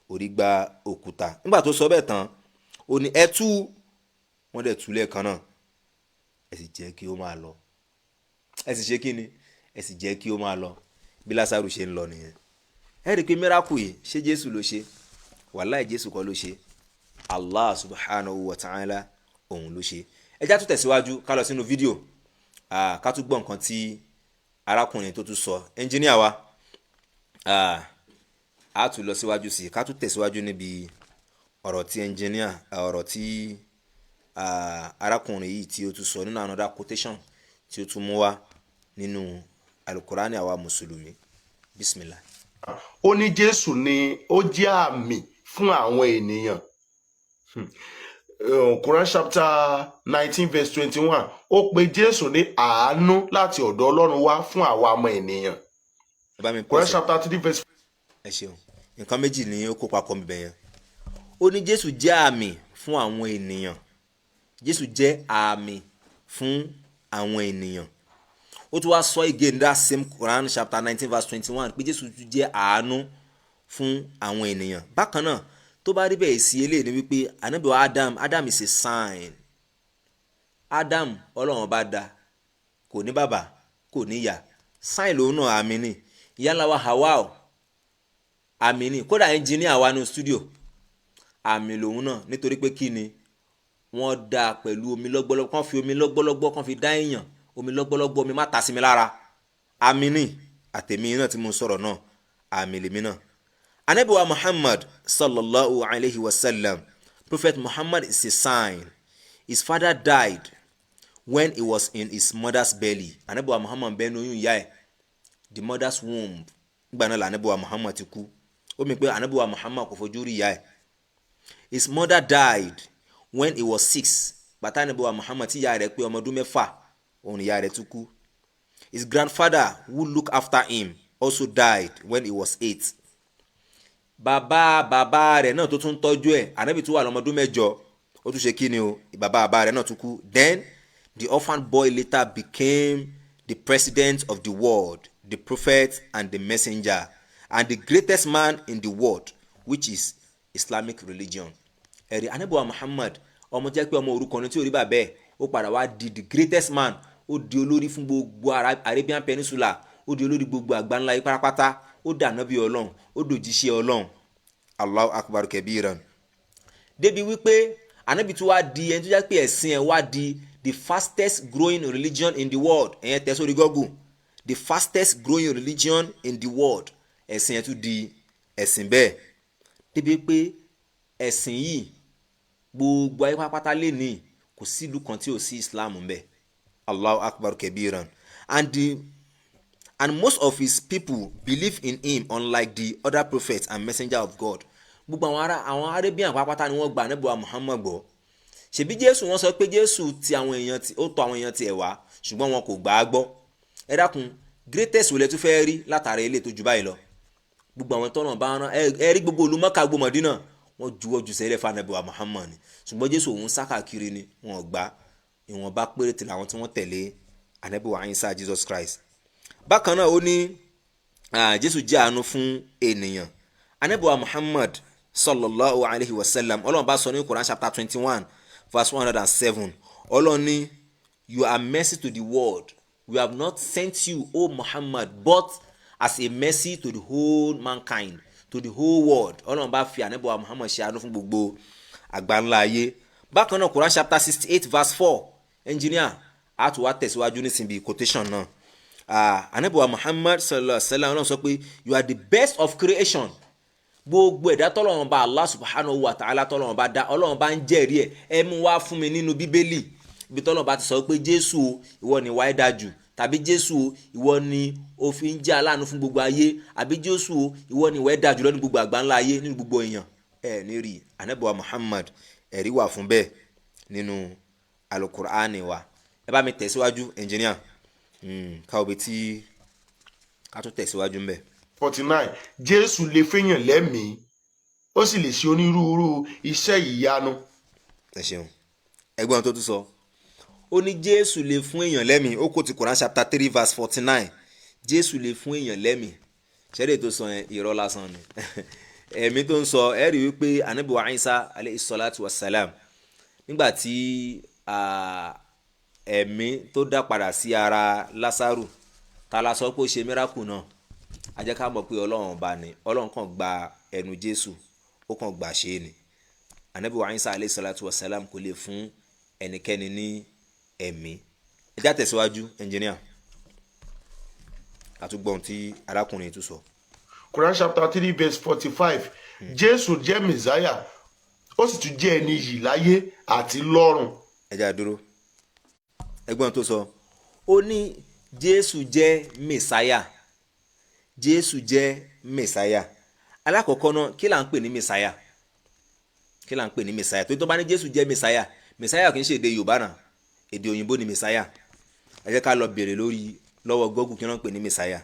orí gba òkúta. Nígbà tó sọ bẹ́ẹ̀ tán, ó ní, "Ẹ tú." Wọ́n dẹ̀ tú lẹ́ẹ̀kan náà. "Ẹ sì jẹ́ kí ó máa lọ." Ẹ sì ṣe kí ni? Ẹ sì jẹ́ kí ó máa lọ. Bí Lásàrù ṣe ń lọ nìyẹn. Ẹ rí i pé miracle yìí, ṣé Jésù ló ṣe? Wàláì, Jésù kọ́ ló ṣe. Allah subhanahu wa ta'ala, òun ló ṣe. Ẹ já tún tẹ̀síwájú, ká lọ sínú fídíò, ká tún gbọ́ nǹkan tí arákùnrin tó tún sọ. Ẹnjíníà wa, a tún lọ síwájú sí i, ká tún tẹ̀síwájú níbi ọ̀rọ̀ tí ẹnjíníà, ọ̀rọ̀ tí arákùnrin yìí tí ó tún sọ nínú another quotation tí ó tún mú wá nínú Alukurani àwa mùsùlùmí. Bismillah. Ó ní Jésù ni ó jẹ́ àmì fún àwọn ènìyàn. Quran chapter 19 verse 21, ó pe Jésù ní àánú láti ọ̀dọ̀ Ọlọ́run wá fún àwa ọmọ ènìyàn. Ẹ bá mi Quran pause. chapter 3 verse Ẹ ṣeun. Nǹkan méjì ni ó kó papọ̀ níbẹ̀ yẹn. Ó ní Jésù jẹ́ àmì fún àwọn ènìyàn. Jésù jẹ́ àmì fún àwọn ènìyàn. Ó tún wá sọ again, that same Quran chapter 19 verse 21, pé Jésù tún jẹ́ àánú fún àwọn ènìyàn. Bákan náà, tó bá rí bẹ́ẹ̀ sí eléyìí ni wípé Ànábì wa Adam, Adam is a sign. Adam, Ọlọ́run bá dá, kò ní bàbá, kò ní ìyá. Sign lòun náà, àmì ni. Ìyá ńlá wa Hawa, àmì ni. Kódà ẹnjìníà wa ní studio, àmì lòun náà. Nítorí pé kí ni? Wọ́n dá pẹ̀lú omi lọ́gbọ́lọ́gbọ́, kàn fi omi lọ́gbọ́lọ́gbọ́ kàn fi dá èèyàn. Omi lọ́gbọ́lọ́gbọ́, omi má ta sí mi lára, àmì ni. Àtẹ̀mí náà tí mo sọ̀rọ̀ náà, àmì lèmi náà. Ànábì wa Muhammad sallallahu alayhi wa sallam, Prophet Muhammad is a sign. His father died when he was in his mother's belly. Ànábì wa Muhammad bẹ́ẹ̀ ní oyún ìyá ẹ̀, the mother's womb, nígbà náà lànábì wa Muhammad ti kú. Ó mi pé Ànábì wa Muhammad kò fojú rí ìyá ẹ̀. His mother died when he was 6. Bàtà Ànábì wa Muhammad tí ìyá rẹ̀ pé ọmọ ọdún 6, òun ìyá rẹ̀ tún kú. His grandfather who looked after him also died when he was 8. Bàbá bàbá rẹ̀ náà tó tún tọ́jú ẹ̀, Ànábì tún wà lọ́mọdún 8, ó tún ṣe kí ni o, bàbá bàbá rẹ̀ náà tún kú. Then the orphan boy later became the president of the world, the prophet and the messenger. and the greatest man in the world, which is Islamic religion. Ẹ̀rí anabiwa Muhammad, ọmọ jẹ́ pé ọmọ òrukàn ni tí ò rí bàbá ẹ̀, ó padà wá di the greatest man. Ó di olórí fún gbogbo Arabian Peninsula, ó di olórí gbogbo àgbáńlá yìí pátápátá, ó dànà bí Ọlọ́run, ó dòjíṣẹ́ Ọlọ́run. Allahu akbar kabiran. Débi wípé anabi tí wàá di ẹni tó jẹ́ pé ẹ̀sìn ẹ̀ wá di the fastest growing religion in the world. Ẹ̀yẹn tẹ̀ sórí Google, the fastest growing religion in the world. Ẹ̀sìn ẹ̀ tún di ẹ̀sìn bẹ́ẹ̀, débi pé ẹ̀sìn yìí, gbogbo ayé pátápátá lè ní, kò sílùú kan tí ò sí Islam ń bẹ. Allahu akbar kabiran. And most of his people believe in him, unlike the other prophets and messenger of God. Gbogbo àwọn ará àwọn Arabian pátápátá ni wọ́n gba Ànábì wa Muhammad gbọ́. Ṣebí Jésù, wọ́n sọ pé Jésù ti àwọn èèyàn tí ó tọ̀ àwọn èèyàn tiẹ̀ wá, ṣùgbọ́n wọn kò gbà á gbọ́. Ẹ dákun, greatest wo lẹ tún fẹ́ rí látara ilé tó ju báyìí lọ? Gbogbo àwọn tọ́nà bá rán ẹ rí, gbogbo ìlú Mọ́kà, gbogbo Mọ̀dínà, wọ́n juwọ́ ju sẹ́lẹ̀ fún Ànábì wa Muhammad ni. Ṣùgbọ́n Jésù, òun sá káàkiri ni, wọn ò gbà. Ìwọ̀nba péréte làwọn tí wọ́n tẹ̀lé Ànábì wa Isa, Jesus Christ. Bákan náà, ó ní Jésù jẹ́ àánú fún ènìyàn. Ànábì wa Muhammad sallallahu alayhi wa sallam, Ọlọ́run bá sọ ní Quran chapter 21 verse 107, Ọlọ́run ní, "You are mercy to the world. We have not sent you, O Muhammad, but as a mercy to the whole mankind, to the whole world." Ọlọ́run bá fi Ànábì wa Muhammad ṣe àánú fún gbogbo àgbáńlá ayé. Bákan náà, Quran chapter 68 verse 4. Engineer, a tún wá tẹ̀síwájú nísìnyí quotation náà. Ànábì wa Muhammad sallallahu alayhi wa sallam, Ọlọ́run sọ pé, "You are the best of creation." Gbogbo ẹ̀dá tọ́lọ́run bá, Allah subhanahu wa ta'ala, tọ́lọ́run bá dá, Ọlọ́run bá ń jẹ́rìí ẹ̀. Ẹ mú wá fún mi nínú Bíbélì ibi tọ́lọ́run bá ti sọ pé, "Jésù o, ìwọ ni wàá dáa jù," tàbí, "Jésù o, ìwọ ni o fi ń jẹ́ aláàánú fún gbogbo ayé," àbí, "Jésù o, ìwọ ni ìwọ dáa jùlọ ní gbogbo àgbáńlá ayé, nínú gbogbo èèyàn." Ẹ ní rí. Ànábì wa Muhammad, ẹ̀rí wà fún bẹ́ẹ̀ nínú Alukur'ani wa. Ẹ bá mi tẹ̀síwájú, engineer, káwọ́ bí tí ká tún tẹ̀síwájú ńbẹ̀. 49, Jésù lè fẹ́yàn lẹ́mìí, ó sì lè ṣe onírúurú iṣẹ́ ìyanu. Ẹ ṣeun. Ẹgbọ́n tó tún sọ, ó ní Jésù lè fún èèyàn lẹ́mìí. Ó kò ti Quran chapter 3 verse 49. Jésù lè fún èèyàn lẹ́mìí. Ṣẹ́rẹ́ tó sọ yẹn, irọ́ lásán ni. Ẹ̀mí tó ń sọ, ẹ rí wípé Ànábì wa Isa alayhi salatu wa salam, nígbà tí ẹ̀mí tó dá padà sí ara Lásárù, ta la sọ pé ó ṣe miracle náà? A jẹ́ ká mọ̀ pé Ọlọ́run ọba ni. Ọlọ́run kàn gba ẹnu Jésù, ó kàn gbà ṣe é ni. Ànábì wa Isa alayhi salatu wa salam kò lè fún ẹnikẹ́ni ní ẹ̀mí. Ẹ já tẹ̀síwájú, engineer, àtúgbọ̀n tí arákùnrin tún sọ. Quran chapter 3 verse 45, Jésù jẹ́ Mẹ̀sáyà, ó sì tún jẹ́ ẹni yìí láyé àti lọ́run. Ẹ já dúró. Ẹgbọ́n tó sọ, ó ní Jésù jẹ́ Mẹ̀sáyà. Jésù jẹ́ Mẹ̀sáyà. Alákọ̀ọ́kọ́ náà, kí là ń pè ní Mẹ̀sáyà? Kí là ń pè ní Mẹ̀sáyà? Tó bá ní Jésù jẹ́ Mẹ̀sáyà, Mẹ̀sáyà kì í ṣe èdè Yorùbá náà, èdè òyìnbó ni Mẹ̀sáyà. Ẹ jẹ́ ká lọ béèrè lórí lọ́wọ́ Google kí wọ́n ń pè ní Mẹ̀sáyà.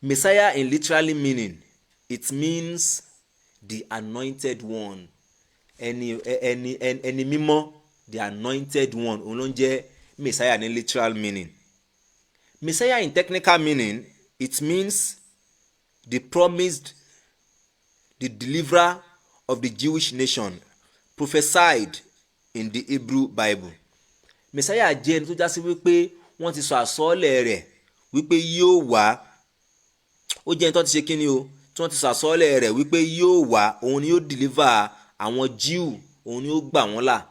Messiah in literally meaning, it means the anointed one, ẹni mímọ́, the anointed one. Òun ló ń jẹ́ Messiah ní literal meaning. Messiah in technical meaning, it means the promised, the deliverer of the Jewish nation prophesied in the Hebrew Bible. Messiah jẹ́ ẹni tó já sí wípé wọ́n ti sọ àsọ́ọ́lẹ̀ rẹ̀ wípé yóò wá. Ó jẹ́ ẹni tó ti ṣe kíni o, tí wọ́n ti sọ àsọ́ọ́lẹ̀ rẹ̀ wípé yóò wá. Òun ni yóò deliver àwọn Jew, òun ni yóò gbà wọ́n là,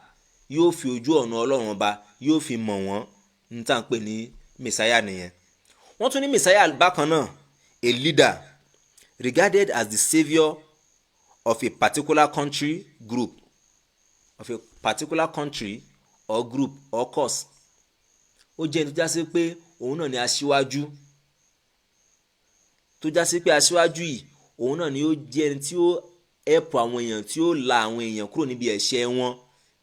yóò fi ojú ọ̀nà Ọlọ́run Ọba, yóò fi mọ̀ wọ́n. Ní tá à ń pè ní Messiah nìyẹn. Wọ́n tún ní Messiah bákan náà, a leader regarded as the saviour of a particular country group, of a particular country or group or cause. Ó jẹ́ ẹni tó já sí pé òun náà ni aṣíwájú, tó já sí pé aṣíwájú yìí, òun náà ni ó jẹ́ ẹni tí ó help àwọn èèyàn, tí ó la àwọn èèyàn kúrò níbi ẹ̀ṣẹ̀ wọn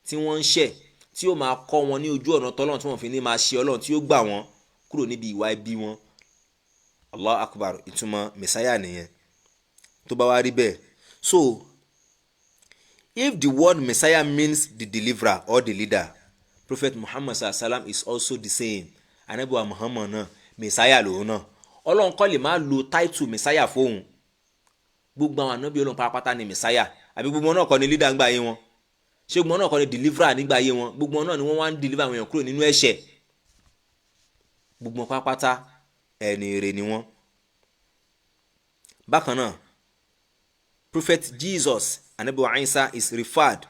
tí wọ́n ń ṣẹ̀, tí ó máa kọ́ wọn ní ojú ọ̀nà tọ́lọ́run tí wọ́n fi ní máa ṣe Ọlọ́run, tí ó gbà wọ́n kúrò níbi ìwà ibi wọn. Allah akbar. Ìtumọ̀ Messiah nìyẹn. Tó bá wá rí bẹ́ẹ̀, so if the word Messiah means the deliverer or the leader, Prophet Muhammad sallam is also the same. Anabiwa Muhammad náà, Messiah lòun náà. Ọlọ́run kọ́ lè má lo title Messiah fóun. Gbogbo àwọn ànábì Ọlọ́run pátápátá ni messiah. Àbí gbogbo wọn náà kọ́ ni leader ńgbà ayé wọn? Ṣé gbogbo wọn náà kọ́ ni deliverer nígbà ayé wọn? Gbogbo wọn náà ni wọ́n wá ń deliver àwọn èèyàn kúrò nínú ẹ̀ṣẹ̀. Gbogbo wọn pátápátá, ẹni ire ni wọ́n. Bákan náà, Prophet Jesus, Ànábì wa Isa, is referred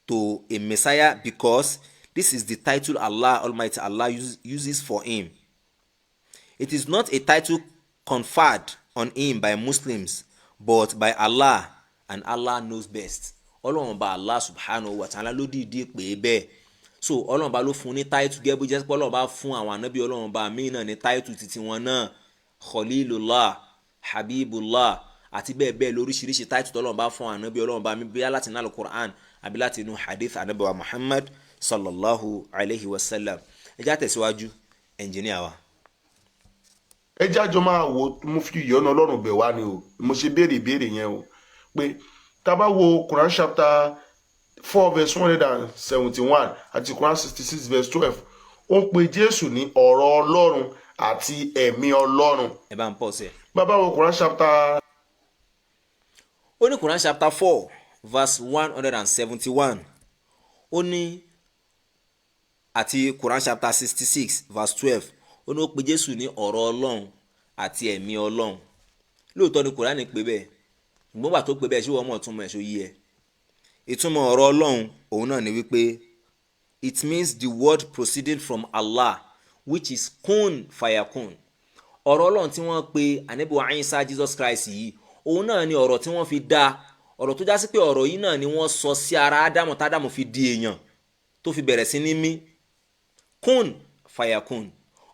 to a messiah because this is the title Allah Almighty Allah uses for him. It is not a title conferred on him by Muslims but by Allah, and Allah knows best. Ọlọ́run bá Allah subhanahu wa ta'ala ló dìídì pé bẹ́ẹ̀. So Ọlọ́run bá ló fún ní title, gẹ́gẹ́ bó jẹ́ pé Ọlọ́run bá fún àwọn ànábì Ọlọ́run bá míì náà ní title títí wọn náà, Khalilullah, Habibullah, àti bẹ́ẹ̀ bẹ́ẹ̀ lóríṣiríṣi title tọ́lọ́run bá fún ànábì Ọlọ́run bá mi, bíyà láti inú Quran àbí láti inú hadith ànábì wa Muhammad sallallahu alayhi wa sallam. Ẹ já tẹ̀síwájú, ẹnjìníà wa. Ẹ jájọ máa wo. Mo fi ìyọ́nú Ọlọ́run bẹ̀ wá ni o, mo ṣe béèrè ìbéèrè yẹn o, pé tá a bá wo Quran chapter 4 verse 171 àti Quran 66 verse 12, ó ń pe Jésù ní ọ̀rọ̀ Ọlọ́run àti ẹ̀mí Ọlọ́run. Ẹ bá ń pọ̀ sí ẹ. Bàbá wo Quran chapter Ó ní Quran chapter 4 verse 171, ó ní, àti Quran chapter 66 verse 12, ó ní ó pe Jésù ní ọ̀rọ̀ Ọlọ́run àti ẹ̀mí Ọlọ́run. Lóòótọ́ ni Quran pè bẹ́ẹ̀, ṣùgbọ́n gbà tó pè bẹ́ẹ̀, ṣé wọ́n mọ̀ túmọ̀ ẹ̀? Ṣó yí ẹ ìtumọ̀ ọ̀rọ̀ Ọlọ́run? Òun náà ni wípé it means the word proceeding from Allah, which is kun fayakun. Ọ̀rọ̀ Ọlọ́run tí wọ́n pe Ànábì wa Isa, Jesus Christ yìí, òun náà ni ọ̀rọ̀ tí wọ́n fi dá, ọ̀rọ̀ tó já sí pé ọ̀rọ̀ yìí náà ni wọ́n sọ sí ara Ádámù, tádámù fi di èèyàn, tó fi bẹ̀rẹ̀ sí ní mí. Kun fayakun,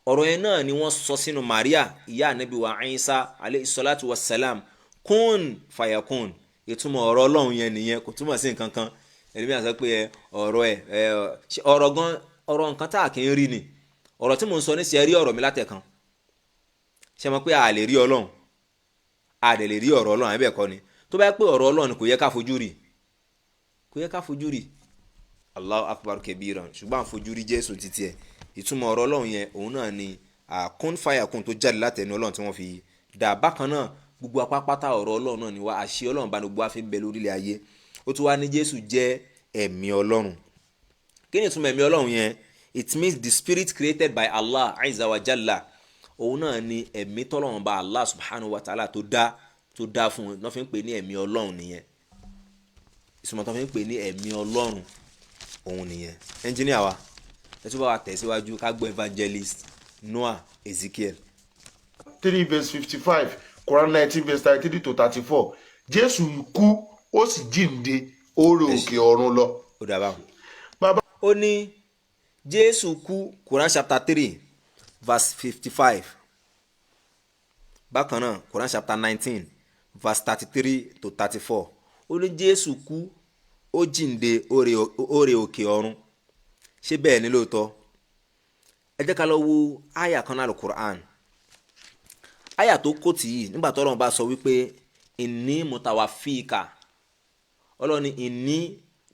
ọ̀rọ̀ yẹn náà ni wọ́n sọ sínú Maria, ìyá Ànábì wa Isa alayhi salatu wa salam. Kun fayakun, ìtumọ̀ ọ̀rọ̀ Ọlọ́run yẹn nìyẹn. Kò túmọ̀ sí nǹkan kan. Ẹlẹ́mìí sọ pé ẹ ọ̀rọ̀ ẹ ẹ ọ̀rọ̀ gan, ọ̀rọ̀ nǹkan tá a kì í rí ni. Ọ̀rọ̀ tí mò ń sọ ní sẹ́ rí ọ̀rọ̀ mi látẹ̀kan, ṣe mọ̀ pé a lè rí Ọlọ́run, a dẹ̀ lè rí ọ̀rọ̀ Ọlọ́run, àbí bẹ́ẹ̀ kọ́ ni? Tó bá yẹ pé ọ̀rọ̀ Ọlọ́run, kò yẹ ká fojú rí, kò yẹ ká fojú rí. Allahu akbar kabiran. Ṣùgbọ́n à ń fojú rí Jésù títí ẹ̀. Ìtumọ̀ ọ̀rọ̀ Ọlọ́run yẹn, òun náà ni kun fayakun tó jáde látẹnu Ọlọ́run tí wọ́n fi dà. Bákan náà, gbogbo apápátá ọ̀rọ̀ Ọlọ́run náà ni wá. Àṣẹ Ọlọ́run bá ní gbogbo wa fi ń bẹ lórílẹ̀ ayé. Ó tún wá ní Jésù jẹ́ ẹ̀mí Ọlọ́run. Kí ni ìtumọ̀ ẹ̀mí Ọlọ́run yẹn? It means the spirit created by Allah azza wa jalla. Òun náà ni ẹ̀mí tọ́lọ́run bá Allah subhanahu wa ta'ala tó dá fún un náà fi ń pè ní ẹ̀mí Ọlọ́run nìyẹn. Ìtumọ̀ tó fi ń pè ní ẹ̀mí Ọlọ́run, òun nìyẹn. Ẹnjíníà wa, ẹ tún bá wa tẹ̀síwájú ká gbọ́ Evangelist Noah Ezekiel. 3 verse 55, Quran 19 verse 33 to 34, Jésù kú, ó sì jíǹde, ó rè òkè ọ̀run lọ. Ó dà báwọn. Bàbá Ó ní Jésù kú, Quran chapter 3 verse 55. Bákan náà, Quran chapter 19 verse 33 to 34, ó ní Jésù kú, ó jíǹde, ó re òkè ọ̀run. Ṣé bẹ́ẹ̀ ni lóòótọ́? Ẹ jẹ́ ká lọ wo àyà kan náà lọ, Quran, àyà tó kò tì í, nígbà tó Ọlọ́run bá sọ wípé inni mutawafika. Ọlọ́run ní inni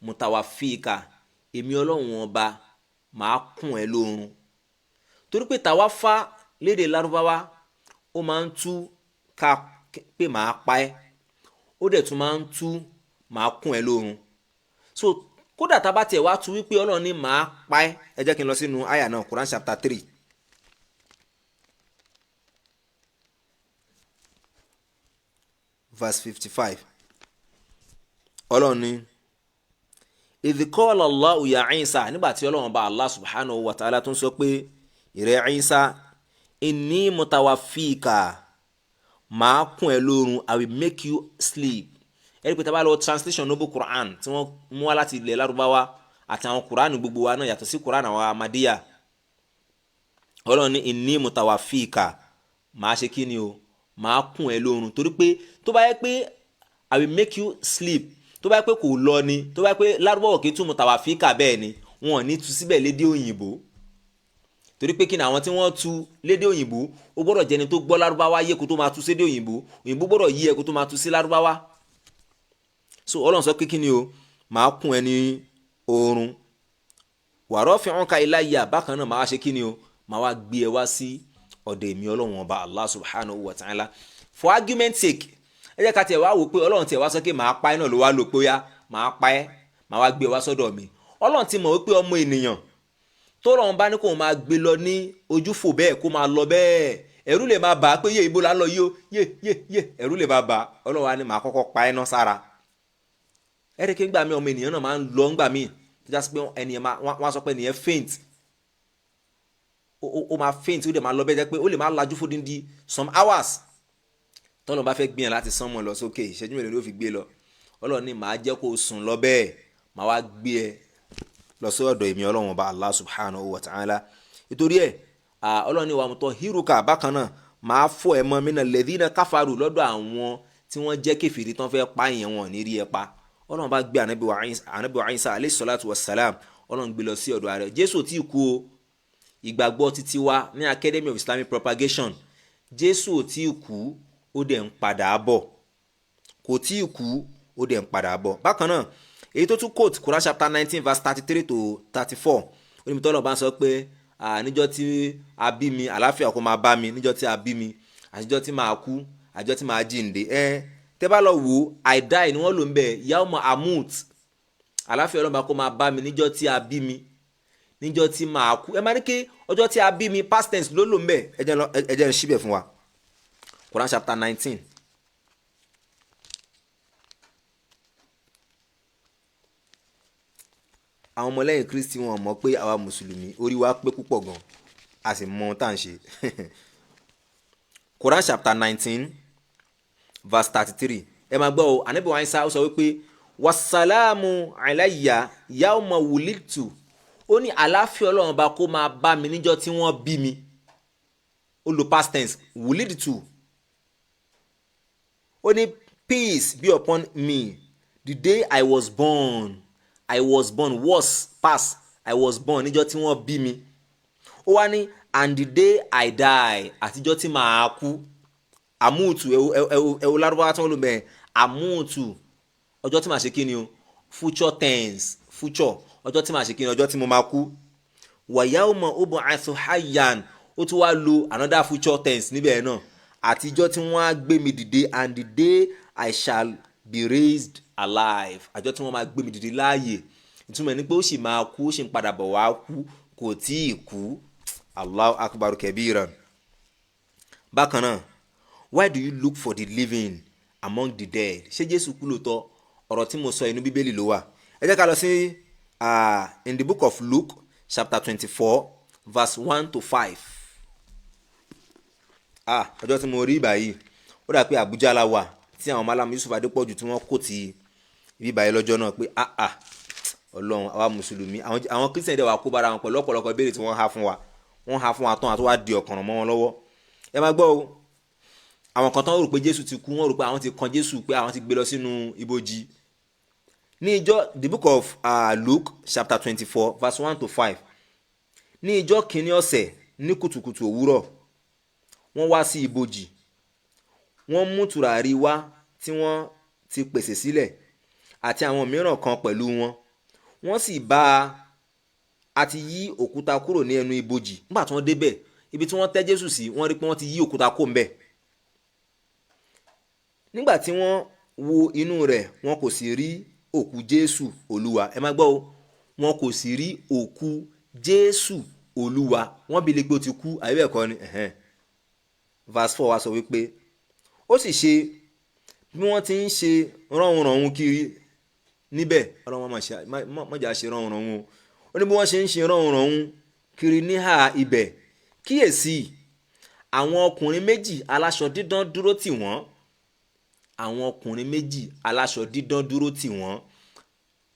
mutawafika, èmi Ọlọ́run ọba màá kùn ẹ́ lóorun. Torí pé tàwa fa lédè Lárúbáwá, ó máa ń tú ká pé màá pa ẹ́, ó dẹ̀ tún máa ń tú màá kùn ẹ́ lóorun. So kódà tá a bá tiẹ̀ wá tú wípé Ọlọ́run ní màá pa ẹ́, ẹ jẹ́ kí n lọ sínú àyà náà, Quran chapter 3 verse 55. Ọlọ́run ní idh qala Allahu ya Isa, nígbà tí Ọlọ́run bá Allah subhanahu wa ta'ala tó ń sọ pé, ìrẹ́ Isa, inni mutawafika, màá kùn ẹ́ lóorun, I will make you sleep. Ẹ̀rí pé tá a bá lọ translation Noble Quran tí wọ́n mú wá láti ilẹ̀ Lárúbáwá àti àwọn Quran gbogbo wa náà, yàtọ̀ sí Quran àwọn Ahmadiyya, Ọlọ́run ní inni mutawafika, màá ṣe kí ni o? Màá kùn ẹ́ lóorun. Torí pé tó bá yẹ pé I will make you sleep, tó bá yẹ pé kò lọ ni, tó bá yẹ pé Lárúbáwá kì í tún mutawafika bẹ́ẹ̀ ni, wọn ò ní tú síbẹ̀ lédè òyìnbó. Torí pé kí ni àwọn tí wọ́n tú lédè òyìnbó, ó gbọ́dọ̀ jẹni tó gbọ́ Lárúbáwá yé kó tó máa tú sédè òyìnbó. Òyìnbó gbọ́dọ̀ yí ẹ kó tó máa tú sí Lárúbáwá. So Ọlọ́run sọ pé kí ni o? Màá kùn ẹ́ ní oorun. Wa rafi'uka ilayya, bákan náà màá ṣe kí ni o? Màá wá gbé ẹ wá sí ọ̀dọ̀ èmi Ọlọ́run ọba Allah subhanahu wa ta'ala. For argument sake, Ẹ jẹ́ ká tiẹ̀ wá wò pé Ọlọ́run tiẹ̀ wá sọ pé màá pa ẹ́ náà ló wá lò pé ó yá, màá pa ẹ́, màá wá gbé ẹ wá sọ́dọ̀ mi. Ọlọ́run ti mọ̀ wípé ọmọ ènìyàn tó lọ́run bá ní kó máa gbé lọ ní ojúfò bẹ́ẹ̀, kó máa lọ bẹ́ẹ̀, ẹ̀rù lè máa bà á pé yé, ibo là ń lọ yìí o, yé yé yé, ẹ̀rù lè máa bà á. Ọlọ́run wa ni màá kọ́kọ́ pa ẹ́ náà sára. Ẹ̀rì kí ngbà mí, ọmọ ènìyàn náà máa ń lọ ńgbà míì tó já sí pé ẹnìyẹn máa, wọ́n á sọ pé ẹnìyẹn faint, ó máa faint, ó dẹ̀ máa lọ bẹ́ẹ̀, jẹ́ pé ó lè máa lajú fódìndí some hours. Tọ́lọ́run bá fẹ́ gbìyànjú láti sánmọ̀ lọ sókè, ìṣẹ́jú mélòó ló fi gbé lọ? Ọlọ́run ní màá jẹ́ kó sùn lọ bẹ́ẹ̀, màá wá gbé ẹ lọ sí ọ̀dọ̀ èmi Ọlọ́run Ọba Allah subhanahu wa ta'ala. Nítorí ẹ̀, Ọlọ́run ní wa mutahhiruka, bákan náà màá fọ ẹ mọ́, mina alladhina kafaru, lọ́dọ̀ àwọn tí wọ́n jẹ́ kèfèrí tán fẹ́ pa ìyẹn, wọn ní rí ẹ pa. Ọlọ́run bá gbé Ànábì wa Isa alayhi salatu wassalam, Ọlọ́run gbé lọ sí ọ̀dọ̀ rẹ̀. Jésù tí kú o. Ìgbàgbọ́ títí wa ní Academy of Islamic Propagation, Jésù ò tí kú, ó dẹ̀ ń padà bọ̀. Kò tí ì kú, ó dẹ̀ ń padà bọ̀. Bákan náà, èyí tó tún quote Quran chapter 19 verse 33 to 34, ó ní mi tọ́lọ̀ bá ń sọ pé níjọ́ tí a bí mi, àláfíà kó máa bá mi níjọ́ tí a bí mi, àtijọ́ tí màá kú, àtijọ́ tí màá jíǹde. Ẹ tẹ́ bá lọ wò ó, "I die" ni wọ́n lò ń bẹ̀, yawma amut. Àláfíà Ọlọ́run bá kó máa bá mi níjọ́ tí a bí mi, níjọ́ tí màá kú. Ẹ máa ní kí ọjọ́ tí a bí mi, past tense ló lò ń bẹ̀. Ẹ jẹ́ ń ṣíbẹ̀ fún wa. Quran chapter 19. Àwọn ọmọlẹ́yìn Kristi, wọn mọ̀ pé àwa mùsùlùmí, orí wa pé púpọ̀ gan, a sì mọ ohun tá à ń ṣe. Quran chapter 19 verse 33. Ẹ máa gbọ́ o. Ànábì wa Ìsá, ó sọ wípé wassalaamu alayya yawma wulidtu. Ó ní àláfíà Ọlọ́run bá kó máa bá mi níjọ́ tí wọ́n bí mi. Ó lo past tense, wulidtu. Ó ní peace be upon me the day I was born. I was born was past. I was born, níjọ́ tí wọ́n bí mi. Ó wá ní and the day I die, àtijọ́ tí màá kú. Àmúùtù, ẹwù lárúbáwá tí wọ́n lò bẹ́ẹ̀, àmúùtù, ọjọ́ tí màá ṣe kí ni o, future tense, future, ọjọ́ tí màá ṣe kí ni, ọjọ́ tí mo máa kú. Wa yawma ub'athu hayyan, ó tún wá lo another future tense níbẹ̀ náà, àtijọ́ tí wọ́n á gbé mi dìde, and the day I shall be raised alive, àjọ tí wọ́n máa gbé mi dìde láàyè. Ìtumọ̀ ní pé ó sì máa kú, ó sì ń padà bọ̀ wá kú, kò tí ì kú. Allahu akbar kabiran. Bákan náà, why do you look for the living among the dead? Ṣé Jésù kú lóòótọ́? Ọ̀rọ̀ tí mo sọ, inú Bíbélì ló wà. Ẹ jẹ́ ká lọ sí in the book of Luke chapter 24 verse 1 to 5. Ah, ọjọ́ tí mo rí ìbàyìí, ó dà pé Àbújá la wà tí àwọn Malam Yusuf Adépọ̀jù tí wọ́n kò ti ibi ìbàyìí lọ́jọ́ náà pé ah ah, Ọlọ́run, àwa mùsùlùmí, àwọn Christian dẹ̀ wà kó bára wọn pẹ̀lú ọ̀pọ̀lọpọ̀ ìbéèrè tí wọ́n há fún wa. Wọ́n há fún wa tán, àti wá di ọ̀kànràn mọ́ wọn lọ́wọ́. Ẹ máa gbọ́ o. Àwọn kan tán rò pé Jésù ti kú, wọ́n rò pé àwọn ti kan Jésù, pé àwọn ti gbé lọ sínú ibojì. Ní ìjọ, the book of Luke chapter 24 verse 1 to 5. Ní ìjọ kìíní ọ̀sẹ̀, ní kùtùkùtù òwúrọ̀, wọ́n wá sí ibojì. Wọ́n mú tùràrí wá tí wọ́n ti pèsè sílẹ̀, àti àwọn mìíràn kan pẹ̀lú wọn. Wọ́n sì bá a ti yí òkúta kúrò ní ẹnu ibojì. Nígbà tí wọ́n débẹ̀, ibi tí wọ́n tẹ́ Jésù sí, wọ́n rí pé wọ́n ti yí òkúta kó ńbẹ̀. Nígbà tí wọ́n wo inú rẹ̀, wọn kò sì rí òkú Jésù Olúwa. Ẹ má gbọ́ o, wọn kò sì rí òkú Jésù Olúwa. Wọ́n bi lè pé ó ti kú, àbí bẹ́ẹ̀ kọ́ ni? Ẹ̀hẹ́n. Verse 4 wa sọ wípé ó sì ṣe, bí wọ́n ti ń ṣe ránhunrànhun kiri níbẹ̀. Ọlọ́run má jà ṣe ránhunrànhun o. Ó ní bí wọ́n ṣe ń ṣe ránhunrànhun kiri níhà ibẹ̀, kíyèsí, àwọn ọkùnrin méjì aláṣọ dídán dúró tì wọ́n. Àwọn ọkùnrin méjì aláṣọ dídán dúró tì wọ́n.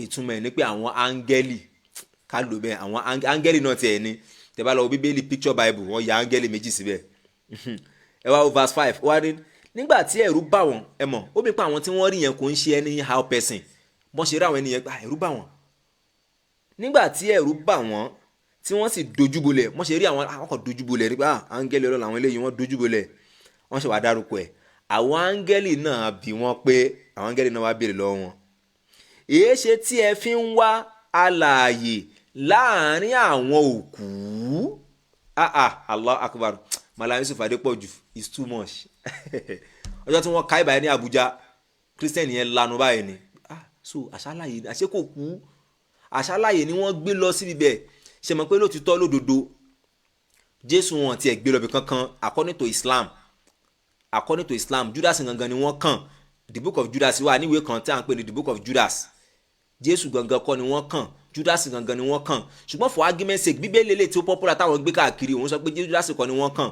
Ìtumọ̀ ẹ̀ ni pé àwọn áńgẹ́lì, ká lò bẹ́ẹ̀. Àwọn áńgẹ́lì náà tiẹ̀ ni. Tẹ́ bá lọ wo Bíbélì, picture Bible, wọ́n ya áńgẹ́lì méjì síbẹ̀. Ẹ wá wo verse 5. Ó wá ní nígbà tí ẹ̀rù bà wọ́n. Ẹ mọ̀ ó bí pa àwọn tí wọ́n rí yẹn kò ń ṣe anyhow person. Bọ́n ṣe rí àwọn ènìyàn gbà, ẹ̀rù bà wọ́n. Nígbà tí ẹ̀rù bà wọ́n, tí wọ́n sì dojúbolẹ̀, wọ́n ṣe rí àwọn kan dojúbolẹ̀ nípa áńgẹ́lì Ọlọ́run àwọn eléyìí. Wọ́n dojúbolẹ̀, wọ́n ṣe wá dárúkọ ẹ̀. Àwọn áńgẹ́lì náà bí wọ́n pé, àwọn áńgẹ́lì náà wá béèrè lọ́wọ́ wọn, èé ṣe tí ẹ fi ń wá alààyè láàrin àwọn òkú? Ah ah, Allah akbar. Malam Yusuf Adepoju is too much. Ọjọ́ tí wọ́n ka ìbàyẹn ní Àbújá, Christian yẹn lanu báyìí ni. Ah, so àṣàlàyé, àṣé kò kú, àṣàlàyé ni wọ́n gbé lọ síbi bẹ́ẹ̀. Ṣe mọ̀ pé lótìtọ́ lódodo, Jésù wọn tiẹ̀ gbé lọ bí kankan. According to Islam, Judas gangan ni wọ́n kàn. The Book of Judas wà níwèé kan tí à ń pè ní The Book of Judas. Jésù gangan kọ́ ni wọ́n kàn, Judas gangan ni wọ́n kàn. Ṣùgbọ́n for argument sake, Bíbélì lè tí ó popular táwọn gbé káàkiri, òun sọ pé Judas kọ́ ni wọ́n kàn.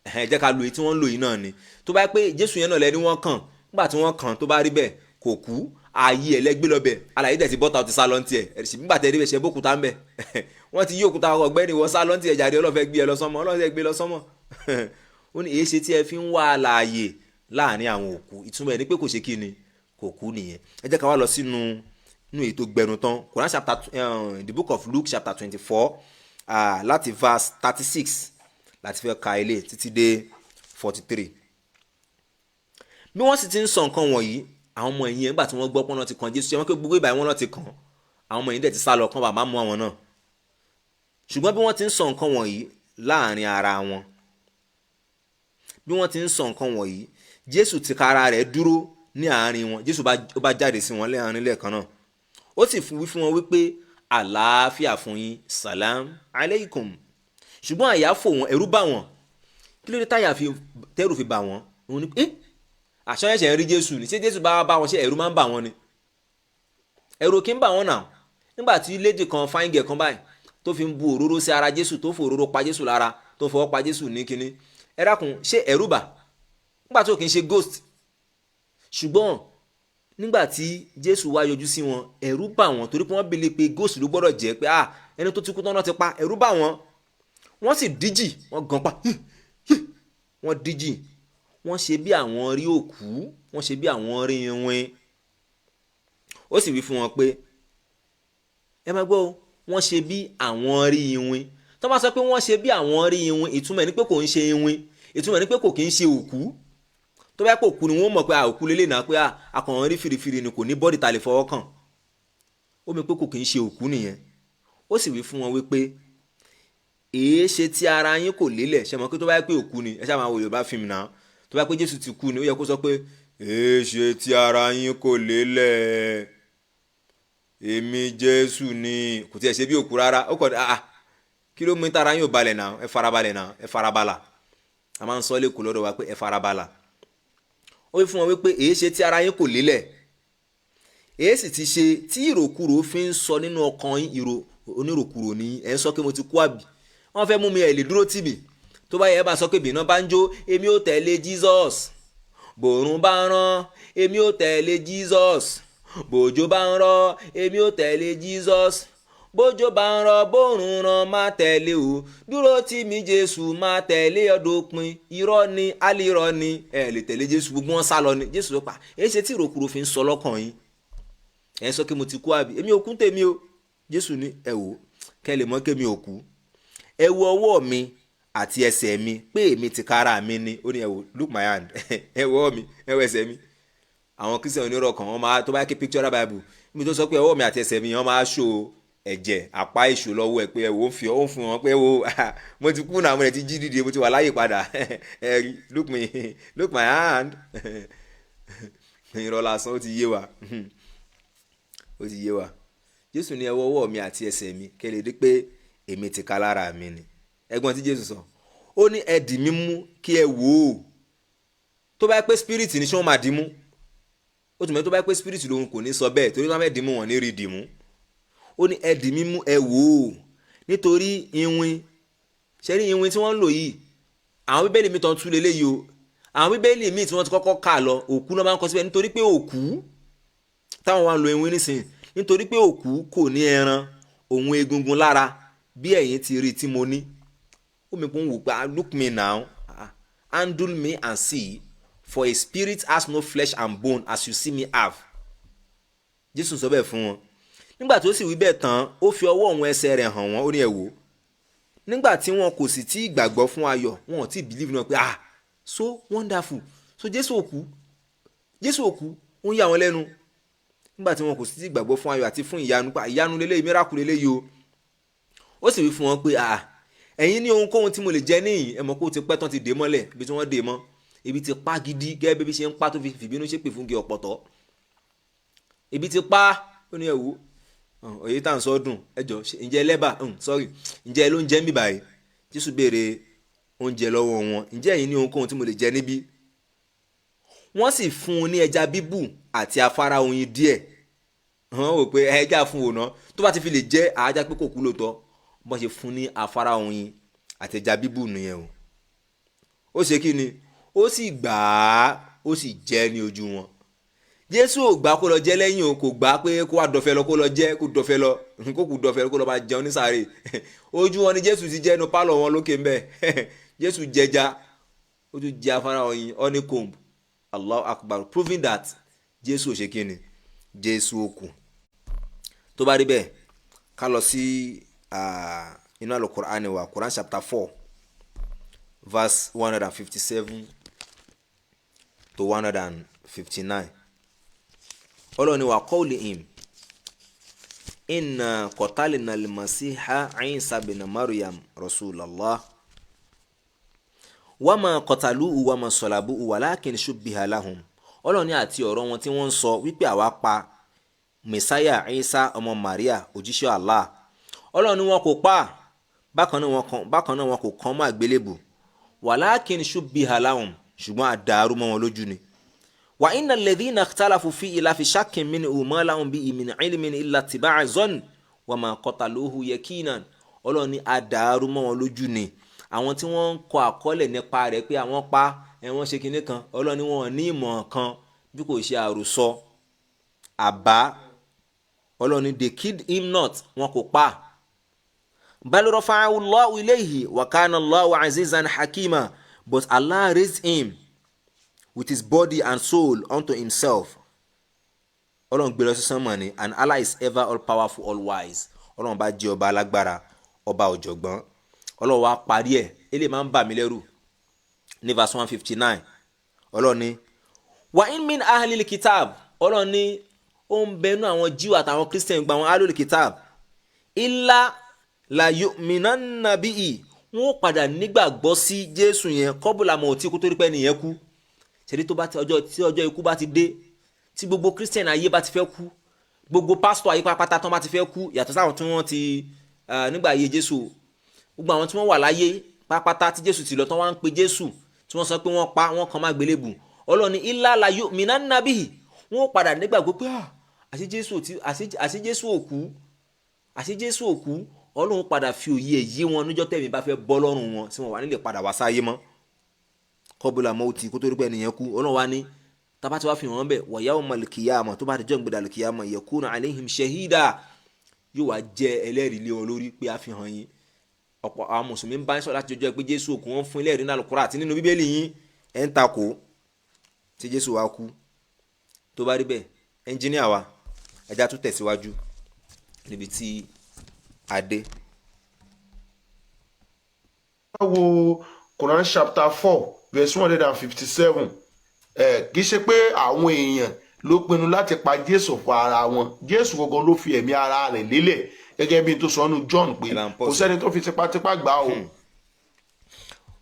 Ẹ̀hẹ́n, jẹ́ ká lo èyí tí wọ́n ń lò yìí náà ni. Tó bá yẹ pé Jésù yẹn náà lẹ́ni wọ́n kàn nígbà tí wọ́n kàn, tó bá rí bẹ́ẹ̀, kò kú, ààyè ẹ̀ lẹ́gbẹ́ lọ́bẹ̀. Alàyè dẹ̀ ti bọ́ta, ó ti sá lọ́ntì ẹ̀ ẹ̀sìn. Nígbà tẹ́ ẹ débẹ̀, ṣe bókúta ń bẹ̀, wọ́n ti yí òkúta. Ọ̀gbẹ́ni, wọ́n sá lọ́ntì ẹ̀ jáde. Ọlọ́fẹ́ gbé ẹ lọ sánmọ̀, ọlọ́fẹ́ gbé lọ sánmọ̀. Ó ní, èyí ṣe tí ẹ fi ń wá àlàyé láàrin àwọn òkú? Ìtumọ̀ ẹ̀ ní pé kò ṣe kí ni, kò kú nìyẹn. Ẹ jẹ́ ká wá lọ sínú inú èyí tó gbẹnu tán, Quran chapter, the Book of Luke chapter 24, láti verse 36 láti fẹ́ ka ilé títí dé 43. Bí wọ́n sì ti ń sọ nǹkan wọ̀nyí, àwọn ọmọ ẹ̀yìn ẹ̀, nígbà tí wọ́n gbọ́ pọ́n náà ti kan Jésù, ṣe wọ́n pé gbogbo ìgbà wọn náà ti kàn, àwọn ọmọ ẹ̀yìn dẹ̀ ti sá lọ kán bàbá mú àwọn náà. Ṣùgbọ́n bí wọ́n ti ń sọ nǹkan wọ̀nyí láàrin ara wọn, bí wọ́n ti ń sọ nǹkan wọ̀nyí, Jésù tìkára rẹ̀ dúró ní àárín wọn. Jésù ó bá jáde sí wọn láàrin lẹ́ẹ̀kan náà, ó sì wí fún wọn wípé, "Àlàáfíà fún yín, salam aleikum." Ṣùgbọ́n àyà fò wọ́n, ẹ̀rù bà wọ́n. Kí ló dé táyà fi tẹ́rù fi bà wọ́n? Òun ni ẹ́ àṣọ ẹ̀ṣẹ̀ ń rí Jésù ni. Ṣé Jésù bá bá wọn, ṣé ẹ̀rù máa ń bà wọ́n ni? Ẹ̀rù kì í bà wọ́n náà. Nígbà tí lady kan, fine girl kan báyìí, tó fi ń bu òróró sí ara Jésù, tó fò òróró pa Jésù lára, tó fọwọ́ pa Jésù ní kinní, ẹ dákun, ṣé ẹ̀rù bà nígbà tó kì í ṣe ghost? Ṣùgbọ́n nígbà tí Jésù wá yọjú sí wọn, ẹ̀rù bà wọ́n, torí pé wọ́n believe pé ghost ló gbọ́dọ̀ jẹ́, pé ah, ẹni tó ti kú tán náà ti pa. Ẹ̀rù bà wọ́n, wọ́n sì díjì, wọ́n gan pa, wọ́n díjì, wọ́n ṣe bí àwọn rí òkú, wọ́n ṣe bí àwọn rí iwin. Ó sì wí fún wọn pé, ẹ máa gbọ́ o, wọ́n ṣe bí àwọn rí iwin. Tó bá sọ pé wọ́n ṣe bí àwọn rí iwin, ìtumọ̀ ẹ̀ ní pé kò ń ṣe iwin, ìtumọ̀ ẹ̀ ní pé kò kì í ṣe òkú. Tó bá pò kú ni, wọ́n mọ̀ pé òkú lélẹ̀ náà, pé akàn rí fìrìfìrì ni, kò ní body ta lè fọwọ́ kàn. Ó mi pé kò kì í ṣe òkú nìyẹn. Ó sì wí fún wọn wípé, "Èé ṣe tí ara yín kò lélẹ̀?" Ṣe mọ̀ pé tó bá pé òkú ni, ẹ ṣáà máa wo Yorùbá fíìmù náà, tó bá pé Jésù ti kú ni, ó yẹ kó sọ pé, "Èé ṣe tí ara yín kò lélẹ̀? Èmi Jésù ni." Kò tiẹ̀ ṣe bí òkú rárá. Ó kọ̀, ah, kí ló mú tára yín ò balẹ̀ náà? Ẹ farabalẹ̀ náà, ẹ farabala. A máa ń sọ lẹ́kọ̀ọ́ lọ́dọ̀ wa pé ẹ farabala. Ó wí fún wọn wípé, "Èé ṣe tí ara yín kò lélẹ̀? Èé sì ti ṣe tí ìròkúrò fi ń sọ nínú ọkàn yín?" Ìrò oníròkúrò ní ẹ̀ ń sọ pé mo ti kú, àbí wọ́n fẹ́ mú mi, ẹ̀ lè dúró tì mí. Tó bá yẹ, ẹ bá sọ pé bìnà bá ń jó, èmi ò tẹ̀lé Jesus, bòrùn bá ń rán, èmi ò tẹ̀lé Jesus, bòjò bá ń rọ̀, èmi ò tẹ̀lé Jesus, bójò bá ń rọ̀, bòrùn ràn, má tẹ̀lé o, dúró tì mí Jésù, má tẹ̀lé ọdọ̀pin. Irọ́ ni, alírọ́ ni, ẹ lè tẹ̀lé Jésù. Gbogbo wọn sá lọ ni. Jésù ló pa, èyí ṣe tí ìròkúrò fi ń sọ lọ́kàn yín? Ẹ sọ pé mo ti kú, àbí èmi ò kú tèmi o. Jésù ní, ẹ wò, kẹ́ lè mọ̀ kémi ò kú, ẹ wo ọwọ́ mi àti ẹsẹ̀ mi, pé èmi tìkára mi ni. Ó ní, ẹ wò, look my hand, ẹ wo ọwọ́ mi, ẹ wo ẹsẹ̀ mi. Àwọn Christian onírọ̀ kan, wọ́n máa tó bá ké picture Bible níbi tó sọ pé ọwọ́ mi àti ẹsẹ̀ mi, wọ́n máa ṣó ẹ̀jẹ̀ àpá èṣù lọ́wọ́ ẹ̀, pé ẹ wò, ó fi ó ń fún wọn pé, ẹ wo, mo ti kú náà, mo rẹ̀ ti jí dìde, mo ti wà láyè padà, ẹ rí, look me, look my hand. Irọ́ lásán. Ó ti yé wa, ó ti yé wa. Jésù ní, ẹ wo ọwọ́ mi àti ẹsẹ̀ mi, kẹ́ lè rí pé èmi ti ká lára mi ni. Ẹ̀gbọ́n tí Jésù sọ, ó ní, "Ẹ dì mí mú kí ẹ wò ó." Tó bá pé spirit ní, ṣé wọ́n máa dì mú? Ó tún mọ́, tó bá pé spirit lòun, kò ní sọ bẹ́ẹ̀, torí wọ́n fẹ́ dì mú, wọn ní rí dì mú. Ó ní, "Ẹ dì mí mú, ẹ wò ó, nítorí iwin." Ṣe rí iwin tí wọ́n ń lò yìí, àwọn Bíbélì mi tán tú leléyìí o. Àwọn Bíbélì míì tí wọ́n ti kọ́kọ́ kà lọ, òkú náà máa ń kọ síbẹ̀, nítorí pé òkú táwọn wá ń lo iwin nísìnyí, nítorí pé òkú kò ní ẹran òun egungun lára bí ẹ̀yin ti rí tí mo ní. Ó mi kún wò pé, "Look me now, handle me and see, for a spirit has no flesh and bone as you see me have." Jésù sọ bẹ́ẹ̀ fún wọn. Nígbà tó sì wí bẹ́ẹ̀ tán, ó fi ọwọ́ òun ẹsẹ̀ rẹ̀ hàn wọ́n. Ó ní, "Ẹ wò." Nígbà tí wọn kò sì tí ì gbàgbọ́ fún ayọ̀, wọn ò tí ì believe náà pé, ah, so wonderful, so Jésù òkú, Jésù òkú, ó ń yà wọ́n lẹ́nu. Nígbà tí wọn kò sì tí ì gbàgbọ́ fún ayọ̀ àti fún ìyanu, pa ìyanu lélẹ́yìí, miracle lélẹ́yìí o. Ó sì wí fún wọn pé, "Ah, ẹ̀yin ní ohunkóhun tí mo lè jẹ níyìn?" Ẹ mọ̀ kó ti pẹ́ tán ti dè mọ́lẹ̀ ibi tí wọ́n dè mọ́. Ebi ti pa gidi gẹ́gẹ́ bí ebi ṣe ń pa tó fi fìbínú ṣépè fún igi ọ̀pọ̀tọ́. Ebi ti pa, ó ní ẹ̀wò òye tá à ń sọ dùn, ẹjọ ǹjẹ́ ẹlẹ́bà, sorry, ǹjẹ́ ẹ ló ń jẹ mí báyìí? Jésù béèrè oúnjẹ lọ́wọ́ wọn, ǹjẹ́ ẹ̀yin ní ohunkóhun tí mo lè jẹ níbí? Wọ́n sì fún un ní ẹja bíbù àti afárá oyin díẹ̀. Wọ́n wò pé ẹja fún òun náà, tó bá ti fi lè jẹ́ àájá pé kò kú lóòótọ́. Bọ́n ṣe fún ní afárá oyin àti ẹja bíbù nìyẹn o. Ó ṣe kí ni? Ó sì gbà á, ó sì jẹ ní ojú wọn. Jésù ò gbà kó lọ jẹ lẹ́yìn o, kò gbà pé kó wá dọ̀fẹ́ lọ, kó lọ jẹ, kó dọ̀fẹ́ lọ, kó kù dọ̀fẹ́ lọ, kó lọ máa jẹun ní sàárè. Ojú wọn ni Jésù ti jẹ́ nu pálọ̀ wọn lókè ńbẹ. Jésù jẹja, ó tún jẹ afárá oyin, honeycomb. Allahu Akbar, proving that Jésù ò ṣe kí ni? Jésù ò kú. Tó bá rí bẹ́ẹ̀, ká lọ sí inú Al-Qur'ani wa, Quran chapter 4 verse 157 to 159. Ọlọ́run ni wa qawlihim inna qatalna al-masiha Isa bin Maryam rasulallah wama qataluhu wama salabuhu walakin shubbiha lahum. Ọlọ́run ní àti ọ̀rọ̀ wọn tí wọ́n ń sọ wípé àwa pa Mẹsáyà Isa ọmọ Maria, òjíṣẹ́ Allah. Ọlọ́run ní wọn kò pa, bákan náà wọn kò kàn mọ́ àgbélébù, walakin shubbiha lahum, ṣùgbọ́n àdàrú mọ́ wọn lójú ni. Wa inna alladhina ikhtalafu fihi lafi shakkin minhu ma lahum bihi min ilmin illa ittiba'a zann wa ma qataluhu yaqinan. Ọlọ́run ní àdàrú mọ́ wọn lójú ni. Àwọn tí wọ́n ń kọ àkọọ́lẹ̀ nípa rẹ̀ pé àwọn pa ẹ̀, wọ́n ṣe kinní kan, Ọlọ́run ní wọn ní ìmọ̀ kan bí kò ṣe àròsọ àbá. Ọlọ́run ní they killed him not, wọn kò pa. Bal rafa'ahu Allahu ilayhi wa kana Allahu azizan hakima, but Allah raised him with his body and soul unto himself. Ọlọ́run gbé lọ sí sánmọ̀ ni, and Allah is ever all powerful, all wise. Ọlọ́run bá jẹ́ ọba alágbára, ọba ọ̀jọ̀gbọ́n. Ọlọ́run wá parí ẹ̀, eléyìí máa ń bà mí lẹ́rù, ní verse 159. Ọlọ́run ní wa in min ahlil kitab, Ọlọ́run ní ó ń bẹnu àwọn Jíù àtàwọn Christian, gba àwọn ahlul kitab, illa la yu'minanna bihi, wọn ó padà nígbàgbọ́ sí Jésù yẹn, qabla mauti, kó tó rí pé nìyẹn kú. Ṣèlú tó bá ti ọjọ́ tí ọjọ́ ikú bá ti dé, tí gbogbo Christian ayé bá ti fẹ́ kú, gbogbo pásítọ̀ ayé pátápátá tán bá ti fẹ́ kú, yàtọ̀ sáwọn tí wọ́n ti nígbà ayé Jésù, gbogbo àwọn tí wọ́n wà láyé pátápátá tí Jésù ti lọ tán, wọ́n á ń pe Jésù tí wọ́n sọ pé wọ́n pa wọ́n kàn má gbélébù. Ọlọ́run ní illa la yu'minanna bihi, wọ́n ó padà nígbàgbọ́ pé àṣé Jésù ò kú, àṣé Jésù ò kú. Ọlọ́run padà fi òye ẹ̀ yé wọn níjọ́ tẹ̀mí bá fẹ́ bọ́ lọ́rùn wọn, tí wọ́n wà nílé padà wá sáyé mọ́, qabla mauti, kó tó rí pé ẹnìyẹn kú. Ọlọ́run wá ní tábà tí wàá fi hàn bẹ́ẹ̀, wa yawmal qiyamah, tó bá ti jọ́ ìgbéda qiyamah, yakunu alayhim shahida, yóò wá jẹ́ ẹlẹ́rìí lé wọn lórí pé a fi hàn yín. Ọ̀pọ̀ àwọn mùsùlùmí ń bá ń sọ láti jọjọ́ pé Jésù òkú, wọn fún ẹlẹ́rìí náà Al-Qur'an àti nínú Bíbélì yín, ẹ̀ ń takò tí Jésù wá kú. Tó bá rí bẹ́ẹ̀, ẹnjíníà wa, ẹja tún tẹ̀síwájú níbi tí a dé. Wo Quran chapter 4 verse 157. Kì í ṣe pé àwọn èèyàn ló pinnu láti pa Jésù fún ara wọn. Jésù gangan ló fi ẹ̀mí ara rẹ̀ lélẹ̀, gẹ́gẹ́ bí n tó sọ nínú John pé Ẹ bá ń pọ̀ kò sí. sẹ́ni tó fi tipátipá gbà o.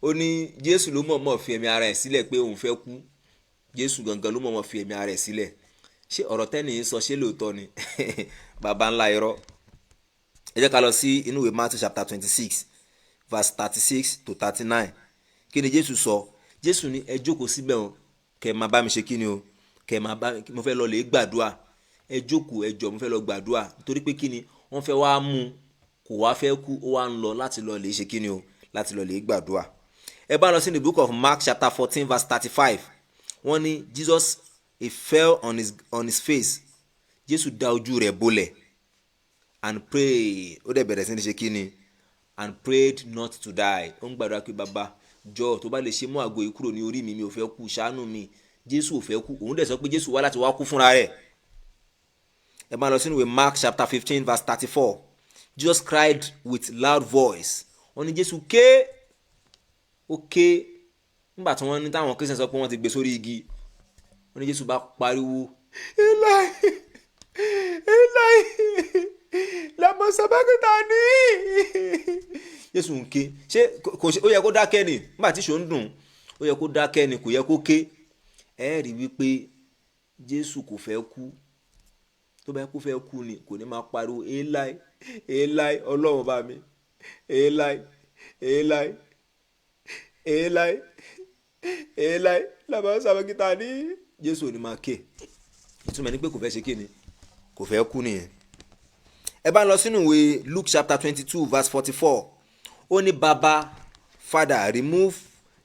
Ó ní Jésù ló mọ̀ọ́mọ̀ fi ẹ̀mí ara ẹ̀ sílẹ̀ pé òun fẹ́ kú. Jésù gangan ló mọ̀ọ́mọ̀ fi ẹ̀mí ara ẹ̀ sílẹ̀. Ṣé ọ̀rọ̀ tẹ́nì ń sọ, ṣé lóòótọ́ ni? Baba ńlá irọ́. Ẹ jẹ́ ká lọ sí inú ìwé Matthew chapter 26 verse 36 to 39. Kí ni Jésù sọ? Jésù ní ẹ jókòó síbẹ̀ o, kẹ́ ẹ máa bá mi ṣe kí ni o, kẹ́ ẹ máa bá mi, mo fẹ́ lọ lè gbàdúrà. Ẹ jókòó, ẹ jọ̀ọ́, mo fẹ́ lọ gbàdúrà. Nítorí pé kí ni? Wọ́n fẹ́ wá mú un, kò wá fẹ́ kú, ó wá ń lọ láti lọ lè ṣe kí ni o, láti lọ lè gbàdúrà. Ẹ bá lọ sí the book of Mark chapter 14 verse 35. Wọ́n ní Jesus, he fell on his face, Jésù da ojú rẹ̀ bolẹ̀, and pray, ó dẹ̀ bẹ̀rẹ̀ sí ní ṣe kí ni, and prayed not to die. Ó ń gbàdúrà pé, bàbá, jọ̀ọ́, tó bá lè ṣe, mú àgbo yìí kúrò ní orí mi, mi ò fẹ́ kú, ṣàánú mi. Jésù ò fẹ́ kú, òun dẹ̀ sọ pé Jésù wá láti wá kú fúnra rẹ̀. Ẹ máa lọ sínú ìwé Mark chapter 15 verse 34. Jesus cried with loud voice. Wọ́n ní Jésù ké, ó ké nígbà tí wọ́n ní táwọn Christian sọ pé wọ́n ti gbé sórí igi. Wọ́n ní Jésù bá pariwo, "Eli, Eli, lama sabakitani." Jésù ń ké. Ṣé kò ṣe ó yẹ kó dákẹ́ ni nígbà tí ìṣó ń dùn? Ó yẹ kó dákẹ́ ni, kò yẹ kó ké. Ẹ rí wípé Jésù kò fẹ́ kú. Tó bá yẹ kó fẹ́ kú ni, kò ní máa pariwo "Eli, Eli, Ọlọ́run bá mi, Eli, Eli, Eli, Eli, lama sabakitani." Jésù ò ní máa ké. Ìtumọ̀ ní pé kò fẹ́ ṣe kí ni, kò fẹ́ kú nìyẹn. Ẹ bá ń lọ sínú ìwé Luke chapter 22 verse 44. Ó ní, "Baba, Father, remove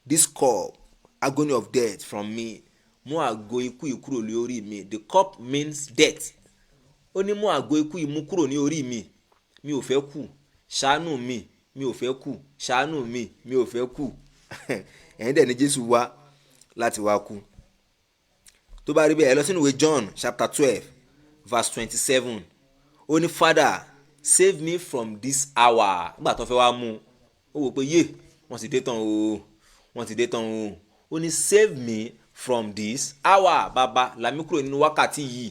this cup, agony of death, from me." Mú àgò ikú yìí kúrò lórí mi. The cup means death. Ó ní, "Mú àgò ikú yìí, mú kúrò ní orí mi. Mi ò fẹ́ kú, ṣàánú mi. Mi ò fẹ́ kú, ṣàánú mi. Mi ò fẹ́ kú." Ẹ̀yin dẹ̀ ní Jésù wá láti wá kú. Tó bá rí bẹ́ẹ̀, ẹ lọ sínú ìwé John chapter 12 verse 27. Ó ní, "Father, save me from this hour." Nígbà tó fẹ́ wá mú ó, wò pé yé, wọ́n ti dé tán o, wọ́n ti dé tán o. Ó ní, "Save me from this hour." Bàbá, là mí kúrò nínú wákàtí yìí.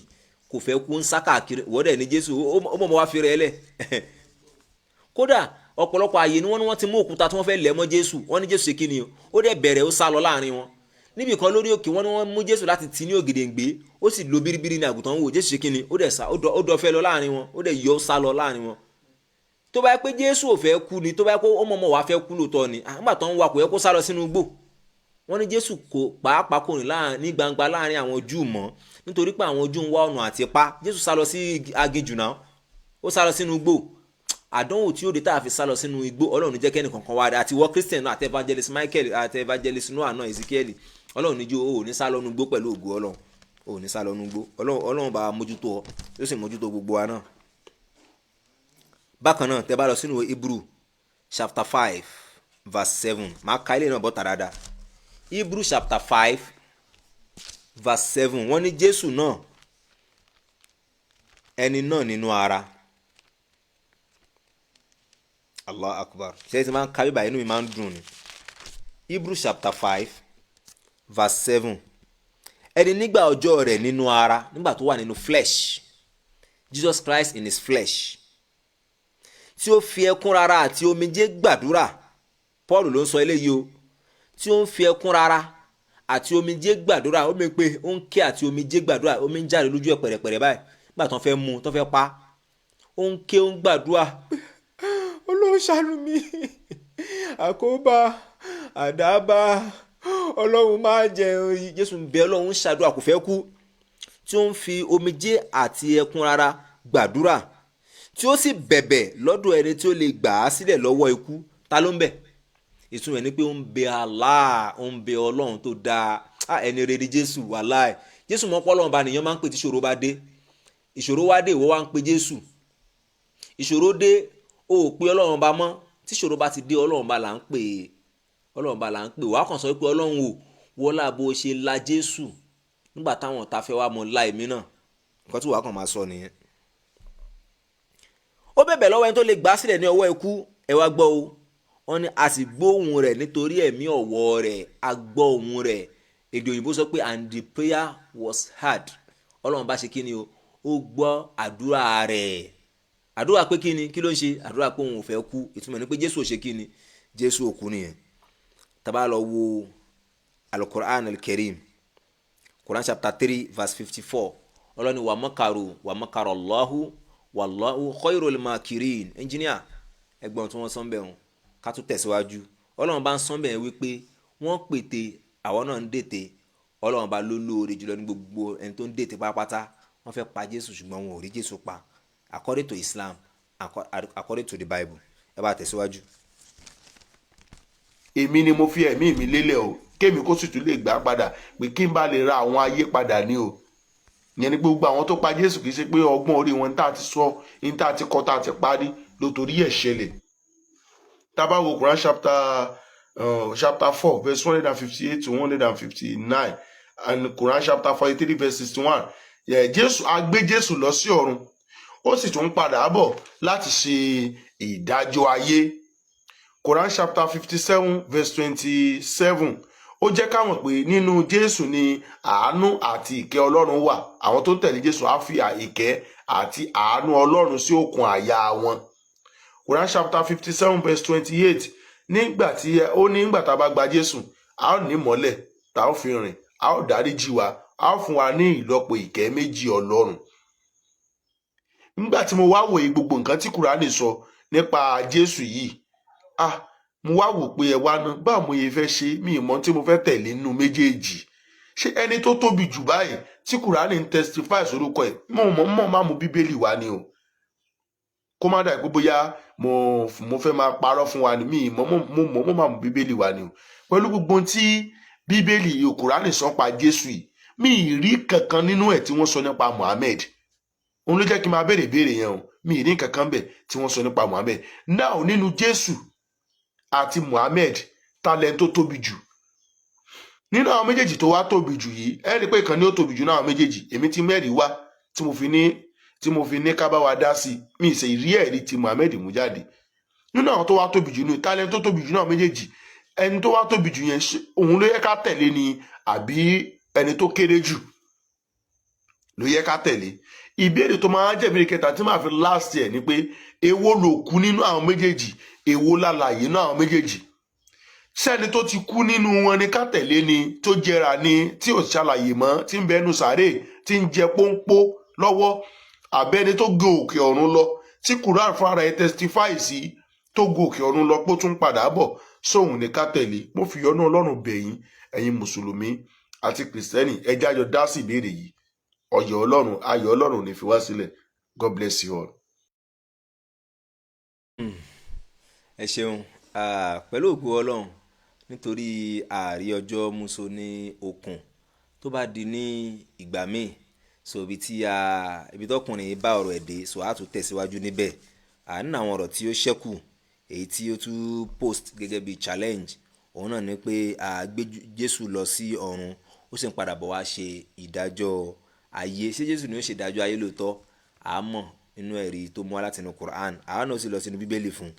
Kò fẹ́ kú, ń sá káàkiri. Wọ́n ní Jésù ó mọ̀ mọ́ wá fi rẹ̀ lẹ̀. Kódà ọ̀pọ̀lọpọ̀ àyè ni wọ́n ní wọ́n ti mú òkúta tí wọ́n fẹ́ lẹ̀ mọ́ Jésù. Wọ́n ní Jésù ṣe kí ni o? Ó dẹ̀ bẹ̀rẹ̀, ó sá lọ láàrin wọn. Níbì kan lórí òkè, wọ́n ní wọ́n mú Jésù láti tì ní ògèdèǹgbé, ó sì lo bíríbírí ní àgùntàn wò. Jésù ṣe kí ni? Ó dẹ̀ sá, ó dọ̀fẹ́ lọ láàrin wọn, ó dẹ̀ yọ, ó sá lọ láàrin wọn. Tó bá yẹ pé Jésù ò fẹ́ kú ni, tó bá yẹ pé ó mọ̀ọ́mọ̀ wá fẹ́ kú lóòótọ́ ni, nígbà tó ń wa, kò yẹ kó sá lọ sínú igbó. Wọ́n ní Jésù kò pàápàá kò rìn ní gbangba láàrin àwọn Júù mọ́, nítorí pé àwọn Júù ń wá ọ̀nà àti pa Jésù. Sá lọ sí aginjù náà, ó sá lọ sínú igbó. Àdánwò tí ó dé tá a fi sá lọ sínú igbó, Ọlọ́run jẹ́ kẹ́ni kankan wá dé, àti wọ́n Christian náà, àti Evangelist Michael, àti Evangelist Noah náà, Ezekiel. Ọlọ́run níjó o ò ní sá lọ́nu igbó pẹ̀lú ògo Ọlọ́run. O ò ní sá lọ́nu igbó. Ọlọ́run bá mójútó ọ, yóò sì mójútó gbogbo wa náà. Bákan náà, tẹ́ bá lọ sínú Hebrew chapter 5 verse 7, máa ka ilé náà bọ́ tàdáadáa. Hebrew chapter 5 verse 7, wọ́n ní Jésù náà, ẹni náà nínú ara. Allah akbar! Ṣé ti máa ń ka bíbá, inú mi máa ń dùn ni. Hebrew chapter 5 verse 7. Ẹni nígbà ọjọ́ rẹ̀ nínú ara, nígbà tó wà nínú flesh, Jesus Christ in his flesh, tí ó fi ẹkún rárá àti omijé gbàdúrà. Paul ló ń sọ eléyìí o. Tí ó ń fi ẹkún rárá àti omijé gbàdúrà, ó mi pé ó ń ké àti omijé gbàdúrà, omi ń jáde lójú ẹ̀ pẹ̀rẹ̀pẹ̀rẹ̀ báyìí. Nígbà tó ń fẹ́ mú, tó fẹ́ pa, ó ń ké, ó ń gbàdúrà, "Ọlọ́run ṣàánú mi, àkóbá, àdábá, Ọlọ́run máa jẹun." Jésù ń bẹ Ọlọ́run, ń ṣàdúrà, kò fẹ́ kú. Tí ó ń fi omijé àti ẹkún rárá gbàdúrà, tí ó sì bẹ̀bẹ̀ lọ́dọ̀ ẹni tí ó lè gbà á sílẹ̀ lọ́wọ́ ikú. Ta ló ń bẹ̀? Ìtumọ̀ ní pé ó ń bẹ Allah, ó ń bẹ Ọlọ́run tó dáa. Ẹni rere Jésù, wàláì. Jésù mọ́ pọ́lọ́run bá nìyẹn máa ń pè tí ìṣòro bá dé. Ìṣòro wá dé, ìwọ wá ń pe Jésù. Ìṣòro dé, o ò pe Ọlọ́run bá mọ́. Tí ìṣòro bá ti dé, Ọlọ́run bá là ń pè é, Ọlọ́run bá là ń pè. Wàá kàn sọ pé, "Ọlọ́run o, wọlá bó ṣe la Jésù nígbà táwọn ọ̀tá fẹ́ wá mọ la èmi náà." Nǹkan tí wàá kàn máa sọ nìyẹn. Ó bẹ̀bẹ̀ lọ́wọ́ ẹni tó lè gbà á sílẹ̀ ní ọwọ́ ikú. Ẹ wá gbọ́ o. Wọ́n ní a sì gbóhùn rẹ̀ nítorí ẹ̀mí ọ̀wọ́ rẹ̀. A gbọ́ ohùn rẹ̀. Èdè òyìnbó sọ pé, "And the prayer was heard." Ọlọ́run bá ṣe kí ni o? Ó gbọ́ àdúrà rẹ̀. Àdúrà pé kí ni? Kí ló ń ṣe? Àdúrà pé òun ò fẹ́ kú. Ìtumọ̀ ní pé Jésù ò ṣe kí ni? Jésù ò kú nìyẹn. Tá bá lọ wo Alukur'an Al-Karim, Quran chapter 3 verse 54, Ọlọ́ni ومكروا ومكر الله والله خير الماكرين. Engineer, ẹgbọ́n tí wọ́n sọ ń bẹ̀ wọn, ká tún tẹ̀síwájú. Ọlọ́run bá ń sọ bẹ̀ wípé wọ́n pète, àwọn náà ń dètè. Ọlọ́run bá ló lóore jùlọ ní gbogbo ẹni tó ń dètè pátápátá. Wọ́n fẹ́ pa Jésù, ṣùgbọ́n wọn ò rí Jésù pa, according to Islam, according to the Bible. Ẹ bá tẹ̀síwájú. Èmi ni mo fi ẹ̀mí mi lélẹ̀ o, kémi kó sì tún lè gbà padà, pé kí n bá lè ra àwọn ayé padà ní o. Ìyẹn ni gbogbo àwọn tó pa Jésù, kì í ṣe pé ọgbọ́n orí wọn tá a ti sọ ní tá a ti kọ́ tá a ti parí ló torí ẹ̀ ṣẹlẹ̀. Tá a bá wo Quran chapter 4 verse 158 to 159 and Quran chapter 43 verse 61, Jésù, a gbé Jésù lọ sí ọ̀run, ó sì tún padà bọ̀ láti ṣe ìdájọ́ ayé. Quran chapter 57 verse 27, ó jẹ́ ká mọ̀ pé nínú Jésù ni àánú àti ìkẹ́ Ọlọ́run wà. Àwọn tó ń tẹ̀lé Jésù á fi ìkẹ́ àti àánú Ọlọ́run sí òkun àyà wọn. Quran chapter 57 verse 28, nígbà tí ó ní nígbà tá a bá gba Jésù, A ó ní ìmọ́lẹ̀ tá a ó fi rìn, a ó dáríjì wa, a ó fún wa ní ìlọ́po ìkẹ́ méjì Ọlọ́run. Nígbà tí mo wá wòye gbogbo nǹkan tí Kùránì sọ nípa Jésù yìí, ah, mo wá wò pé ẹ wá ná, báwo mo yẹ fẹ́ ṣe mí ìmọ̀ tí mo fẹ́ tẹ̀lé nínú méjèèjì? Ṣé ẹni tó tóbi jù báyìí tí Kùránì ń testify sórúkọ ẹ̀, mo mọ̀ mọ̀ má mú Bíbélì wá ni o, kó má dà pé bóyá mo fẹ́ máa parọ́ fún wa ni. Mi mọ̀, mo mọ̀ mo máa mú Bíbélì wá ni o. Pẹ̀lú gbogbo ohun tí Bíbélì, Kùránì sọ pa Jésù yìí, mi ì rí kankan nínú ẹ̀ tí wọ́n sọ nípa Muhammed. Òun ló jẹ́ kí n máa béèrè ìbéèrè yẹn o. Mi ì rí kankan bẹ̀ tí wọ́n sọ nípa Muhammed náà. Nínú Jésù àti Muhammed, ta lẹni tó tóbi jù nínú àwọn méjèèjì tó wá tóbi jù yìí? Ẹ rí i pé ìkan ni ó tóbi jù náà àwọn méjèèjì. Èmi ti mẹ́rìí wá tí mo fi ní ká bá wa dá sí i. Mi ì sì rí ẹ̀rí ti Muhammed mú jáde nínú àwọn tó wá tóbi jù ní. Ta lẹni tó tóbi jù náà méjèèjì? Ẹni tó wá tóbi jù yẹn, ṣé òun ló yẹ ká tẹ̀lé ni, àbí ẹni tó kéré jù ló yẹ ká tẹ̀lé? Ìbéèrè tó máa ń jẹ́ ìbéèrè kẹta tí màá fi last ẹ̀ ni pé, èwo ló kú nínú àwọn méjèèjì? Èwo lálàyé nínú àwọn méjèèjì? Sẹ́ni tó ti kú nínú wọn ni ká tẹ̀lé ni, tó jẹrà ni, tí ò ṣàlàyé mọ́, tí ń bẹnu sàárè, tí ń jẹ pọ́npọ́ lọ́wọ́, àbẹ́ni tó gé òkè ọ̀run lọ, tí Quran fúnra ẹ̀ testify sí, tó gòkè ọ̀run lọ pé ó tún padà bọ̀, sóhun ní ká tẹ̀lé? Mo fi ìyọ́nú Ọlọ́run bẹ̀ yín, ẹ̀yin mùsùlùmí àti kìrìsìtẹ́nì, ẹ jẹ́ á jọ dá sí ìbéèrè yìí. Ọyọ̀ Ọlọ́run, ayọ̀ Ọlọ́run ò ní fi wá sílẹ̀. God bless you all. Ẹ ṣeun. Pẹ̀lú ògo Ọlọ́run, nítorí ààrí ọjọ́ muso ní okùn, tó bá di ní ìgbà míì, so ibi tí a ibi tọkùnrin bá ọ̀rọ̀ ẹ̀ dé, so a tún tẹ̀síwájú níbẹ̀. Nínú àwọn ọ̀rọ̀ tí ó ṣẹ́kù, èyí tí ó tún post gẹ́gẹ́ bí challenge, òun náà ni pé a gbé Jésù lọ sí ọ̀run, ó sì ń padà bọ̀ wá ṣe ìdájọ́ ayé. Ṣé Jésù ni ó ṣe ìdájọ́ ayé lóòótọ́? A mọ̀ nínú ẹ̀rí tó mú wá láti inú Quran, àwa náà sì lọ sínú Bíbélì fún un,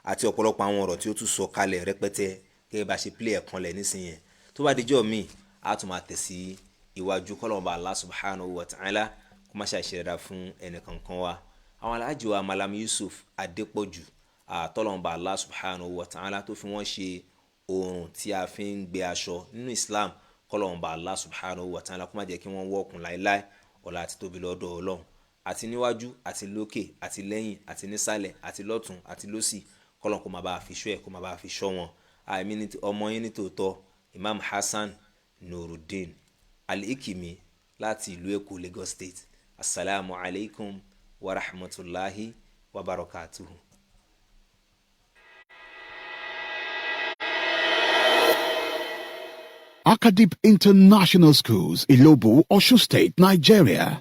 àti ọ̀pọ̀lọpọ̀ àwọn ọ̀rọ̀ tí ó tún sọ kalẹ̀ rẹpẹtẹ gẹ́gẹ́ bá ṣe play ẹ̀kan lẹ̀ nísìnyẹn. Tó bá dijọ́ míì, a tún máa tẹ̀ sí iwájú. Kọ́lọ́mọba Allah subhanahu wa ta'ala kó má ṣe àṣẹ dáadáa fún ẹnìkankan wa. Àwọn aláàjì wa, Malam Yusuf Adépọ̀jù, àtọ́lọ́mọba Allah subhanahu wa ta'ala tó fi wọ́n ṣe oòrùn tí a fi ń gbé aṣọ nínú Islam, kọ́lọ́mọba Allah subhanahu wa ta'ala kó má jẹ́ kí wọ́n wọ́ọ̀kùn láéláé, ọ̀la àti tóbi lọ́dọ̀ Ọlọ́run, àti níwájú àti lókè àti lẹ́yìn àti nísàlẹ̀ àti lọ́tún àti lósì, kọ́lọ́n kó máa bá a fi ṣọ́ ẹ̀, kó máa bá a fi ṣọ́ wọn. Àmì ní ọmọ yín ní tòótọ́, Imam Hasan Nurudeen Al-Ikimi láti ìlú Èkó, Lagos State. Asalaamu alaykum wa rahmatulahi wa barakatuhu. Akadip International Schools, Ilobu, Osun State, Nigeria.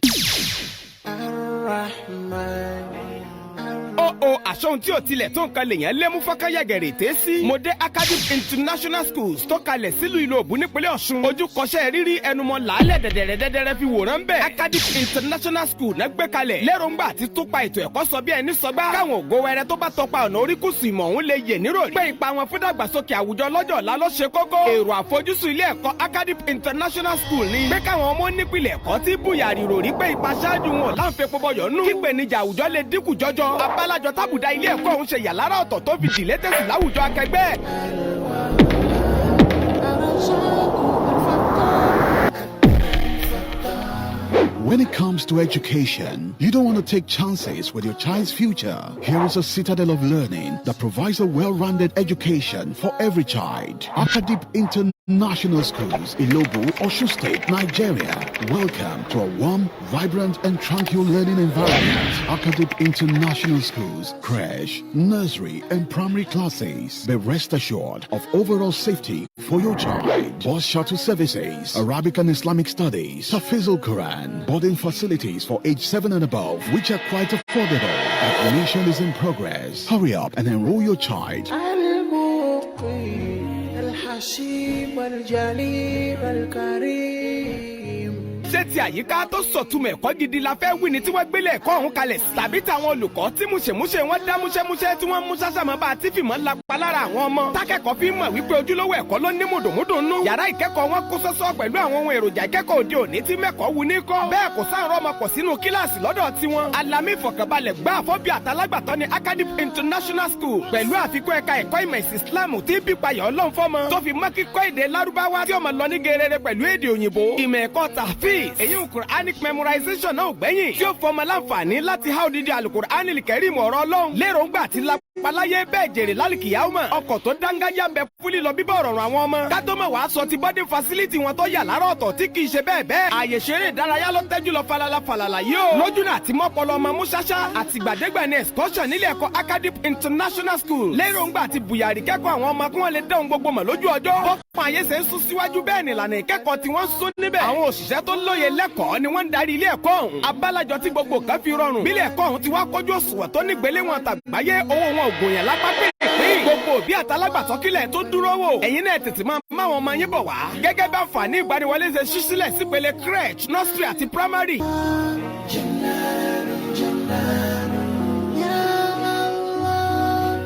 الرحمن. Ó o àṣọhun tí ò tilẹ̀ tó nǹkan lèèyàn lé mú fọ́káyàgẹ̀rẹ̀ tẹ́ sí. Mo dé Academic International Schools tó kalẹ̀ sílùú ìlú Òbú nípínlẹ̀ Ọ̀ṣun. Ojú kọsẹ́ rírí ẹnumọ́ làálẹ̀ dẹ̀dẹ̀rẹ̀ dẹ́dẹ́rẹ́ fi wòran bẹ́ẹ̀. Academic International School náà gbé kalẹ̀ lérògbà àti túpa ètò ẹ̀kọ́ sọ bí ẹni sọgbà. Káwọn ògo wẹrẹ tó bá tọpa ọ̀nà oríkùsù ìmọ̀ òun lè yè nírò. Pé ipa wọn fún dàgbàsókè àwùjọ lọ́jọ́ ọ̀la ló ṣe kókó. Èrò àfojúsùn ilé ẹ̀kọ́ Academic International School ni pé káwọn ọmọ nípìnlẹ̀ ẹ̀kọ́ tí bùyàrì rò rí pé ipa ṣáájú wọn láǹfẹ̀ pọ̀bọyọ̀ nù. Kípèníjà àwùjọ lè dínkù jọjọ. Abálájọ tábùdá ilé ẹ̀kọ́ ọ̀hún ṣe yà lára ọ̀tọ̀ tó fi dìlé tẹ̀sí láwùjọ akẹgbẹ́. الرزاق الفتاح. When it comes to education, you don't want to take chances with your child's future. Here is a citadel of learning that provides a well-rounded education for every child. Akadip International Schools, Ilobu, Osun State, Nigeria. Welcome to a warm, vibrant, and tranquil learning environment. Akadip International Schools, creche, nursery, and primary classes. Be rest assured of overall safety for your child. Bus shuttle services, Arabic and Islamic studies, Tafizul Quran, boarding facilities for age 7 and above, which are quite affordable. Admission is in progress. Hurry up and enroll your child. المقيم الحسيب الجليل الكريم. Ṣé ti àyíká tó sọ̀túnmọ̀ ẹ̀kọ́ gidi la fẹ́ wí ni tí wọ́n gbélé ẹ̀kọ́ ọ̀hún kalẹ̀ sí? Tàbí tàwọn olùkọ́ tí múṣemúṣe wọn dá múṣẹ́múṣẹ́ tí wọ́n mú ṣáṣàmọ́ bá a ti fìmọ̀ lápá lára àwọn ọmọ. Tákẹ́kọ̀ọ́ fi mọ̀ wípé ojúlówó ẹ̀kọ́ ló ní mùdùnmúdùn nú. Yàrá ìkẹ́kọ̀ọ́ wọn kó sọ́sọ́ pẹ̀lú àwọn ohun èròjà ìkẹ́kọ̀ọ́ òde òní tí mẹ́kọ̀ọ́ wu ní kọ́. Bẹ́ẹ̀ kò sáàrọ̀ ọmọ pọ̀ sínú kíláàsì lọ́dọ̀ tiwọn. Alami ìfọ̀kànbalẹ̀ gbá àfọ́bí àtàlágbàtọ́ ní Academy International School pẹ̀lú àfikún ẹ̀ka ẹ̀kọ́ ìmọ̀ ìsìn Islam tí bípayọ̀ ọlọ́run fọ́mọ tó fi mọ́ kíkọ́ èdè Lárúbáwá tí ó máa lọ ní gerere pẹ̀lú èdè òyìnbó. Ìmọ̀ ẹ̀kọ́ tàfíìs èyí ń Quranic memorization náà ò gbẹ́yìn tí ó fọmọ láǹfààní láti há odidi Al-Qur'anil Karim ọ̀rọ̀ Ọlọ́run lérògbà àti lápaláyé bẹ́ẹ̀ jèrè lálìkìyámà. Ọkọ̀ tó dángájá ń bẹ fún lílọ bíbọ̀ ọ̀rọ̀rùn àwọn ọmọ. Kátó mọ̀ wàá sọ ti boarding facility wọn tó yà lára ọ̀tọ̀ tí kì í ṣe bẹ́ẹ̀ bẹ́ẹ̀. Àyè ṣeré ìdárayá ló tẹ́jú lọ falala falala yìí o. Lójúnà àti mọ́pọlọ ọmọ múṣáṣá àtìgbàdégbà ní excursion nílé ẹ̀kọ́ Academy International School. Lérògbà àti bùyàrí kẹ́kọ̀ọ́ àwọn ọmọ kí wọ́n lè dán gbogbo mọ̀ lójú ọjọ́. Bọ́pọ̀ ayé ṣe ń sún síwájú bẹ́ẹ̀ ni ìlànà ìkẹ́kọ̀ọ́ tí wọ́n ń sún níbẹ̀. Àwọn òṣìṣẹ́ tó lóye lẹ́kọ̀ọ́ ni wọ́n ń darí ilé ẹ̀kọ́ ọ̀hún. Abálájọ tí gbogbo kan fi rọrùn. Bílẹ̀ ẹ̀kọ́ ọ̀hún ti wá kójú òṣùwọ̀n tó nígbéléwọ̀n tàgbáyé owó wọn ò gòyàn lápá pínpín. Gbogbo òbí àtàlágbàtọ́ kílẹ̀ tó dúró wò. Ẹ̀yin náà tètè máa máwọn ọmọ yín bọ̀ wá. Gẹ́gẹ́ bá àǹfààní ìgbaniwọlé ṣe ṣí sílẹ̀ sípele crèche, nursery àti primary. Ya Allah.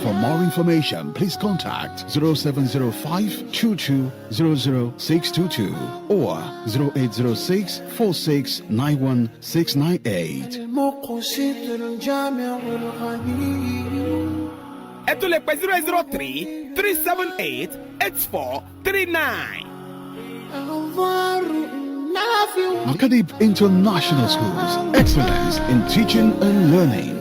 For more information, please contact 0705 2200 622 or 0806 4691 698. المقسط الجامع الغني. Ẹ tún lè pè 08033788439. الضار النافع. Akadib International Schools, excellence in teaching and learning.